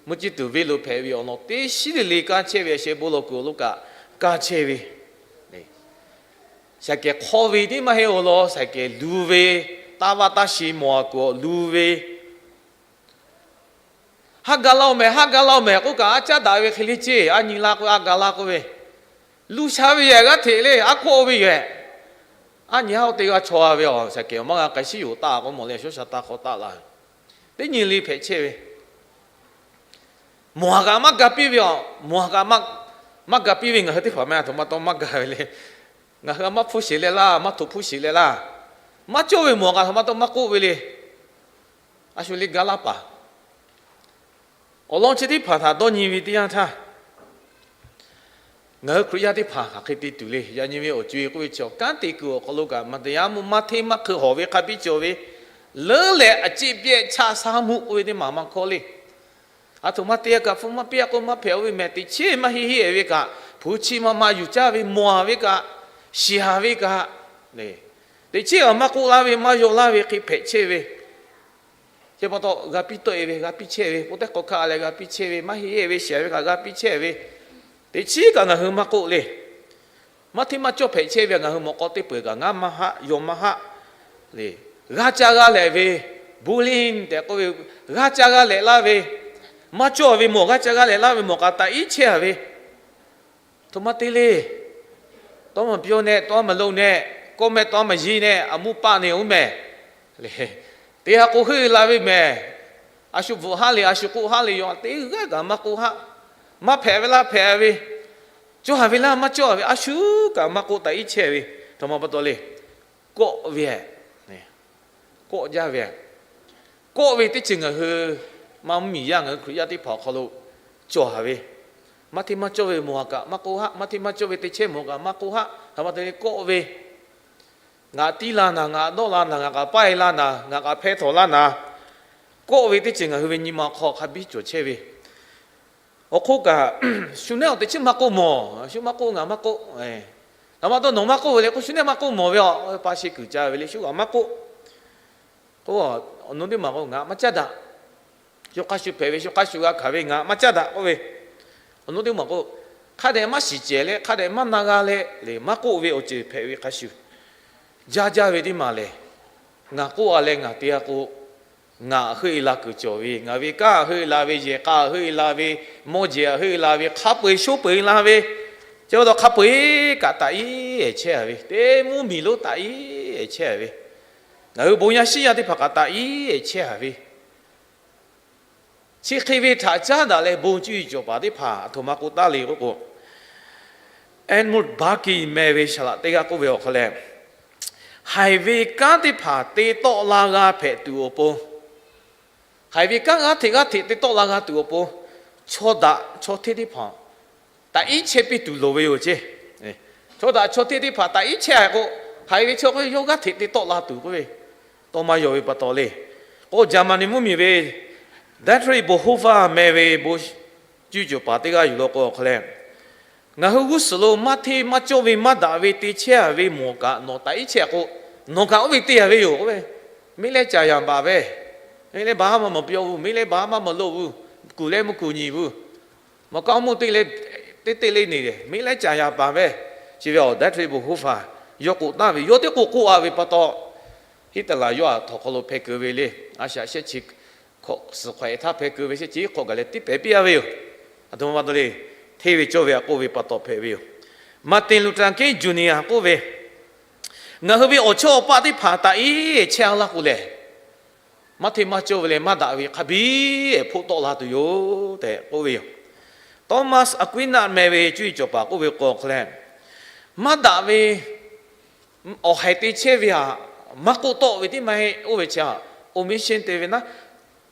mvuhˇ ciˇ tuˬ venˇ lo hpehꞈ ve awˬ lawn teˇ shiˉ le le kaˇ chehˇ ve, a sheh bon lawˬ kuiˬ awˬ lo kaꞈ kaˇ chehˇ ve, saˍkehˍ hk'awˇ ve teˇ maˇ heˆ awˬ lawn saˍkehˍ lu ve, taˇ vaˇ taˇ shi mawˬ a kuiˬ awˬ lu ve, haˉ gaˇ laˇ-oˬ mehˍ, haˉ gaˇ laˇ-oˬ mehˍ k'oˆ kaꞈ, aˉ caˉ daꞈ ve hk'e le ceˇ, a nyi la k'o a ga la k'oˆ ve, lu sha ve yehˬ g'aˇ hteꞈ le, aˉ hkawˇ ve yehˬ, aˉ nyi haˉ teˇ g'aˇ chaw-a ve awˬ saˍkehˍ awˬ maˇ g'a k'ai shiˉ yoˬ taˇ k'oˆ mawˬ leh shawˉ sha taˇ hk'awˇ taˆ la ve, teˇ nyi le hpehꞈ chehˇ ve, mawˬ a kaꞈ maˇ ga piˇ ve, a mawˬ a kaꞈ maˇ ga piˇ ve ngaˬ hui teˇ hpaˍ meh aˬ htoꞈ ma taw maˇ ga ve le. Ngaˬ hui a maˇ hpuˇ sheˍ leh laˇ, maˇ htoꞈ hpuˇ sheˍ leh laˇ, maˇ cawˇ ve mawˬ a kaꞈ htoꞈ ma taw maˇ k'oˆ ve le. A shu le ga laˇ paˍ. Awˬ lawn chi teˇ hpaˍ htaꞈ dawˇ nyi ve teˇ yanˇ htaˇ, ngaˬ hui Hkriꞈ yaˇ teˇ hpaˍ hk'aˬ hk'e te tuˬ le. Yaꞈ nyi ve awˬ co-e k'oˆ ve chi awˬ kanˉ te kuiˬ awˬ hk'aw lo kaꞈ, မတရားမှု maˇ hteˇ maˇ hk'eun hawˬ ve hk'a biˇ cawˬ ve, leuˉ leh a ciˉ pehˇ chaˇ saˉ mvuhˇ k'oˆ ve teˇ maˬ maˇ hkawˇ le. Aˬ htoꞈ ma te kaꞈ hpu maˇ piˇ a k'o maˇ hpehꞈ-o ve mehˍ. Teꞈ chiˉ maˇ heˆ heˆ-e ve kaꞈ, hpu chi ma ma yuˬ caˇ ve mawˬ a ve kaꞈ, shiˍ a ve kaꞈ, teꞈ chiˉ kaꞈ maˇ k'oˆ laˇ ve maˇ yaw laˇ ve hk'e hpehꞈ chehˇ ve. Chi pa taw g'a piˇ tawˆ-e ve, g'a piˇ chehˇ ve, k'o tehˉ k'aw hkaˆ leh g'a piˇ chehˇ ve, maˇ heˆ heˆ ve shiˍ a ve kaꞈ g'a piˇ chehˇ ve, teꞈ chiˉ kaꞈ ngaˬ hui maˇ k'oˆ le. Maˇ hteˇ maˇ cawˇ hpehꞈ chehˇ ve, ngaˬ hui mawꞈ k'aw teˇ peuˬ kaꞈ ngaˇ maˇ haˆ yaw maˇ haˆ le. G'aˇ caˇ g'aˇ lehꞈ ve, bullying tehꞈ k'oˆ ve, g'aˇ caˇ g'aˇ lehꞈ laˇ ve, maˇ cawˇ ve mawˬ g'aˇ caˇ g'aˇ lehꞈ laˇ ve mawˬ kaꞈ taꞈ iˉ chehˇ a ve, htoꞈ ma te le. သွားမပြောနဲ့, သွားမလုပ်နဲ့, ကိုယ့်မဲ့သွားမရေးနဲ့, အမှုပါနေဦးမယ်. Teˇ ha k'o heuˆ la ve mehˍ. A shu bvuhꞈ haˆ le, a shu k'oˆ haˆ le, yaw teˇ g'aˇ kaꞈ maˇ k'oˆ haˆ. Maˇ hpehꞈ ve laˇ hpehꞈ ve, cawˇ a ve laˇ maˇ cawˇ a ve, a shu kaꞈ maˇ k'oˆ taꞈ iˉ chehˇ ve, htoꞈ ma pa taw le. Kawˆ ve, kawˆ jaˇ ve, kawˆ ve teˇ ceuˬ ngaˬ hui maˇ mvuhˇmiˬ yaˇ ngaˬ hui Hkriꞈ yaˇ teˇ hpaˍ awˬ hk'aw lo cawˬ a ve, maˇ hteˇ maˇ cawˇ ve mawˬ a kaꞈ maˇ k'oˆ haˆ, maˇ hteˇ maˇ cawˇ ve teˇ chehˇ mawˬ kaꞈ maˇ k'oˆ haˆ. Htoꞈ ma te le, kawˆ ve, ngaˬ tiˇ la naˍ, ngaˬ dawˆ la naˍ, ngaˬ k'aꞈ paiˇ la naˍ, ngaˬ k'aꞈ hpeh htawˍ la naˍ, kawˆ ve teˇ ceuˬ ngaˬ hui ve nyi ma hk'aw hk'a biˇ cawˬ chehˇ ve. Awˬ hk'oˆ kaꞈ, shu nehˉ awˬ teꞈ chiˉ maˇ k'oˆ mawˬ, shu maˇ k'oˆ ngaˬ maˇ k'oˆ. Htoꞈ ma taw nawˬ maˇ k'oˆ ve le k'o, shu nehˉ maˇ k'oˆ mawˬ ve, a pa she kuiˬ ca ve le, shu g'aꞈ maˇ k'oˆ. K'o, awˬ nu teˇ maˬ k'o, ngaˬ maˇ caˇ daꞈ. Yawˇ hk'a shuˍ hpehꞈ ve, shu hk'a shuˍ g'a hkanˍ ve, ngaˬ maˇ caˇ daꞈ k'oˆ ve. Awˬ nuˉ teˇ maˬ k'o, hk'a dehꞈ maˇ shiˍ cehˬ leh hk'a dehꞈ maˇ na g'a leh le maˇ k'oˆ ve awˬ ceuˬ hpehꞈ ve hk'a shuˍ, jaˇ jaˇ ve teˇ maˬ lehˬ, ngaˬ k'oˆ a leh ngaˬ te a k'o, ngaˬ heuˆ e la kuiˬ cawˬ ve, ngaˬ ve kanˉ heuˆ e la ve, yehˬ k'a heuˆ e la ve, mawˇ jeˬ heuˆ e la ve, hk'a peu eˬ shonˉ peu eˬ la ve, chi pa taw hk'a peu eˬ kaꞈ taꞈ iˉ ehˍ chehˇ a ve, teˇ mvuhˇ miˬ lonˉ taꞈ iˉ ehˍ chehˇ a ve, ngaˬ hui bon yaˇ shiˉ yaˇ teˇ hpaˍ kaꞈ taꞈ iˉ ehˍ chehˇ a ve, chi hk'e ve htaꞈ caˉ daꞈ leh bon cuˇ yiˍ cawˬ paˍ teˇ hpaˍ aˬ htoꞈ ma k'oˆ taˍ le k'oˆ k'o, Edmund Burke meh ve saˍ laꞈ teˇ g'aˇ k'oˆ ve awˬ hk'aw leh, haiˬ ve kanˉ teˇ hpaˍ te tawˆ la g'a hpehꞈ tuˬ awˬ pon, haiˬ ve kanˉ g'aˇ hteꞈ g'aˇ hteꞈ te tawˆ la g'a tuˬ awˬ pon, chaw daꞈ chaw hteˇ teˇ hpaˍ taꞈ iˉ chehˇ piˇ tuˬ loˍ ve yoˬ ceˇ. Chaw daꞈ chaw hteˇ teˇ hpaˍ taꞈ iˉ chehˇ a k'o, haiˬ ve chaw k'o yawˇ g'aˇ hteꞈ te tawˆ la tuˬ k'oˆ ve, tawˇ maˇ yaw ve pa taw le. K'o Jaˍmaˍniˆ mvuhˇmiˬ ve Dietrich Bonhoeffer meh ve bon cuˇ yiˍ cawˬ paˍ teˇ g'aˇ yuˬ law k'o awˬ hk'aw leh, ngaˬ hui g'uˇ suhˍ lo maˇ hteˇ maˇ cawˇ ve maˇ daꞈ ve te chehˇ a ve mawˬ kaꞈ nawˬ taꞈ iˉ chehˇ a k'o, nawˬ kaꞈ oˇ ve te a ve yoˬ k'oˆ ve, ไม่เล็กจ่ายอย่างบาป ve, ไม่เล็กบาป maˇ maˍ pyawˇ vuˬ, ไม่เล็กบาป maˇ maˍ loˆ vuˬ, kuˬ leh mvuhˇ kuˬ nyi vuˬ, mawˬ kaˇ mvuhˇ teˇ le teˇ teˇ le neˬ le, ไม่เล็กจ่ายอย่างบาป ve, chi ve awˬ Dietrich Bonhoeffer yawˇ k'oˆ taˍ ve, yawˇ teˇ k'oˆ k'oˆ a ve pa taw, Hitler yawˇ aˬ htoꞈ hk'aw lo hpeh keu ve le, a shaꞈ shehˆ chi hkawꞈ suhˍ hk'awꞈ e htaˇ hpeh keu ve shehˆ chi hk'awꞈ gaˬ leh tiˉ pehˍ piˇ a ve yoˬ. Aˬ htoꞈ ma pa taw le, hteˇ ve cawˇ ve a k'oˆ ve pa taw hpehꞈ ve yoˬ. Martin Luther King Junior k'oˆ ve, ngaˬ hui ve awˬ chawˇ awˬ paˆ teˇ hpaˍ taꞈ iˉ chehˇ a laˇ k'o lehˬ, maˇ hteˇ maˇ cawˇ ve leh maˇ daꞈ ve hk'a biˇ ehˍ hpoˆ tawˆ la tuˬ yoˬ tehꞈ k'oˆ ve yoˬ. Thomas Aquinas meh ve cuˇ yiˍ cawˬ paˍ k'oˆ ve k'o awˬ hk'aw leh, maˇ daꞈ ve awˬ haiˬ te chehˇ ve htaꞈ maˇ k'oˆ tawˆ ve tiˉ maˇ heˆ. Oˇ ve chi a, omission te ve naˉ,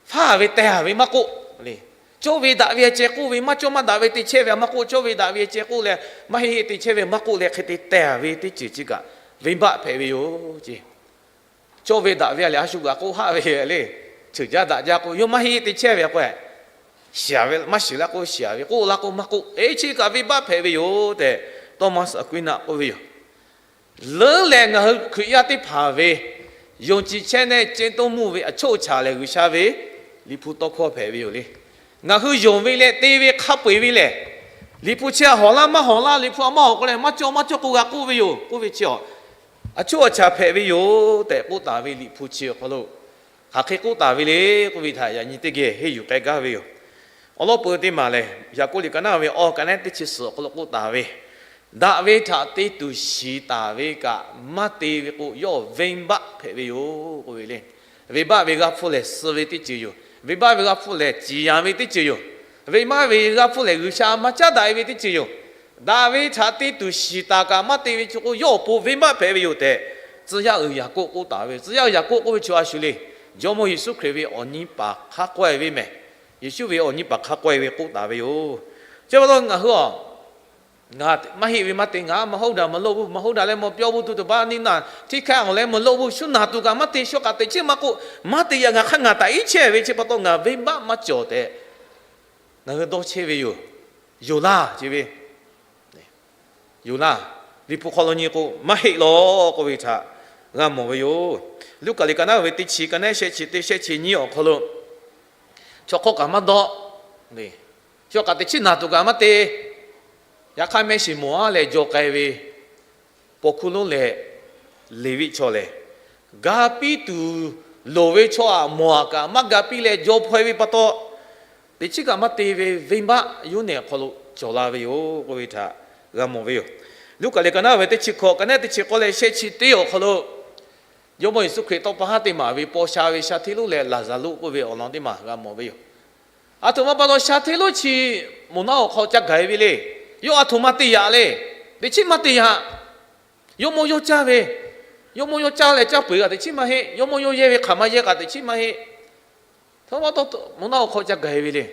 faˉ ve teh a ve maˇ k'oˆ le. Cawˇ ve daꞈ ve a ceh k'oˆ ve, maˇ cawˇ maˇ daꞈ ve te chehˇ ve htaꞈ maˇ k'oˆ, cawˇ ve daꞈ ve a ceh k'oˆ leh maˇ heˆ heˆ te chehˇ ve maˇ k'oˆ leh hk'e te teh a ve teˇ ceuˬ chi kaꞈ venˇbaˆ hpehꞈ ve yoˬ ceˇ. Cawˇ ve daꞈ ve a lehˬ a shu g'aꞈ k'oˆ haˆ ve le. Ceuˬ jaˇ daꞈ jaˇ k'o, yawˇ maˇ heˆ heˆ te chehˇ ve a k'o, shiˍ ve maˇ shiˍ laˇ k'o shiˍ ve, k'oˆ laˇ k'o maˇ k'oˆ, e chi kaꞈ venˇbaˆ hpehꞈ ve yoˬ tehꞈ Thomas Aquinas k'oˆ ve yoˬ. Leuˉ leh ngaˬ hui Hkriꞈ yaˇ teˇ hpaˍ ve ယုံကြည်ချက်နဲ့ ကျင့်သုံးမှု ve a choˇ a chaˍ lehˬ G'uiˬsha ve Liꞈ hpu tawˇ hkawˇ hpehꞈ ve yoˬ le. Ngaˬ hui yonˍ ve leh te ve hk'a peu eˬ ve lehˬ, Liꞈ hpu chi a hawˍ laˇ maˇ hawˍ laˇ, Liꞈ hpu a maˇ hawˍ k'o leh maˇ cawˇ maˇ cawˇ k'oˆ g'a k'oˆ ve yoˬ k'oˆ ve chi a, a choˇ a chaˍ hpehꞈ ve yoˬ tehꞈ k'oˆ taˍ ve Liꞈ hpu chi awˬ hk'aw lo hk'aˬ hk'e k'oˆ taˍ ve le k'oˆ ve htaꞈ yaꞈ nyi teˇ geh henˇ yuˬ k'ai gaˇ ve yoˬ. Awˬ lawn peuˬ teˇ maˬ lehˬ, Yaˍkoˆ liꞈ ka naˉ ve awˬ ka naˉ teˇ chi suhˍ awˬ hk'aw lo k'oˆ taˍ ve, daꞈ ve htaꞈ te tuˬ shiˍ taˍ ve kaꞈ maˇ te ve k'o, yawˇ venˇbaˆ hpehꞈ ve yoˬ k'oˆ ve le. Venˇbaˆ ve g'aˇ hpfuhˇ lehˬ suh ve teˇ ceuˬ yoˬ. Venˇbaˆ ve g'aˇ hpfuhˇ lehˬ ciˍ yanˍ ve teˇ ceuˬ yoˬ. Venˇbaˆ ve g'aˇ hpfuhˇ lehˬ G'uiˬsha maˇ caˉ daꞈ e ve teˇ ceuˬ yoˬ. Daꞈ ve htaꞈ te tuˬ shiˍ taˍ kaꞈ maˇ te ve chi k'o, yawˇ awˬ pon venˇbaˆ hpehꞈ ve yoˬ tehꞈ tcuh yaˇ uiˍ Yaˍkoˆ k'oˆ taˍ ve. Tcuh yaˇ uiˍ Yaˍkoˆ k'oˆ ve chi a shu le, Jawˇmawˇ Yeˍsuˆ Hkriꞈ ve awˬ nyi paˍ hk'a k'awehˇ ve mehˬ. Yeˍsuˆ ve awˬ nyi paˍ hk'a k'awehˇ ve k'oˆ taˍ ve yoˬ. Chi pa taw ngaˬ hui a, ngaˬ maˇ heˆ ve maˇ te, ngaˬ maˇ hawˉ daꞈ maˇ lawˇ vuˬ, maˇ hawˉ daꞈ leh mawˬ pyawˇ vuˬ, tuˬ tuˬ baˆ niˇ naˬ htiˇ hkehˇ awˬ leh mawˬ lawˇ vuˬ, shu naˬ tuˬ kaꞈ maˇ te, shu kaꞈ teꞈ chiˉ maˇ k'oˆ, maˇ te yaꞈ ngaˬ hk'aˇ ngaˬ taꞈ iˉ chehˇ ve chi pa taw ngaˬ venˇbaˆ maˇ cawˬ tehꞈ ngaˬ hui dawˇ chehˇ ve yoˬ. Yoˬ laˇ ce ve, yoˬ laˇ. Liꞈ hpu hk'aw lo nyi k'o maˇ heˆ lawˬ k'oˆ ve htaꞈ g'a mawˬ ve yoˬ. Luˉkaꞈ liꞈ ka naˉ ve teˇ chi ka naˉ shehˆ chi teˇ shehˆ chi nyiˇ awˬ hk'aw lo, chaw hk'awˇ kaꞈ maˇ dawˆ, chaw kaꞈ teꞈ chiˉ naˬ tuˬ kaꞈ maˇ te. Yaꞈ hk'aˇ mehˆ shiˍ mawˬ a leh jaw k'ai ve paw hkuˇ lonˉ leh Leˍviˆ chaw lehˬ, ga piˇ tuˬ loˍ ve chaw aꞈ mawˬ aꞈ kaꞈ maˇ ga piˇ leh jaw hpaw e ve pa taw, teꞈ chiˉ kaꞈ maˇ te ve venˇbaˆ yoˇ nehˬ awˬ hk'aw lo cawˬ la ve yoˬ k'oˆ ve htaꞈ g'a mawˬ ve yoˬ. Luˉkaꞈ liꞈ ka naˉ ve teˇ chi hkawꞈ ka naˉ teˇ chi k'awˇ leh shehˆ chi teˇ awˬ hk'aw lo, Jawˇmawˇ Yeˍsuˆ Hkriꞈ tawˇ pa haˉ teˇ maˬ ve paw sha ve sha hteˇ lonˉ leh Laˍzaˍruˆ k'oˆ ve awˬ lawn teˇ maˬ g'a mawˬ ve yoˬ. Aˬ htoꞈ ma pa taw sha hteˇ lonˉ chi moˬ naˆ awˬ hk'aw ca gaˬ e ve le. Yawˇ aˬ htoꞈ ma te yaꞈ le. Teꞈ chiˉ maˇ te yaꞈ. Yawˇ mawˇ yawˇ caˇ ve, yawˇ mawˇ yawˇ caˇ leh caˇ peu eˬ kaꞈ teꞈ chiˉ maˇ heˆ. Yawˇ mawˇ yawˇ yehˇ ve hk'aˬ ma yehˇ kaꞈ teꞈ chiˉ maˇ heˆ. Aˬ htoꞈ ma pa taw moˬ naˆ awˬ hk'aw ca gaˬ e ve le.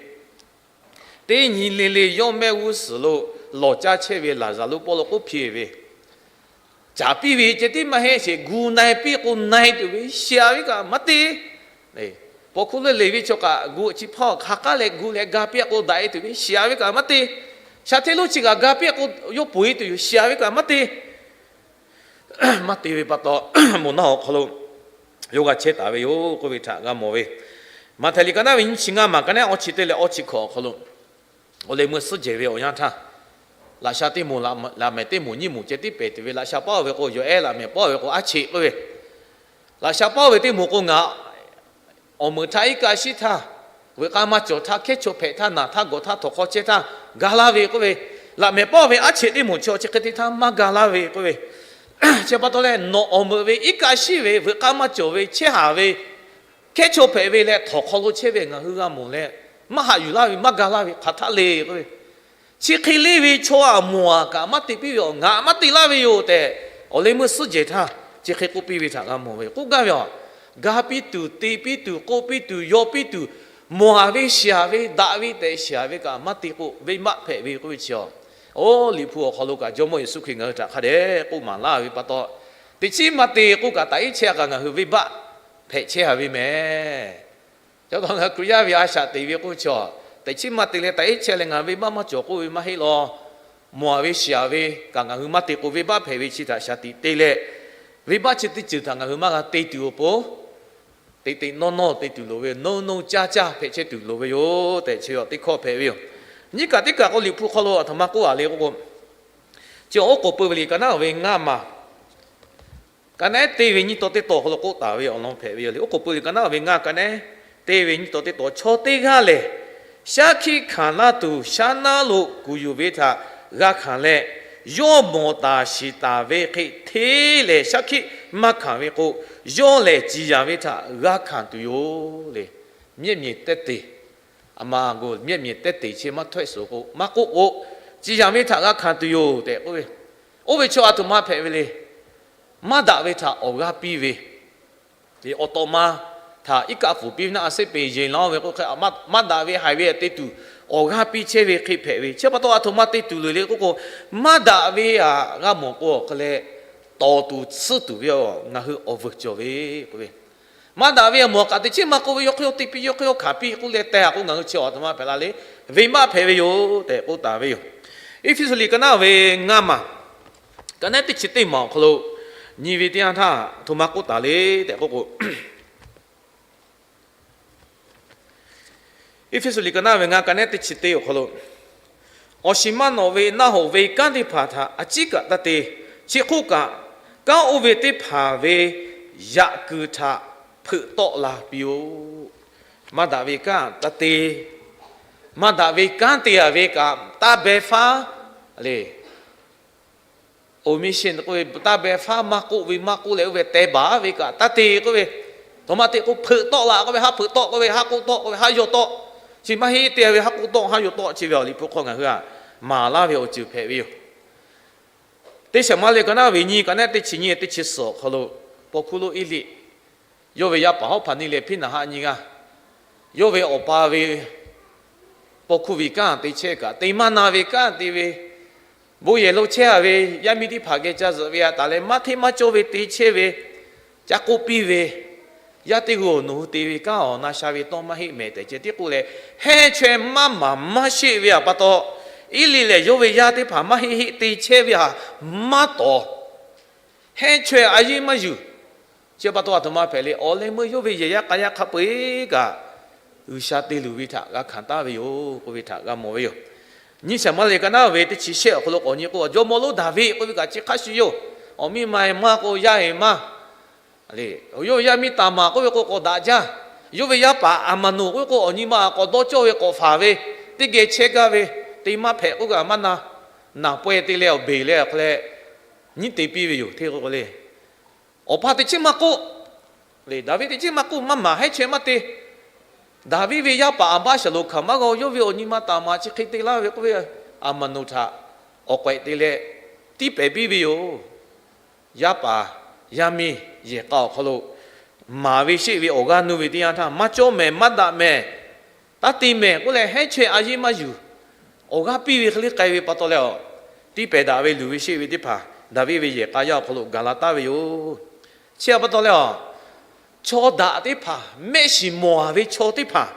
Teˇ nyi le le yawˇ mehˆ g'uˇ suhˍ lo lawˬ caˇ chehˇ ve Laˍzaˍruˆ pawˆ lo k'oˆ hpiˇ ve, caˍ piˇ ve ceh tiˉ maˇ heˆ sheˍ, gu na e piˇ k'o na e tuˬ ve, shiˍ a ve kaꞈ maˇ te. Paw hkuˇ lonˉ Leˍviˆ chaw kaꞈ gu chi hpaˇ hk'a k'aˉ leh gu leh ga piˇ k'o daꞈ e tuˬ ve, shiˍ a ve kaꞈ maˇ te. Sha hteˇ lonˉ chi kaꞈ ga piˇ k'o yawˇ poˬ e tuˬ yoˬ, shiˍ a ve kaꞈ maˇ te. Maˇ te ve pa taw, moˬ naˆ awˬ hk'aw lo yawˇ g'a chehˇ taˍ ve yoˬ k'oˆ ve htaꞈ g'a mawˬ ve. Maꞈhtehˍ liꞈ ka naˉ ve nyiˇ chi ngaˇ maˬ ka naˉ awˇ chi teˇ leh awˇ chi hkawꞈ awˬ hk'aw lo, awˬ leh meuˇ suhˉ jehˬ ve awˬ yanˇ htaˇ, laꞈ sha teˇ moˍ, laꞈ mehˍ teˇ moˍ nyiˇ moˍ ceh tiˉ pehˍ tuˬ ve, laꞈ sha paˉ ve k'o yawˬ ehˉ, laꞈ mehˍ paˉ ve k'o aˉ cheꞈ k'oˆ ve, laꞈ sha paˉ ve teˇ moˍ k'o ngaˬ awˬ meuˍ htaˇ iˉ kaˆ shiˉ htaˇ, veuꞈ k'aˇ maˇ cawˬ htaˇ, hkehˉ chaw hpehꞈ htaˇ, naˬ htaˇ gawˬ htaˇ, htawnˍ hk'aw chehˇ htaˇ ga laˇ ve k'oˆ ve, laꞈ mehˍ paˉ ve aˉ cheꞈ teˇ moˍ chi chi hk'e te htaˇ maˇ ga laˇ ve k'oˆ ve, chi pa taw leh nawˬ awˬ meuˍ ve iˉ kaˆ shiˉ ve veuꞈ k'aˇ maˇ cawˬ ve chehˇ haˍ ve hkehˉ chaw hpehꞈ ve leh htawnˍ hk'aw lo chehˇ ve ngaˬ hui g'a mawˬ leh, maˇ haꞈ yuˬ laˇ ve, maˇ ga laˇ ve hk'aˬ htaˆ le k'oˆ ve, chi hk'e le ve chaw aꞈ mawˬ aꞈ kaꞈ maˇ te piˇ ve, ngaˬ maˇ te laˇ ve yoˬ tehꞈ, awˬ leh meuˇ suhˉ jehˬ htaˇ chi hk'e k'oˆ piˇ ve htaꞈ g'a mawˬ ve. K'oˆ gaˇ ve a, ga piˇ tuˬ, te piˇ tuˬ, k'oˆ piˇ tuˬ, yaw piˇ tuˬ, mawˬ aˍ ve, shiˍ aˍ ve, daꞈ ve tehꞈ shiˍ aˍ ve kaꞈ maˇ te k'o, venˇ baˆ hpehꞈ ve k'oˆ ve chi a, oˇ Liꞈ hpu awˬ hk'aw lo kaꞈ Jawˇmawˇ Yeˍsuˆ Hkriꞈ ngaˬ hui htaꞈ hk'a dehꞈ k'oˆ maˍ laˇ ve pa taw, teꞈ chiˉ maˇ te k'oˆ kaꞈ taꞈ iˉ chehˇ a kaꞈ ngaˬ hui venˇ baˆ hpehꞈ chehˇ a ve meh. Cawˇ taw ngaˬ hui Hkriꞈ yaˇ ve a shaꞈ teꞈ ve k'oˆ ve chi a, teꞈ chiˉ maˇ te leh taꞈ iˉ chehˇ leh ngaˬ venˇ baˆ maˇ cawˬ k'oˆ ve maˇ heˆ law. Mawˬ aˍ ve shiˍ aˍ ve kaꞈ ngaˬ hui maˇ te k'o, venˇ baˆ hpehꞈ ve chi htaꞈ shaˍ tiꞈ te leh, venˇ baˆ chi teˇ ceuˬ htaꞈ ngaˬ hui maˇ g'a te tuˬ awˬ pon, teꞈ teꞈ nawˇ nawˇ te tuˬ loˍ ve, nawˇ nawˇ caˇ caˇ hpehꞈ chehˇ tuˬ loˍ ve yoˬ tehꞈ chi teˇ hkawˇ hpehꞈ ve yoˬ. Nyiˇ kaꞈ teˇ kaꞈ k'o Liꞈ hpu hk'aw lo aˬ htoꞈ ma k'oˆ a le k'oˆ k'o, chi oˉ k'oˍ pui ve liꞈ ka naˉ ve ngaˇ maˬ, ka naˉ teˇ ve nyiˇ taw teˇ taw hk'aw lo k'oˆ taˍ ve awˬ lawn hpehꞈ ve yoˬ le. Oˉ k'oˍ pui liꞈ ka naˉ ve ngaˇ, ka naˉ teˇ ve nyiˇ taw teˇ taw, chaw teˇ g'aˇ lehˬ, shaˉ hkiˆ hkanˍ laˇ tuˬ shaˉ naˉ lo kuˬ yuˬ ve htaꞈ g'a hkanˍ leh, yawˇ mawˬ taˍ shiˍ taˍ ve hk'e hteˇ lehˬ shaˉ hkiˆ maˇ hkanˍ ve k'o, yawˇ lehˬ ciˍ yanˍ ve htaꞈ g'a hkanˍ tuˬ yoˬ le. Mehˆ miˬ teˇ te, aˬ ma go mehˆ miˬ teˇ te chi maˇ htawehˇ suhˍ k'o, maˇ k'oˆ k'o, ciˍ yanˍ ve htaꞈ g'a hkanˍ tuˬ yoˬ tehꞈ k'oˆ ve, oˇ ve chaw aˬ htoꞈ ma hpehꞈ ve le. Maˇ daꞈ ve htaꞈ awˬ g'aˇ piˇ ve, awˬ tawꞈ ma htaꞈ iˉ kaˆ pfuhˍ piˇ ve naˆ a sehˉ peˍ yeˬ laˇ ve k'o hk'e, maˇ daꞈ ve haiˬ ve te tuˬ awˬ g'aˇ piˇ chehˇ ve hk'e hpehꞈ ve. Chi pa taw aˬ htoꞈ ma te tuˬ loˍ le k'oˆ k'o, maˇ daꞈ ve aꞈ g'a mawˬ k'o awˬ hk'e leh, tawˍ tuˬ tsuhˇ tuˬ ve ngaˬ hui awˬ vuiˬ cawˬ ve k'oˆ ve, maˇ daꞈ ve aꞈ mawˬ kaꞈ teꞈ chiˉ maˇ k'oˆ ve, yawˇ hk'e yawˇ te piˇ, yawˇ hk'e yawˇ hkanˍ piˇ k'oˆ leh teh a k'o, ngaˬ hui chi awˬ htoꞈ ma hpehꞈ la le, venˇ baˆ hpehꞈ ve yoˬ tehꞈ k'oˆ taˍ ve yoˬ. Eˇfeˇsuꞈ liꞈ ka naˉ ve ngaˇ maˬ, ka naˉ teˇ chi teˇ maˬ awˬ hk'aw lo nyi ve teˇ yanˇ htaˇ htoꞈ ma k'oˆ taˍ le tehꞈ k'oˆ k'o, Eˇfeˇsuꞈ liꞈ ka naˉ ve ngaˇ, ka naˉ teˇ chi teˇ awˬ hk'aw lo, awˬ shiˍ maˇ nawꞈ ve naˆ hoꞈ ve kanˉ teˇ hpaˍ htaꞈ a ciˉ kaꞈ taˇ te. Chi hk'oˆ kaꞈ, kanˉ oˇ ve teˇ hpaˍ ve yaꞈ kuiˬ htaꞈ hpeuꞈ tawˆ la piˇ-oˆ. Maˇ daꞈ ve kanˉ taˇ te. Maˇ daꞈ ve kanˉ te a ve kaꞈ taˇ beh faˉ le. Omission k'oˆ ve, taˇ beh faˉ maˇ k'oˆ ve maˇ k'oˆ leh oˇ ve teh baˬ ve kaꞈ taˇ te k'oˆ ve, htoꞈ ma te k'o hpeuꞈ tawˆ la k'oˆ ve, haˉ hpeuꞈ tawˆ k'oˆ ve, haˉ k'oˆ tawˆ k'oˆ ve, haˉ yaw tawˆ. Chi maˇ heˆ te ve haˉ k'oˆ tawˆ haˉ yaw tawˆ chi ve awˬ liꞈ hpu hk'aw ngaˬ hui a maˍ laˇ ve awˬ ceuˬ hpehꞈ ve yoˬ. Teˇ Saˍmo liꞈ ka naˉ ve nyiˇ, ka naˉ teˇ chi nyiˇ teˇ chi suhˍ awˬ hk'aw lo, paw hkuˇ lonˉ Eˇliˆ yawˇ ve yaˇ paˍ Hawˉhpaˍniˆ leh Hpiˇnaˍhaˆ nyiˇ g'aˇ, yawˇ ve awˬ pa ve paw hkuˇ ve kanˉ te chehˇ kaꞈ te maˇ na ve kanˉ te ve, bon yehˬ lo chehˇ a ve yaˇ miˇ teˇ hpaˍ geh ca zuhꞈ ve a taˍ leh maˇ hteˇ maˇ cawˇ ve te chehˇ ve, ca k'oˆ piˇ ve, yaˇ teˇ g'aˇ-oˬ, nawˬ hui te ve kanˉ awˬ na sha ve tawˇ maˇ heˆ mehˍ tehꞈ ceh tiˉ k'oˆ leh, hehnˇ chaweh maˇ maˍ maˇ sheˆ ve a pa taw, Eˇliˆ lehˬ yawˇ ve yaˇ teˇ hpaˍ maˇ heˆ heˆ te chehˇ ve a maˇ tawˍ. Hehnˇ chaweh a yeˇ maˇ yuˬ. Chi pa taw aˬ htoꞈ ma hpehꞈ le, awˬ leh meuˇ yawˇ ve yehˬ yaˇ k'a yaˇ hk'a peu-eˬ kaꞈ, G'uiˬsha te luˬ ve htaꞈ g'a hkanˍ taˍ ve yoˬ k'oˆ ve htaꞈ g'a mawˬ ve yoˬ. Nyiˇ Saˍmo liꞈ ka naˉ ve teˇ chi shehˆ awˬ hk'aw lo k'awꞈ nyi k'o, jawˇmawˇ lonˉ Daˍviˆ k'oˆ ve kaꞈ chi hk'a shuˍ yoˬ. Awˬ miˇ ma-e maˇ k'o yaˇ-e maˇ, yawˇ ve yaˇ miˇ Taˍmaˍ k'oˆ ve k'o k'awꞈ daꞈ jaˇ. Yawˇ ve yaˇ paˍ Aˍmaˍnoˍ k'oˆ ve k'o awˬ nyi ma k'awꞈ dawˇ cawˇ ve k'awꞈ faˍ ve, teˇ geh chehˇ gaˇ ve, te maˇ hpehꞈ k'oˆ kaꞈ maˇ na, naˍ pawehˇ te leh awˬ beˬ leh awˬ hk'aw leh nyiˉ te piˇ ve yoˬ hteˇ k'oˆ k'o le. Awˬ pa teꞈ chiˉ maˇ k'oˆ, Daˍviˆ teꞈ chiˉ maˇ k'oˆ, maˇ maˍ hehnˇ chaweh maˇ te. Daˍviˆ ve yaˇ paˍ Aˍbaˇshaˍlonˍ hkanˍ maˇ g'a, yawˇ ve awˬ nyi ma Taˍmaˍ chi hk'e te laˇ ve k'oˆ ve, Aˍmaˍnoˍ htaꞈ awˬ k'awehꞈ te leh tiˉ pehˍ piˇ ve yoˬ. Yaˇ paˍ yaˇ miˇ yehˬ k'a awˬ hk'aw lo maˍ ve sheˆ ve awˬ g'aˇ nuˇ ve teˇ yanˇ htaˇ, maˇ cawˇ mehˍ, maˇ daꞈ mehˍ, taˇ te mehˍ k'oˆ leh hehnˇ chaweh a yeˇ maˇ yuˬ. Awˬ g'aˇ piˇ ve hk'e le k'ai ve pa taw leh, tiˉ pehˍ daꞈ ve luˬ ve sheˆ ve teˇ hpaˍ Daˍviˆ ve yehˬ k'a yaˇ awˬ hk'aw lo gaˬ la taˍ ve yoˬ. Chi pa taw leh, chaw daꞈ teˇ hpaˍ, mehˆ shiˍ mawˬ a ve chaw teˇ hpaˍ,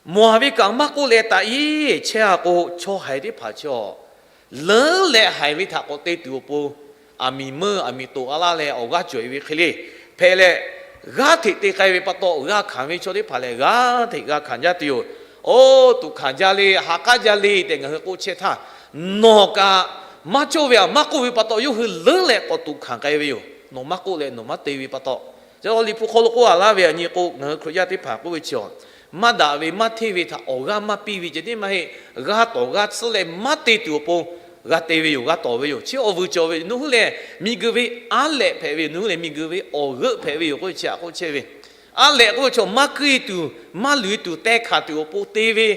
mawˬ a ve kaꞈ maˇ k'oˆ leh taꞈ iˉ chehˇ a k'o, chaw haiˬ teˇ hpaˍ chi a leuˉ leh haiˬ ve htaꞈ k'awꞈ te tuˬ awˬ pon, aˬ miˍ meuˇ aˬ miˍ toꞈ a laˇ leh awˬ g'aˇ cawˬ-e ve hk'e le hpehꞈ leh, g'aˇ hteꞈ te k'ai ve pa taw g'a hkanˍ ve chaw teˇ hpaˍ lehˬ g'aˇ hteꞈ g'a hkanˍ jaˇ tuˬ yoˬ. Oˇ, tuꞈ hkanˍ jaˇ le, ha k'aˉ jaˇ le tehꞈ ngaˬ hui k'oˆ chehˇ htaˇ, nawˬ kaꞈ maˇ cawˇ ve aꞈ maˇ k'oˆ ve pa taw, yawˇ hui leuˉ leh k'awꞈ tuꞈ hkanˍ k'ai ve yoˬ. Nawˬ maˇ k'oˆ leh nawˬ maˇ te ve pa taw. Chi Liꞈ hpu hk'aw lo k'oˆ a laˇ ve aꞈ nyi k'o, ngaˬ hui Hkriꞈ yaˇ teˇ hpaˍ k'oˆ ve chi, maˇ daꞈ ve maˇ hteˇ ve htaꞈ awˬ g'aˇ maˇ piˇ ve ceh tiˉ maˇ heˆ. G'a tawˍ g'a tsuhˇ leh maˇ te tuˬ awˬ pon g'a te ve yoˬ, g'a tawˍ ve yoˬ. Chi awˬ vuiˬ cawˬ ve, nawˬ hui lehˬ miˬguiˬ ve aˉ lehꞈ hpehꞈ ve yoˬ, nawˬ hui lehˬ miˬguiˬ ve awˬ g'euˆ hpehꞈ ve yoˬ k'oˆ ve chi htaꞈ k'oˆ chehˇ ve. Aˉ lehꞈ k'oˆ ve chaw maˇ keu e tuˬ, maˇ luˬ e tuˬ teh hkanˍ tuˬ awˬ pon te ve.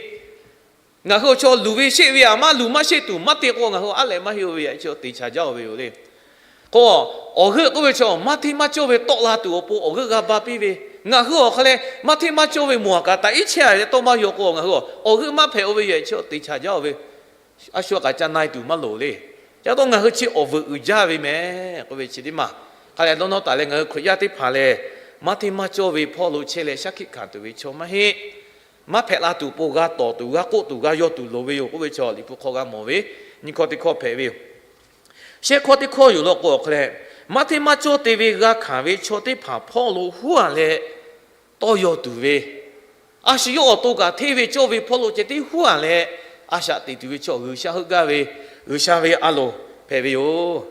Ngaˬ hui awˬ chaw luˬ ve sheˆ ve aꞈ maˇ luˬ maˇ sheˆ tuˬ maˇ te k'o, ngaˬ hui aˉ lehꞈ maˇ heˆ oˇ ve aꞈ chi te chaꞈ jaˇ oˇ ve yoˬ le. K'o, awˬ g'euˆ k'oˆ ve chaw maˇ hteˇ maˇ cawˇ ve tawˆ la tuˬ awˬ pon awˬ g'euˆ g'a ba piˇ ve. Ngaˬ hui awˬ hk'a leh maˇ hteˇ maˇ cawˇ ve mawˬ aꞈ kaꞈ taꞈ iˉ chehˇ a ve tawˇ maˇ yaw k'o, ngaˬ hui awˬ g'euˆ maˇ hpehꞈ oˇ ve yoˬ aꞈ chi te chaꞈ jaˇ oˇ ve. A shu a kaꞈ ca na e tuˬ maˇ loˍ le. Ca taw ngaˬ hui chi awˬ vuiˬ uiˍ jaˇ ve mehˍ k'oˆ ve chi teˇ maˬ. Hk'a leh dawˇ nawˇ taˍ leh ngaˬ hui Hkriꞈ yaˇ teˇ hpaˍ lehˬ, maˇ hteˇ maˇ cawˇ ve hpawˇ lo chehˇ leh shaˉ hkiˆ hkanˍ tuˬ ve chaw maˇ heˆ. Maˇ hpehꞈ la tuˬ pon g'a tawˍ tuˬ, g'a k'oˆ tuˬ, g'a yaw tuˬ loˍ ve yoˬ k'oˆ ve chaw Liꞈ hpu hk'aw g'a mawˬ ve. Nyi hkawˇ teˇ hkawˇ hpehꞈ ve yoˬ. Shehˆ hkawˇ teˇ hkawˇ yoˬ law k'o awˬ hk'a leh, maˇ hteˇ maˇ cawˇ te ve g'a hkanˍ ve chaw teˇ hpaˍ hpawˇ lo huˉ a leh tawˇ yaw tuˬ ve, a shu yawˇ awˬ to kaꞈ hteˇ ve cawˇ ve hpawˇ lo ceh tiˉ huˉ a leh a shaꞈ teꞈ tuˬ ve chaw G'uiˬsha heuˆ gaˇ ve, G'uiˬsha ve a loˍ hpehꞈ ve yoˬ.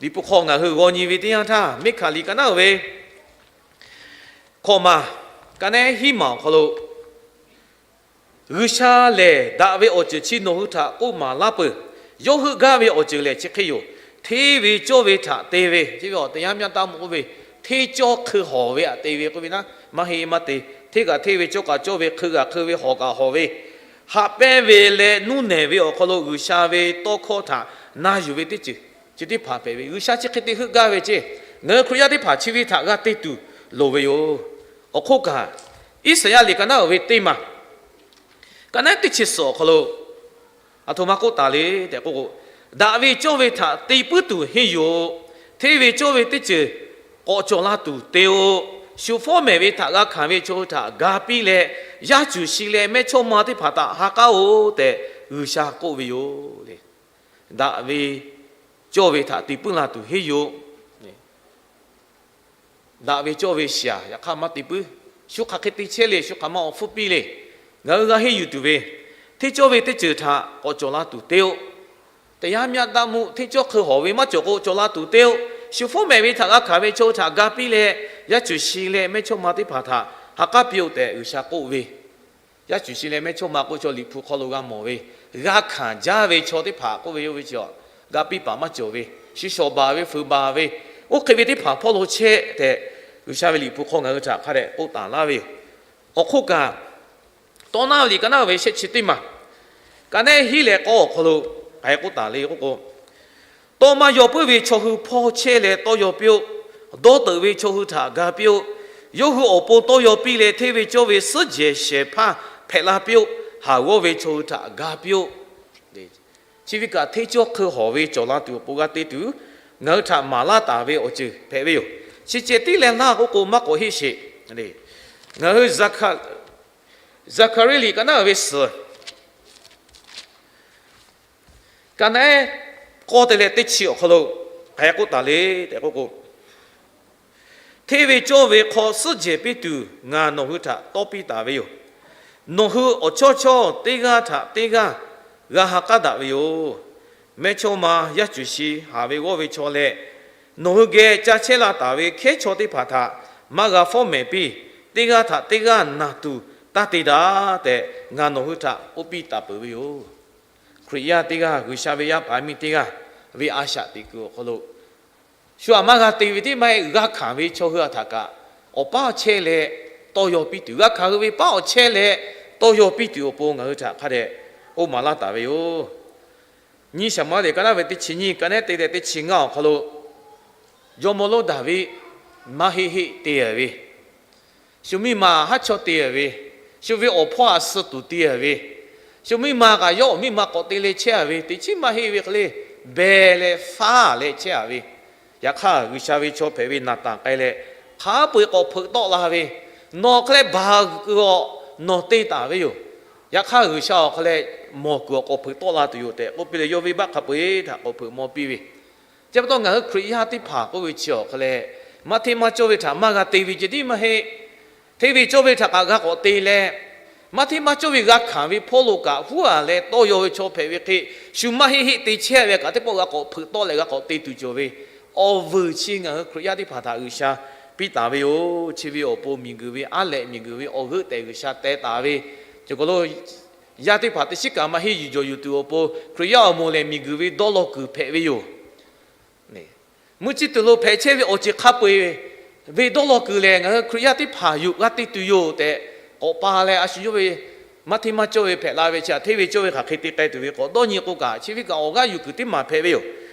Liꞈ hpu hk'aw ngaˬ hui g'aw nyi ve teˇ yanˇ htaˇ, Miˉhkaˍliˍ ka naˉ uiˍ ve hkawꞈ maˬ, ka naˉ hiˉ maˬ awˬ hk'aw lo, G'uiˬsha lehˬ daꞈ ve awˬ ceuˬ chi nawˬ hui htaꞈ k'oˆ maˍ laˇ peuˬ. Yawˇ heuˆ gaˇ ve awˬ ceuˬ lehˬ chi hk'e yoˬ. Hteˇ ve cawˇ ve htaꞈ te ve, chi ve awˬ တရားမျှတမှု oˇ ve, hteˇ cawˇ hk'eun hawˍ ve aꞈ te ve k'oˆ ve naˉ, maˇ heˆ maˇ te. Hteˇ kaꞈ hteˇ ve, cawˇ kaꞈ cawˇ ve, hk'eun kaꞈ hk'eun ve, hawˍ kaꞈ hawˍ ve, haꞈ pehnˇ ve leh nuˇ nehˬ ve awˬ hk'aw lo G'uiˬsha ve tawˇ hkawˇ htaꞈ na yuˬ ve teˇ ceuˬ, chi teˇ hpaˍ hpehꞈ ve. G'uiˬsha chi hk'e te heuˆ gaˇ ve ceˇ, ngaˬ hui Hkriꞈ yaˇ teˇ hpaˍ chi ve htaꞈ g'a te tuˬ loˍ ve yoˬ. Awˬ hk'oˆ kaꞈ, Iˉsaˍyaˆ liꞈ ka naˉ uiˍ ve teˇ maˬ, ka naˉ teˇ chi suhˍ awˬ hk'aw lo aˬ htoꞈ ma k'oˆ taˍ le tehꞈ k'oˆ k'o, daꞈ ve cawˇ ve htaꞈ te puiˉ tuˬ henˇ yoˬ. Hteˇ ve cawˇ ve teˇ ceuˬ k'awꞈ cawˬ la tuˬ te-o. Shu fawˉ mehˍ ve htaꞈ g'a hkanˍ ve chaw hui htaꞈ ga piˇ leh, yaˇ cuˬ shi leh mehˇchawˇma teˇ hpaˍ htaꞈ ha k'aˉ-oˬ tehꞈ G'uiˬsha k'oˆ ve yoˬ le. Daꞈ ve cawˇ ve htaꞈ te puiˉ la tuˬ henˇ yoˬ. Daꞈ ve cawˇ ve shaˍ yaꞈ hk'aˇ maˇ te puiˉ. Shu hk'aˬ hk'e te chehˇ le, shu hk'aˬ ma awˬ hpfuhˇ piˇ le. Ngaˬ hui g'a henˇ yuˬ tuˬ ve, hteˇ cawˇ ve teˇ ceuˬ htaꞈ k'awꞈ cawˬ la tuˬ te-o. တရားမျှတမှု hteˇ cawˇ hk'eun hawˍ ve maˇ cawˬ k'o, cawˬ la tuˬ te-o. Shu fawˉ mehˍ ve htaꞈ g'a hkanˍ ve chaw hui htaꞈ ga piˇ leh, yaˇ cuˬ shi leh mehˇchawˇma teˇ hpaˍ htaꞈ ha k'aˉ piˇ-oˆ tehꞈ G'uiˬsha k'oˆ ve. Yaˇ cuˬ shi leh mehˇchawˇma k'oˆ chaw Liꞈ hpu hk'aw lo g'a mawˬ ve, g'a hkanˍ jaˇ ve chaw teˇ hpaˍ k'oˆ ve yoˬ ve chi, ga piˇ paˍ maˇ cawˬ ve, shi shawˍ baˬ ve, fuiˍ baˬ ve, oˇ hk'e ve teˇ hpaˍ hpawˇ lo chehˇ tehꞈ, G'uiˬsha ve Liꞈ hpu hk'aw ngaˬ hui htaꞈ hk'a dehꞈ k'oˆ taˍ laˇ ve yoˬ. Awˬ hk'oˆ kaꞈ, Tawˇ naˉ ve liꞈ ka naˉ ve shehˆ chi teˇ maˬ, ka naˉ hiˉ leh k'awˇ awˬ hk'aw lo hk'aˬ hk'e k'oˆ taˍ le k'oˆ k'o, tawˇ maˇ yaw puiˉ ve chaw hui hpawˇ chehˇ leh tawˇ yaw piˇ-oˆ. Dawˇ teuꞈ ve chaw hui htaꞈ ga piˇ-oˆ. Yawˇ hui awˬ pon tawˇ yaw piˇ leh, hteˇ ve cawˇ ve suhˉ jehˬ shehˍ hpaˇ hpehꞈ la piˇ-oˆ. Haˍ g'awˇ ve chaw hui htaꞈ ga piˇ-oˆ. Chi ve kaꞈ hteˇ cawˇ hk'eun hawˍ ve cawˬ la tuˬ awˬ pon g'a te tuˬ, ngaˬ hui htaꞈ maˍ laˇ taˍ ve awˬ ceuˬ hpehꞈ ve yoˬ. Chi ceh tiˉ leh laˇ k'oˆ k'o, maˇ k'awꞈ heˆ sheˍ. Ngaˬ hui Zaˍhkaˍriˆ liꞈ ka naˉ ve suhˍ, ka naˉ k'awˇ te leh teˇ chi awˬ hk'aw lo hk'aˬ hk'e k'oˆ taˍ le tehꞈ k'oˆ k'o, hteˇ ve cawˇ ve hk'aw suhˉ jehˬ piˇ tuˬ ngaˬ nawˬ hui htaꞈ tawˇ piˇ taˍ ve yoˬ. Nawˬ hui awˬ chawˇ chawˇ teˇ g'aˇ htaꞈ teˇ g'aˇ g'a ha k'aˉ daꞈ ve yoˬ. Mehˇchawˇma, yaˇ cuˬ shi, haˍ ve g'awˇ ve chaw leh, nawˬ hui geh ca chehˇ la taˍ ve hkehˉ chaw teˇ hpaˍ htaꞈ maˇ g'a fawˉ mehˍ piˇ. Teˇ g'aˇ htaꞈ teˇ g'aˇ naˬ tuˬ taˇ te daꞈ tehꞈ, ngaˬ nawˬ hui htaꞈ k'oˆ piˇ taˍ peuˬ ve yoˬ. Hkriꞈ yaˇ teˇ g'aˇ, G'uiˬsha ve yaˇ paˍ miˇ teˇ g'aˇ ve a shaꞈ teꞈ kuiˬ awˬ hk'aw lo, shu aꞈ maˇ g'a te ve teˇ maˇ heˆ, g'a hkanˍ ve chaw hui a htaꞈ kaꞈ, awˬ paˉ awˬ chehˇ leh tawˇ yaw piˇ tuˬ, g'a hkanˍ hui ve paˉ awˬ chehˇ leh tawˇ yaw piˇ tuˬ awˬ pon ngaˬ hui htaꞈ hk'a dehꞈ k'oˆ maˍ laˇ taˍ ve yoˬ. Nyiˇ Saˍmuˍaˍ liꞈ ka naˉ ve teˇ chi nyiˇ, ka naˉ te leh teˇ chi ngaˇ awˬ hk'aw lo, jawˇmawˇ lonˉ Daˍviˆ maˇ heˆ heˆ te a ve, shu miˇ ma haˉ chawˇ te a ve, shu ve awˬ hpawˇ a suh tuˬ te a ve, shu miˇ ma kaꞈ yawˇ awˬ miˇ ma k'awꞈ te leh chehˇ a ve, teꞈ chiˉ maˇ heˆ ve hk'e le, beh leh faˉ leh chehˇ a ve, yaꞈ hk'aˇ G'uiˬsha ve chaw hpehꞈ ve Naˍtanˍ k'ai leh, hk'a peu-eˬ k'awꞈ hpeuꞈ tawˆ la ve, nawˬ hk'e leh baˬ kuiˬ awˬ nawˬ te taˍ ve yoˬ. Yaꞈ hk'aˇ G'uiˬsha awˬ hk'e leh mawˬ kuiˬ awˬ k'awꞈ hpeuꞈ tawˆ la tuˬ yoˬ tehꞈ k'oˆ piˇ leh, yawˇ venˇbaˆ hk'a peu-eˬ htaꞈ k'awꞈ hpeuꞈ maw piˇ ve. Chi pa taw ngaˬ hui Hkriꞈ yaˇ teˇ hpaˍ k'oˆ ve chi awˬ hk'e leh, maˇ hteˇ maˇ cawˇ ve htaꞈ maˇ g'a te ve ceh tiˉ maˇ heˆ. Hteˇ ve cawˇ ve htaꞈ kaꞈ g'a k'awꞈ te leh, Maˇ hteˇ maˇ cawˇ ve g'a hkanˍ ve hpawˇ lo kaꞈ huˉ aˬ leh tawˇ yaw ve chaw hpehꞈ ve hk'e, shu maˇ heˆ heˆ te chehˇ ve kaꞈ teˇ pawˆ g'a k'awꞈ hpeuꞈ tawˆ leh g'a k'awꞈ te tuˬ cawˬ ve awˬ vuiˬ chi ngaˬ hui Hkriꞈ yaˇ teˇ hpaˍ htaꞈ G'uiˬsha piˇ taˍ ve yoˬ. Chi ve awˬ pon miˬguiˬ ve aˉ lehꞈ, miˬguiˬ ve awˬ g'euˆ tehꞈ G'uiˬsha teh taˍ ve, cawˬ kaˬ lo yaˇ teˇ hpaˍ teˇ shiˉ kaꞈ maˇ henˇ yuˬ jawˬ yuˬ tuˬ awˬ pon Hkriꞈ yaˇ awˬ moˍ lehˬ miˬguiˬ ve dawˇ law kuiˬ hpehꞈ ve yoˬ. Mvuhˇ chi tuˬ lo hpehꞈ chehˇ ve awˬ ceuˬ hk'a peu-eˬ ve dawˇ law kuiˬ lehˬ, ngaˬ hui Hkriꞈ yaˇ teˇ hpaˍ yuˬ g'a te tuˬ yoˬ tehꞈ k'awꞈ pa leh, a shu yawˇ ve maˇ hteˇ maˇ cawˇ ve hpehꞈ la ve chi htaꞈ hteˇ ve cawˇ ve hk'aˬ hk'e te k'ai tuˬ ve k'awꞈ dawˇ nyi k'o kaꞈ, chi ve kaꞈ awˬ g'aˇ yuˬ kuiˬ teˇ maˬ hpehꞈ ve yoˬ.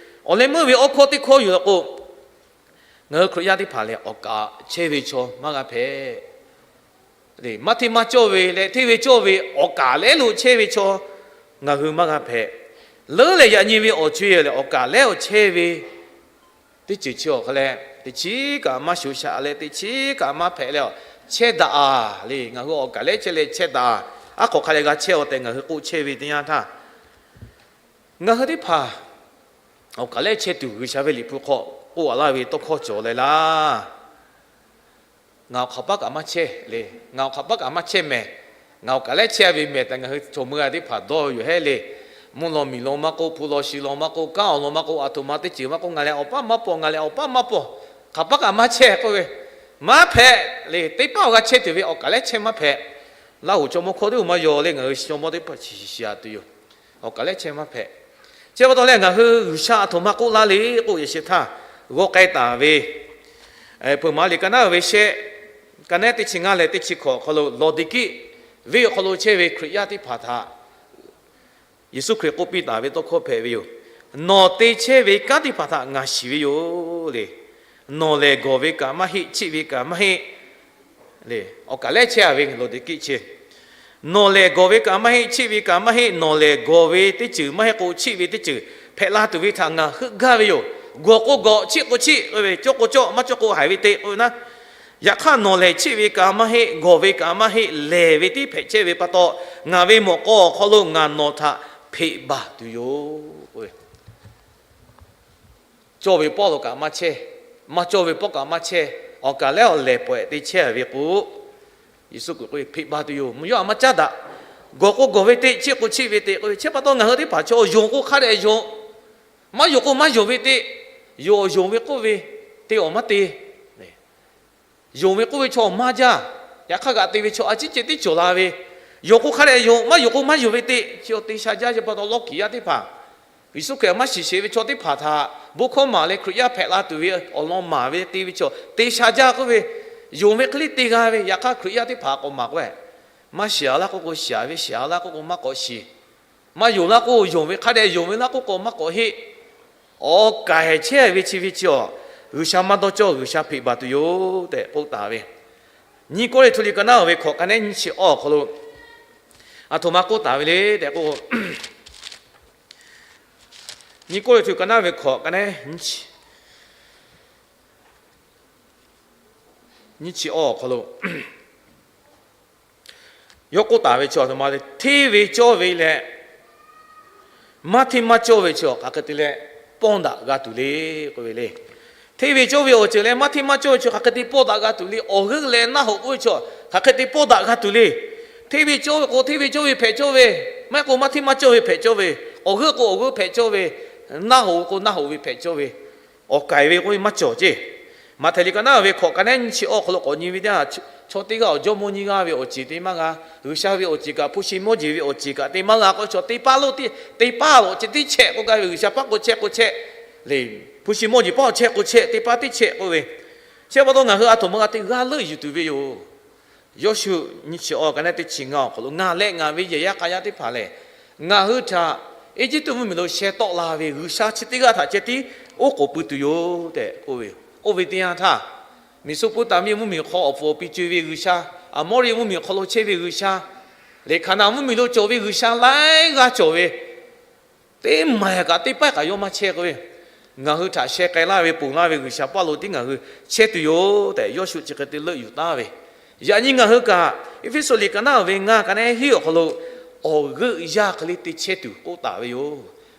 Awˬ leh meuˇ ve awˬ hkawˇ teˇ hkawˇ yoˬ law k'o, ngaˬ hui Hkriꞈ yaˇ teˇ hpaˍ lehˬ, awˬ kaˍ chehˇ ve chaw maˇ g'a hpehꞈ. Maˇ hteˇ maˇ cawˇ ve leh hteˇ ve cawˇ ve awˬ kaˍ lehˉ lo chehˇ ve chaw ngaˬ hui maˇ g'a hpehꞈ. Leuˉ leh yaꞈ nyi ve awˬ co-e lehˬ, awˬ kaˍ lehˉ awˬ chehˇ ve teˇ ceuˬ chi awˬ hk'a leh, teꞈ chiˉ kaꞈ maˇ shuˍ shaꞈ leh teꞈ chiˉ kaꞈ maˇ hpehꞈ leh, chehˇ daꞈ a le. Ngaˬ hui awˬ kaˍ lehˉ chehˇ leh chehˇ daꞈ a. Aˉ hk'awꞈ hk'a leh g'a chehˇ-aw tehꞈ ngaˬ hui k'oˆ chehˇ ve teˇ yanˇ htaˇ, ngaˬ hui teˇ hpaˍ awˬ kaˍ lehˉ chehˇ tuˬ G'uiˬsha ve Liꞈ hpu hk'aw k'oˆ a laˇ ve tawˇ hkawˇ cawˬ leh laˇ. Ngaˬ awˬ hk'aˬ paˉ kaꞈ maˇ chehˇ le. Ngaˬ awˬ hk'aˬ paˉ kaꞈ maˇ chehˇ mehˍ. Ngaˬ awˬ kaˍ lehˉ chehˇ ve mehˍ tehꞈ ngaˬ hui chaw meuˇ g'aˇ teˇ hpaˍ dawˇ yoˬ hehˉ le. Mvuhˇ law miˬ law maˇ k'oˆ, hpu law shi law maˇ k'oˆ, kanˉ awˬ lawn maˇ k'oˆ, aˬ htoꞈ ma teˇ ceuˬ maˇ k'oˆ, ngaˬ lehˬ awˬ paˉ maˇ paw, ngaˬ lehˬ awˬ paˉ maˇ paw, hk'aˬ paˉ kaꞈ maˇ chehˇ k'oˆ ve, maˇ hpehꞈ le. Teˇ paˉ awˬ g'a chehˇ tuˬ ve awˬ kaˍ lehˉ chehˇ maˇ hpehꞈ. Laˇ hoˍ chaw mawˇ hkawˇ teˇ oˬ maˇ yaw le, ngaˬ hui chaw mawˇ teˇ hpaˍ chi shiˍ shiˍ a tuˬ yoˬ. Awˬ kaˍ lehˉ chehˇ maˇ hpehꞈ. Chi pa taw leh ngaˬ hui G'uiˬsha aˬ htoꞈ ma k'oˆ laˇ le k'oˆ, yaꞈ sheh htaˇ g'aw k'ai taˍ ve Hpeuꞈ maˍ liꞈ ka naˉ ve shehˆ, ka naˉ teˇ chi ngaˇ leh teˇ chi hkawꞈ awˬ hk'aw lo Lawˍdiˍkiˆ venˇ awˬ hk'aw lo chehˇ ve Hkriꞈ yaˇ teˇ hpaˍ htaꞈ Yeˍsuˆ Hkriꞈ k'oˆ piˇ taˍ ve tawˇ hkawˇ hpehꞈ ve yoˬ. Nawˬ te chehˇ ve kanˉ teˇ hpaˍ htaꞈ ngaˬ shiˍ ve yoˬ le. Nawˬ lehˬ gawˬ ve kaꞈ maˇ heˆ, cheˆ ve kaꞈ maˇ heˆ le. Awˬ kaˍ lehˉ chehˇ a ve Lawˍdiˍkiˆ chi, nawˬ lehˬ gawˬ ve kaꞈ maˇ heˆ, cheˆ ve kaꞈ maˇ heˆ. Nawˬ lehˬ gawˬ ve teˇ ceuˬ maˇ heˆ k'o, cheˆ ve teˇ ceuˬ hpehꞈ la tuˬ ve htaꞈ ngaˬ heuˆ gaˇ ve yoˬ. Gawˬ k'o gawˬ, cheˆ k'o cheˆ k'oˆ ve, cawˇ k'o cawˇ, maˇ cawˇ k'o haiˬ ve te k'oˆ ve naˉ. Yaꞈ hk'aˇ nawˬ lehˬ cheˆ ve kaꞈ maˇ heˆ, gawˬ ve kaꞈ maˇ heˆ, lehˬ ve tiˉ hpehꞈ chehˇ ve pa taw, ngaˬ ve mawꞈ k'aw awˬ hk'aw lo ngaˬ nawˬ htaꞈ hpeꞈ baˬ tuˬ yoˬ. Cawˇ ve pawˆ lo kaꞈ maˇ chehˇ, maˇ cawˇ ve pawˆ kaꞈ maˇ chehˇ, awˬ kaˍ lehˉ awˬ lehˬ pawehꞈ te chehˇ ve k'o, Yeˍsuˆ Hkriꞈ k'oˆ ve hpeꞈ baˬ tuˬ yoˬ. Mvuhˇ yaˇ a maˇ caˉ daꞈ. Gawˬ k'o gawˬ ve te, cheˆ k'o cheˆ ve te k'oˆ ve, chi pa taw ngaˬ hui teˇ hpaˍ chaw yonˍ k'o hk'a dehꞈ yonˍ, maˇ yonˍ k'o maˇ yonˍ ve te, yonˍ yonˍ ve k'oˆ ve, te awˬ maˇ te. Yonˍ ve k'oˆ ve chaw maˇ jaˇ. Yaꞈ hk'aˇ g'aꞈ te ve chaw a ciˉ ceh tiˉ cawˬ la ve. Yonˍ k'o hk'a dehꞈ yonˍ, maˇ yonˍ k'o maˇ yonˍ ve te, chi awˬ te sha jaˇ. Chi pa taw lawˇ kiˍ yaˇ teˇ hpaˍ Yeˍsuˆ Hkriꞈ maˇ shiˍ sheˍ ve chaw teˇ hpaˍ htaꞈ bon hkawˇ maˍ leh Hkriꞈ yaˇ hpehꞈ la tuˬ ve awˬ lawn maˍ ve te ve chaw te sha jaˇ k'oˆ ve, yonˍ ve hk'e le te g'a ve. Yaꞈ hk'aˇ Hkriꞈ yaˇ teˇ hpaˍ k'awꞈ maˍ k'o, maˇ shiˍ a laˇ k'oˆ k'o shiˍ ve, shiˍ a laˇ k'oˆ k'o maˇ k'awꞈ shiˍ. Maˇ yonˍ laˇ k'oˆ yonˍ ve, hk'a dehꞈ yonˍ ve laˇ k'oˆ k'o maˇ k'awꞈ heˆ. Awˬ kaˍ hehˍ chehˇ ve chi ve chi awˬ, G'uiˬsha maˇ dawˇ cawˇ, G'uiˬsha hpeꞈ baˬ tuˬ yoˬ tehꞈ k'oˆ taˍ ve. Nyiˇ Kawˇrenˍhtuˆ liꞈ ka naˉ ve hkawꞈ ka naˉ nyiˇ chi awˇ awˬ hk'aw lo aˬ htoꞈ ma k'oˆ taˍ ve le tehꞈ k'o, Nyiˇ Kawˇrenˍhtuˆ ka naˉ ve hkawꞈ ka naˉ nyiˇ chi awˇ awˬ hk'aw lo yawˇ k'oˆ taˍ ve chi aˬ htoꞈ ma le, hteˇ ve cawˇ ve leh maˇ hteˇ maˇ cawˇ ve chi awˬ hk'aˬ hk'e te leh pawˇ daꞈ g'a tuˬ le k'oˆ ve le. Hteˇ ve cawˇ ve awˬ ceuˬ leh maˇ hteˇ maˇ cawˇ ve chi hk'aˬ hk'e te pawˇ daꞈ g'a tuˬ le. Awˬ g'euˆ leh naˆ hoꞈ k'oˆ ve chi hk'aˬ hk'e te pawˇ daꞈ g'a tuˬ le. Hteˇ ve cawˇ ve k'o hteˇ ve cawˇ ve hpehꞈ cawˇ ve, maˇ heˆ k'o maˇ hteˇ maˇ cawˇ ve hpehꞈ cawˇ ve, awˬ g'euˆ k'o awˬ g'euˆ hpehꞈ cawˇ ve, naˆ hoꞈ k'o naˆ hoꞈ ve hpehꞈ cawˇ ve, awˬ kaiˍ ve k'oˆ ve maˇ cawˬ ceˇ. Maꞈhtehˍ liꞈ ka naˉ ve hkawꞈ ka naˉ nyiˇ chi awˇ awˬ hk'aw lo k'awꞈ nyi ve teˇ yanˇ, chaw teˇ g'aˇ awˬ jawˇmawˇ nyiˇ g'aˇ ve awˬ ceˬ te maˇ g'a, G'uiˬsha ve awˬ ceˬ kaꞈ hpu shi mawˇ jeˬ ve awˬ ceˬ kaꞈ te maˇ g'a k'o, chaw teˇ paˉ lo teˇ, teˇ paˉ lo chi teˇ chehˆ k'oˆ gaˇ ve, G'uiˬsha paˉ k'o chehˇ k'o chehˇ le. Hpu shi mawˇ jeˬ paˉ awˬ chehˇ k'o chehˇ, teˇ paˉ teˇ chehˆ k'oˆ ve, chi pa taw ngaˬ hui aˬ htoꞈ ma g'a te g'aˇ leuˆ yuˬ tuˬ ve yoˬ. Yawˇshuˆ nyiˇ chi awˇ ka naˉ teˇ chi ngaˇ awˬ hk'aw lo, ngaˬ leh ngaˬ ve yehˬ yaˇ k'a yaˇ teˇ hpaˍ lehˬ, ngaˬ hui htaꞈ Eˇjiˇtuꞈ mvuhˇmiˬ lo sheh tawˆ la ve G'uiˬsha chi teˇ g'aˇ htaꞈ ceh tiˉ oˉ k'oˍ pui tuˬ yoˬ tehꞈ k'oˆ ve yoˬ. Oˇ ve teˇ yanˇ htaˇ, Meˍsoˆpoˇtaˍmiˆ mvuhˇmiˬ hk'aw awˬ puˍ awˬ pi co-e ve G'uiˬsha, Aˍmawˇriˆ mvuhˇmiˬ hk'aw lo chehˇ ve G'uiˬsha, lehˬ Hkaˍnanˍ mvuhˇmiˬ lo cawˬ ve G'uiˬsha laiˉ g'aˇ cawˬ ve, teˇ maˬ kaꞈ teˇ paˉ kaꞈ yawˇ maˇ chehˇ k'oˆ ve, ngaˬ hui htaꞈ sheh k'ai laˇ ve ponˬ laˇ ve G'uiˬsha paˇ lo tiˉ ngaˬ hui chehˇ tuˬ yoˬ tehꞈ Yawˇshuˆ chi hk'e te leuˆ yuˬ taˍ ve. Yaꞈ nyi ngaˬ hui kaꞈ Eˇfeˇsuꞈ liꞈ ka naˉ ve ngaˇ ka naˉ hiˉ awˬ hk'aw lo awˬ g'euˆ yaˇ hk'e le te chehˇ tuˬ k'oˆ taˍ ve yoˬ.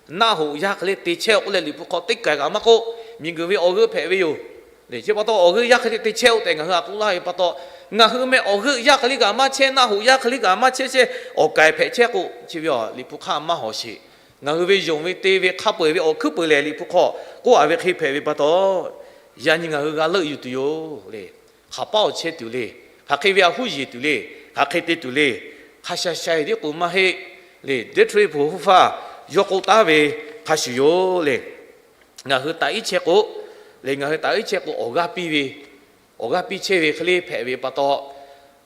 Naˆ hoꞈ yaˇ hk'e le te chehˇ-oˆ k'oˆ leh Liꞈ hpu hk'aw teˇ k'ai kaꞈ maˇ k'oˆ, miˬguiˬ ve awˬ g'euˆ hpehꞈ ve yoˬ. Chi pa taw awˬ g'euˆ yaˇ hk'e le te chehˇ-oˆ tehꞈ ngaˬ hui a k'oˆ laˇ ve pa taw, Ngaˬ hui meh awˬ g'euˆ yaˇ hk'e liˇ kaꞈ maˇ chehˇ, naˆ hoꞈ yaˇ hk'e liˇ kaꞈ maˇ chehˇ chehˇ, awˬ kaiˍ hpehꞈ chehˇ k'o, chi ve awˬ Liꞈ hpu hk'aˇ maˇ hawˍ sheˍ. Ngaˬ hui ve yonˍ ve te ve hk'a peu-eˬ ve awˬ hkuiˉ peuˬ lehˬ, Liꞈ hpu hk'aw k'oˆ a ve hk'e hpehꞈ ve pa taw, yaꞈ nyi ngaˬ hui g'a leuˆ yuˬ tuˬ yoˬ le. Hk'aˬ paˉ awˬ chehˇ tuˬ le. Hk'aˬ hk'e ve a huˉ yeˬ tuˬ le. Hk'aˬ hk'e te tuˬ le. Hk'a sha sha-e tiˉ k'o maˇ heˆ le. Deˇ hto-e hpu huˉ faˇ yawˇ k'oˆ taˉ ve hk'a shuˍ yoˬ le. Ngaˬ hui taꞈ iˉ chehˇ k'o le, ngaˬ hui taꞈ iˉ chehˇ k'o awˬ g'aˇ piˇ ve, awˬ g'aˇ piˇ chehˇ ve hk'e le hpehꞈ ve pa taw,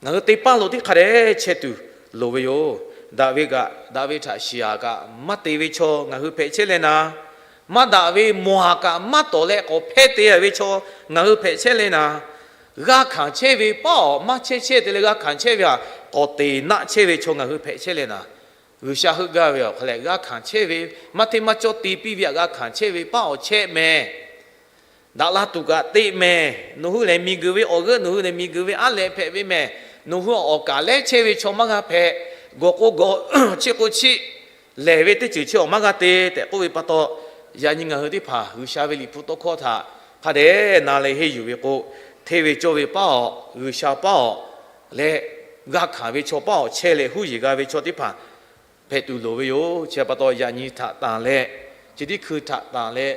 ngaˬ hui teˇ paˉ lo teˇ hk'a dehꞈ chehˇ tuˬ loˍ ve yoˬ. Daꞈ ve kaꞈ, daꞈ ve htaꞈ shiˍ-aꞈ kaꞈ maˇ te ve chaw ngaˬ hui hpehꞈ chehˇ leh naˍ, maˇ daꞈ ve mawˬ aꞈ kaꞈ maˇ tawˍ leh k'awꞈ hpehˇ te-a ve chaw ngaˬ hui hpehꞈ chehˇ leh naˍ, g'a hkanˍ chehˇ ve paˉ awˬ maˇ chehˇ chehˇ te leh g'a hkanˍ chehˇ ve htaꞈ k'awꞈ teꞈ naˆ chehˇ ve chaw ngaˬ hui hpehꞈ chehˇ leh naˍ, G'uiˬsha heuˆ gaˇ ve awˬ hk'aw leh g'a hkanˍ chehˇ ve, maˇ hteˇ maˇ cawˇ te piˇ ve htaꞈ g'a hkanˍ chehˇ ve paˉ awˬ chehˇ mehˍ. Daꞈ la tuˬ kaꞈ teꞈ mehˍ. Nawˬ hui lehˬ miˬguiˬ ve awˬ g'euˆ, nawˬ hui lehˬ miˬguiˬ ve aˉ lehꞈ hpehꞈ ve mehˍ. Nawˬ hui awˬ kaˍ lehˉ chehˇ ve chaw maˇ g'a hpehꞈ. Gawˬ k'o gawˬ, chiˆ k'o chiˆ, lehˬ ve teˇ ceuˬ chi awˬ maˇ g'a te tehꞈ k'oˆ ve pa taw, yaꞈ nyi ngaˬ hui teˇ hpaˍ G'uiˬsha ve Liꞈ hpu tawˇ hkawˇ htaꞈ hk'a dehꞈ na leh henˇ yuˬ ve k'o, hteˇ ve cawˇ ve paˉ awˬ, G'uiˬsha paˉ awˬ leh g'a hkanˍ ve chaw paˉ awˬ chehˇ leh huˉ yeˬ g'a ve chaw teˇ hpaˍ hpehꞈ tuˬ loˍ ve yoˬ. Chi pa taw yaꞈ nyi htaꞈ tanˬ leh, chi teˇ hkui htaꞈ tanˬ leh,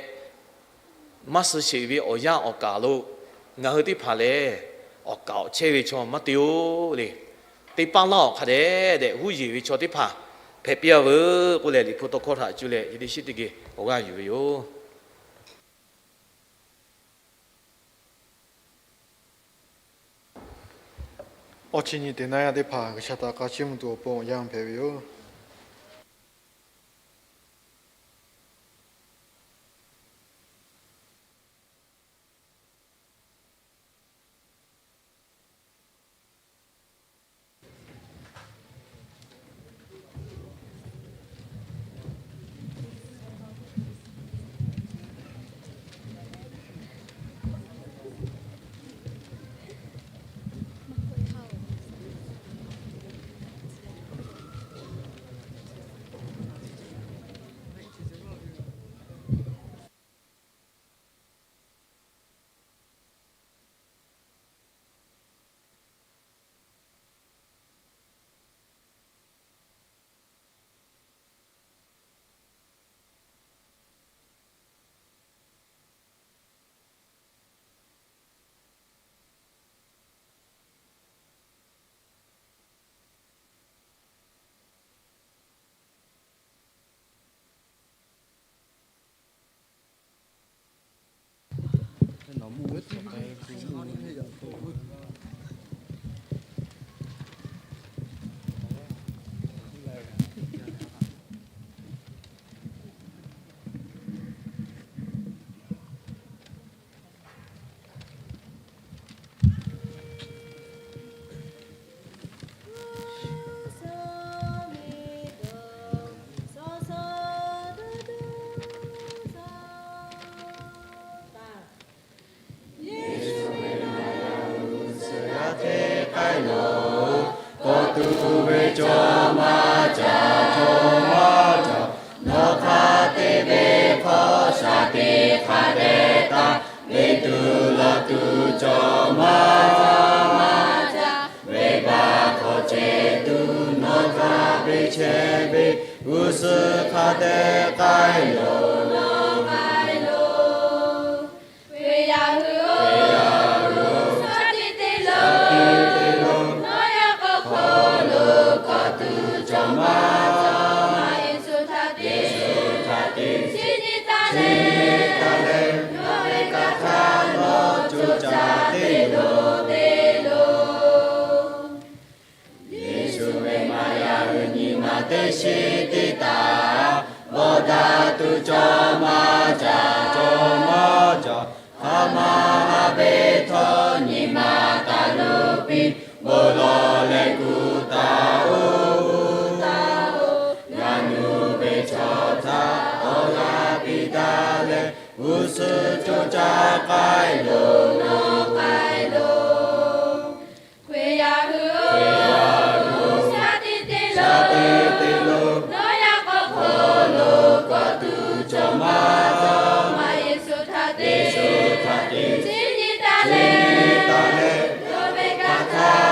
maˇ suh sheˍ ve awˬ yanˇ awˬ kaˍ lo ngaˬ hui teˇ hpaˍ lehˬ, awˬ kaˍ awˬ chehˇ ve chaw maˇ te-oˬ le. Teˇ paˉ laˇ awˬ hk'a dehꞈ dehꞈ huˉ yeˬ ve chaw teˇ hpaˍ hpehꞈ piˇ-a veuˬ k'oˆ leh, Liꞈ hpu tawˇ hkawˇ htaꞈ cuˇ leh chi teˇ shiˉ teˇ geh awˬ g'aˇ yuˬ ve yoˬ. Awˬ chi nyi teꞈ naˇ yaˇ teˇ hpaˍ G'uiˬsha htaꞈ k'a chiˇ mvuh tuˬ awˬ pon awˬ yanˇ hpehꞈ ve yoˬ. Yeˍsuˆ ve maˇ yaˇ g'uˇ suhˍ yaˇ hteˇ k'ai loˬ. Kawˆ tuˬ ve cawˬ maˇ caˬ, cawˬ maˇ caˬ. Nawˬ hk'a te ve hk'aw shaˍ tiꞈ hk'a dehꞈ taˍ, venˇ tuˬ lawˬ tuˬ cawˬ maˇ caˬ. Venˇbaˆ hk'aw ceh tuˬ nawˬ hk'a ve chehˇ ve, g'uˇ suhˍ hk'a dehꞈ k'ai loˬ. Nawˬ k'ai loˬ. Hkriꞈ yaˇ hui-oˬ, shaˍ tiꞈ te loˬ. Shaˍ tiꞈ te loˬ. Nawˬ yaˇ k'aw hk'aw lo kawˆ tuˬ cawˬ maˇ caˬ. Yeˍsuˆ htaꞈ te, Yeˍsuˆ htaꞈ te, chi nyi taˍ leh, chi nyi taˍ leh, yawˇ ve kaꞈ hk'a nawˬ co caˍ te loˬ, te loˬ. Yeˍsuˆ ve maˇ yaˇ hui nyi ma teˇ shiˍ tiꞈ taˍ, bawˆ daꞈ tuˬ cawˬ maˇ caˬ, cawˬ maˇ caˬ. Hk'aˬ ma haꞈ ve htawˇ nyi ma taˍ loˬ piˇ, bon lawˬ leh kuˬ taˍ-oˬ, kuˬ taˍ-oˬ. Ngaˬ nuˇ ve chaw htaꞈ awˬ g'aˇ piˇ daꞈ leh, g'uˇ suhˍ co caˍ k'ai loˬ, nawˬ k'ai loˬ. Hkriꞈ yaˇ hui-oˬ, shaˍ tiꞈ te loˬ, shaˍ tiꞈ te loˬ. Nawˬ yaˇ k'aw hk'aw lo kawˆ tuˬ cawˬ maˇ caˬ. Yeˍsuˆ htaꞈ te, Yeˍsuˆ htaꞈ te, chi nyi taˍ leh, chi nyi taˍ leh, yawˇ ve kaꞈ hk'a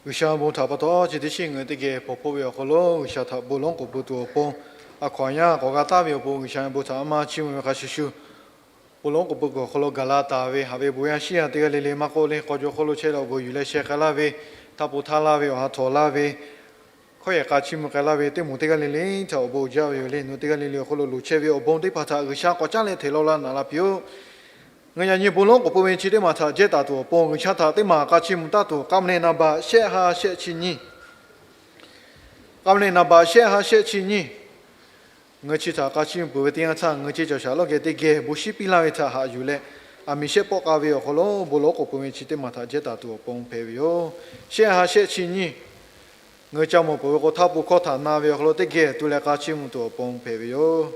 G'uiˬsha bon htaꞈ pa taw, chi teˇ shiˉ ngaˬ hui teˇ geh hpawnˬ hpfuhˆ ve awˬ hk'aw lo G'uiˬsha htaꞈ bon lonˉ k'oˍ pui tuˬ awˬ pon, a hkaw aˬ yaˇ k'awꞈ g'a taˍ ve awˬ pon G'uiˬsha ve bon htaꞈ a ma chiˇ mvuh ve hk'a shuˍ shuˍ, bon lonˉ k'oˍ pui kuiˬ awˬ hk'aw lo gaˬ la taˍ ve haꞈ ve bon yaˇ shiˉ yaˇ teˇ g'aˇ le le maˇ k'oˆ le, k'aw jaw hk'oˆ lo chehˇ leh awˬ bon yuˬ leh sheh k'ai laˇ ve, htaˇ po htaˇ laˇ ve, awˬ ha htawnˍ laˇ ve, hkawˇ yehˬ k'a chiˇ mvuh k'ai laˇ ve teˇ moˍ teˇ g'aˇ le le htaꞈ awˬ bon jaˇ ve yoˬ le. Nawˬ teˇ g'aˇ le le awˬ hk'aw lo loˍ chehˇ ve awˬ bon teˇ hpaˍ htaꞈ G'uiˬsha k'awꞈ caˉ leh hteꞈ law la naꞈ la piˇ-oˆ. Ngaˬ yaꞈ nyi bon lonˉ k'oˍ pui ve chi teˇ maˬ htaꞈ jehˇ taˍ tuˬ awˬ pon, G'uiˬsha htaꞈ teˇ maˬ k'a chiˇ mvuh taˍ tuˬ, k'a mvuh leh naˍ baꞈ shehˆ ha shehˆ chi nyiˇ, k'a mvuh leh naˍ baꞈ shehˆ ha shehˆ chi nyiˇ, ngaˬ hui chi htaꞈ k'a chiˇ mvuh peuˬ ve teˇ yanˇ htaˇ, ngaˬ hui ceˇ cawˬ shaˍ lawˇ geh teˇ geh bon shinˉ piˇ laˇ ve htaꞈ haꞈ yuˬ leh, aˬ miˍ shehˆ pawˆ k'a ve awˬ hk'aw lo bon lonˉ k'oˍ pui ve chi teˇ maˬ htaꞈ jehˇ taˍ tuˬ awˬ pon hpehꞈ ve yoˬ. Shehˆ ha shehˆ chi nyiˇ, ngaˬ hui ca mawˬ peuˬ ve k'o, htaˇ po hkawˇ htaꞈ na ve awˬ hk'aw lo teˇ geh tu leh k'a chiˇ mvuh tuˬ awˬ pon hpehꞈ ve yoˬ.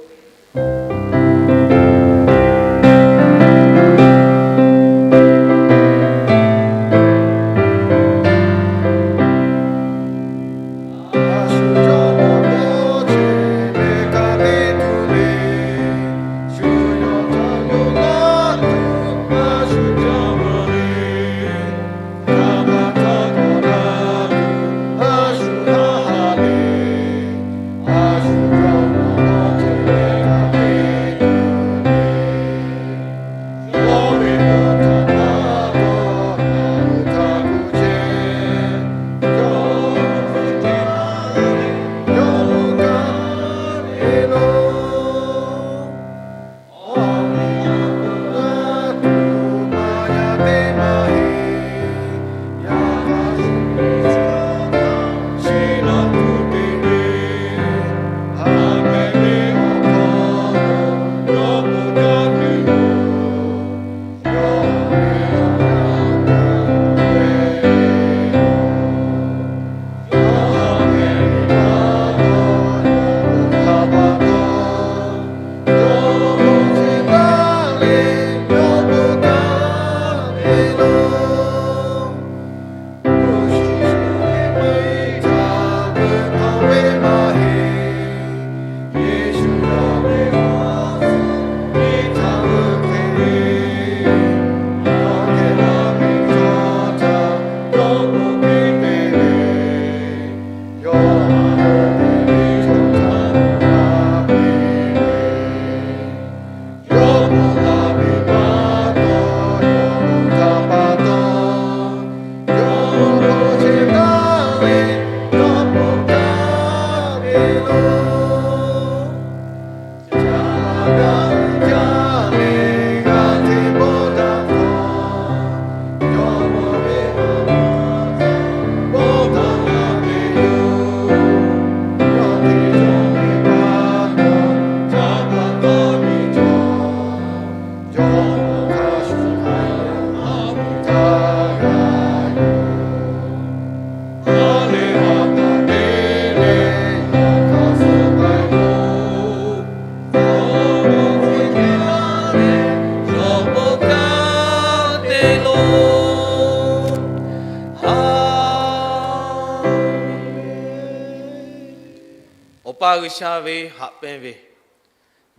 Awˬ pa G'uiˬsha ve haꞈ pehnˇ ve,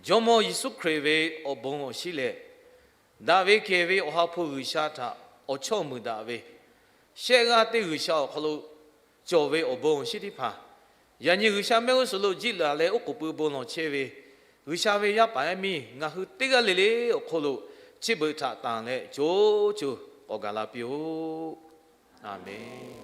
Jawˇmawˇ Yeˍsuˆ Hkriꞈ ve awˬ bon awˬ shinˉ leh, daꞈ ve kehˬ ve Awˬ ha hpu G'uiˬsha htaꞈ awˬ chawˇ muiˬ daꞈ ve, shehˆ g'aˇ teˇ G'uiˬsha awˬ hk'aw lo cawˬ ve awˬ bon awˬ shinˉ teˇ hpaˍ, yaꞈ nyi G'uiˬsha mehˆ g'uˇ suhˍ lo jiˇ laˬ leh oˉ k'oˍ pui bon lawˬ chehˇ ve G'uiˬsha ve yaˇ paˍ yaˇ miˇ ngaˬ hui teˇ g'aˇ le le awˬ hk'aw lo chi beuꞈ htaꞈ tanˬ leh co co k'awꞈ gaˬ la piˇ-oˆ. Aˍmenˍ.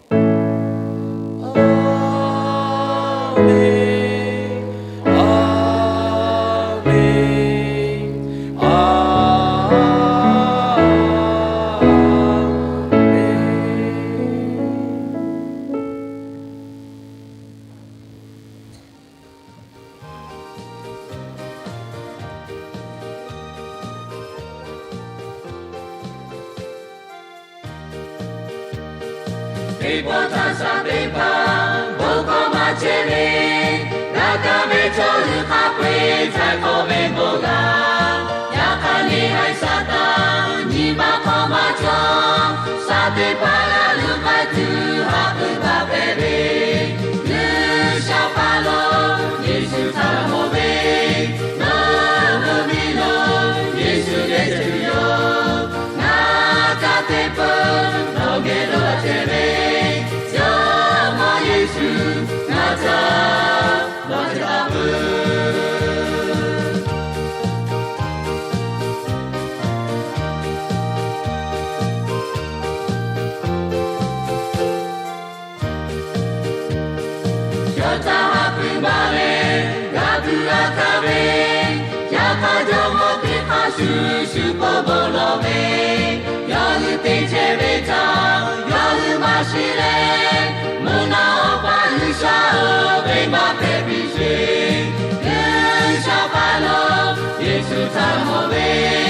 Teˇ pawˆ htaˇ shaˍ teˇ hpaˍ bon hkawˇ maˇ chehˇ ve, g'a kaˇ ve chaw hui hk'a peu-eˬ htaiˍ hk'awꞈ ve bon laˬ. Yaꞈ hk'aˇ, neˇ haiˬ Saˍtanˍ nyi ma hk'aw maˇ cawˬ. Shaˍ teˇ hpaˍ g'a luˬ k'ai tuˬ haꞈ pui baˬ hpehꞈ ve, G'uiˬsha hpaˇ lo Yeˍsuˆ htaꞈ mawˬ ve, nawˬ hui miˬ lo Yeˍsuˆ geh cheuˬ yoˬ. Ngaˬ ca teˇ peuˬ nawˬ geh lo chehˇ ve, yawˇ Hk'a jawˇmawˇ teˇ hk'aˇ shuˍ shuˍ k'oˆ bon lawˬ ve, yawˇ hui te chehˇ ve htaꞈ yawˇ hui maˇ shiˍ leh, mvuhˇ naw Awˬ pa G'uiˬsha-oˬ, venˇbaˆ hpehꞈ piˇ sheˍ. G'uiˬsha paˍ lo Yeˍsuˆ htaꞈ mawˬ ve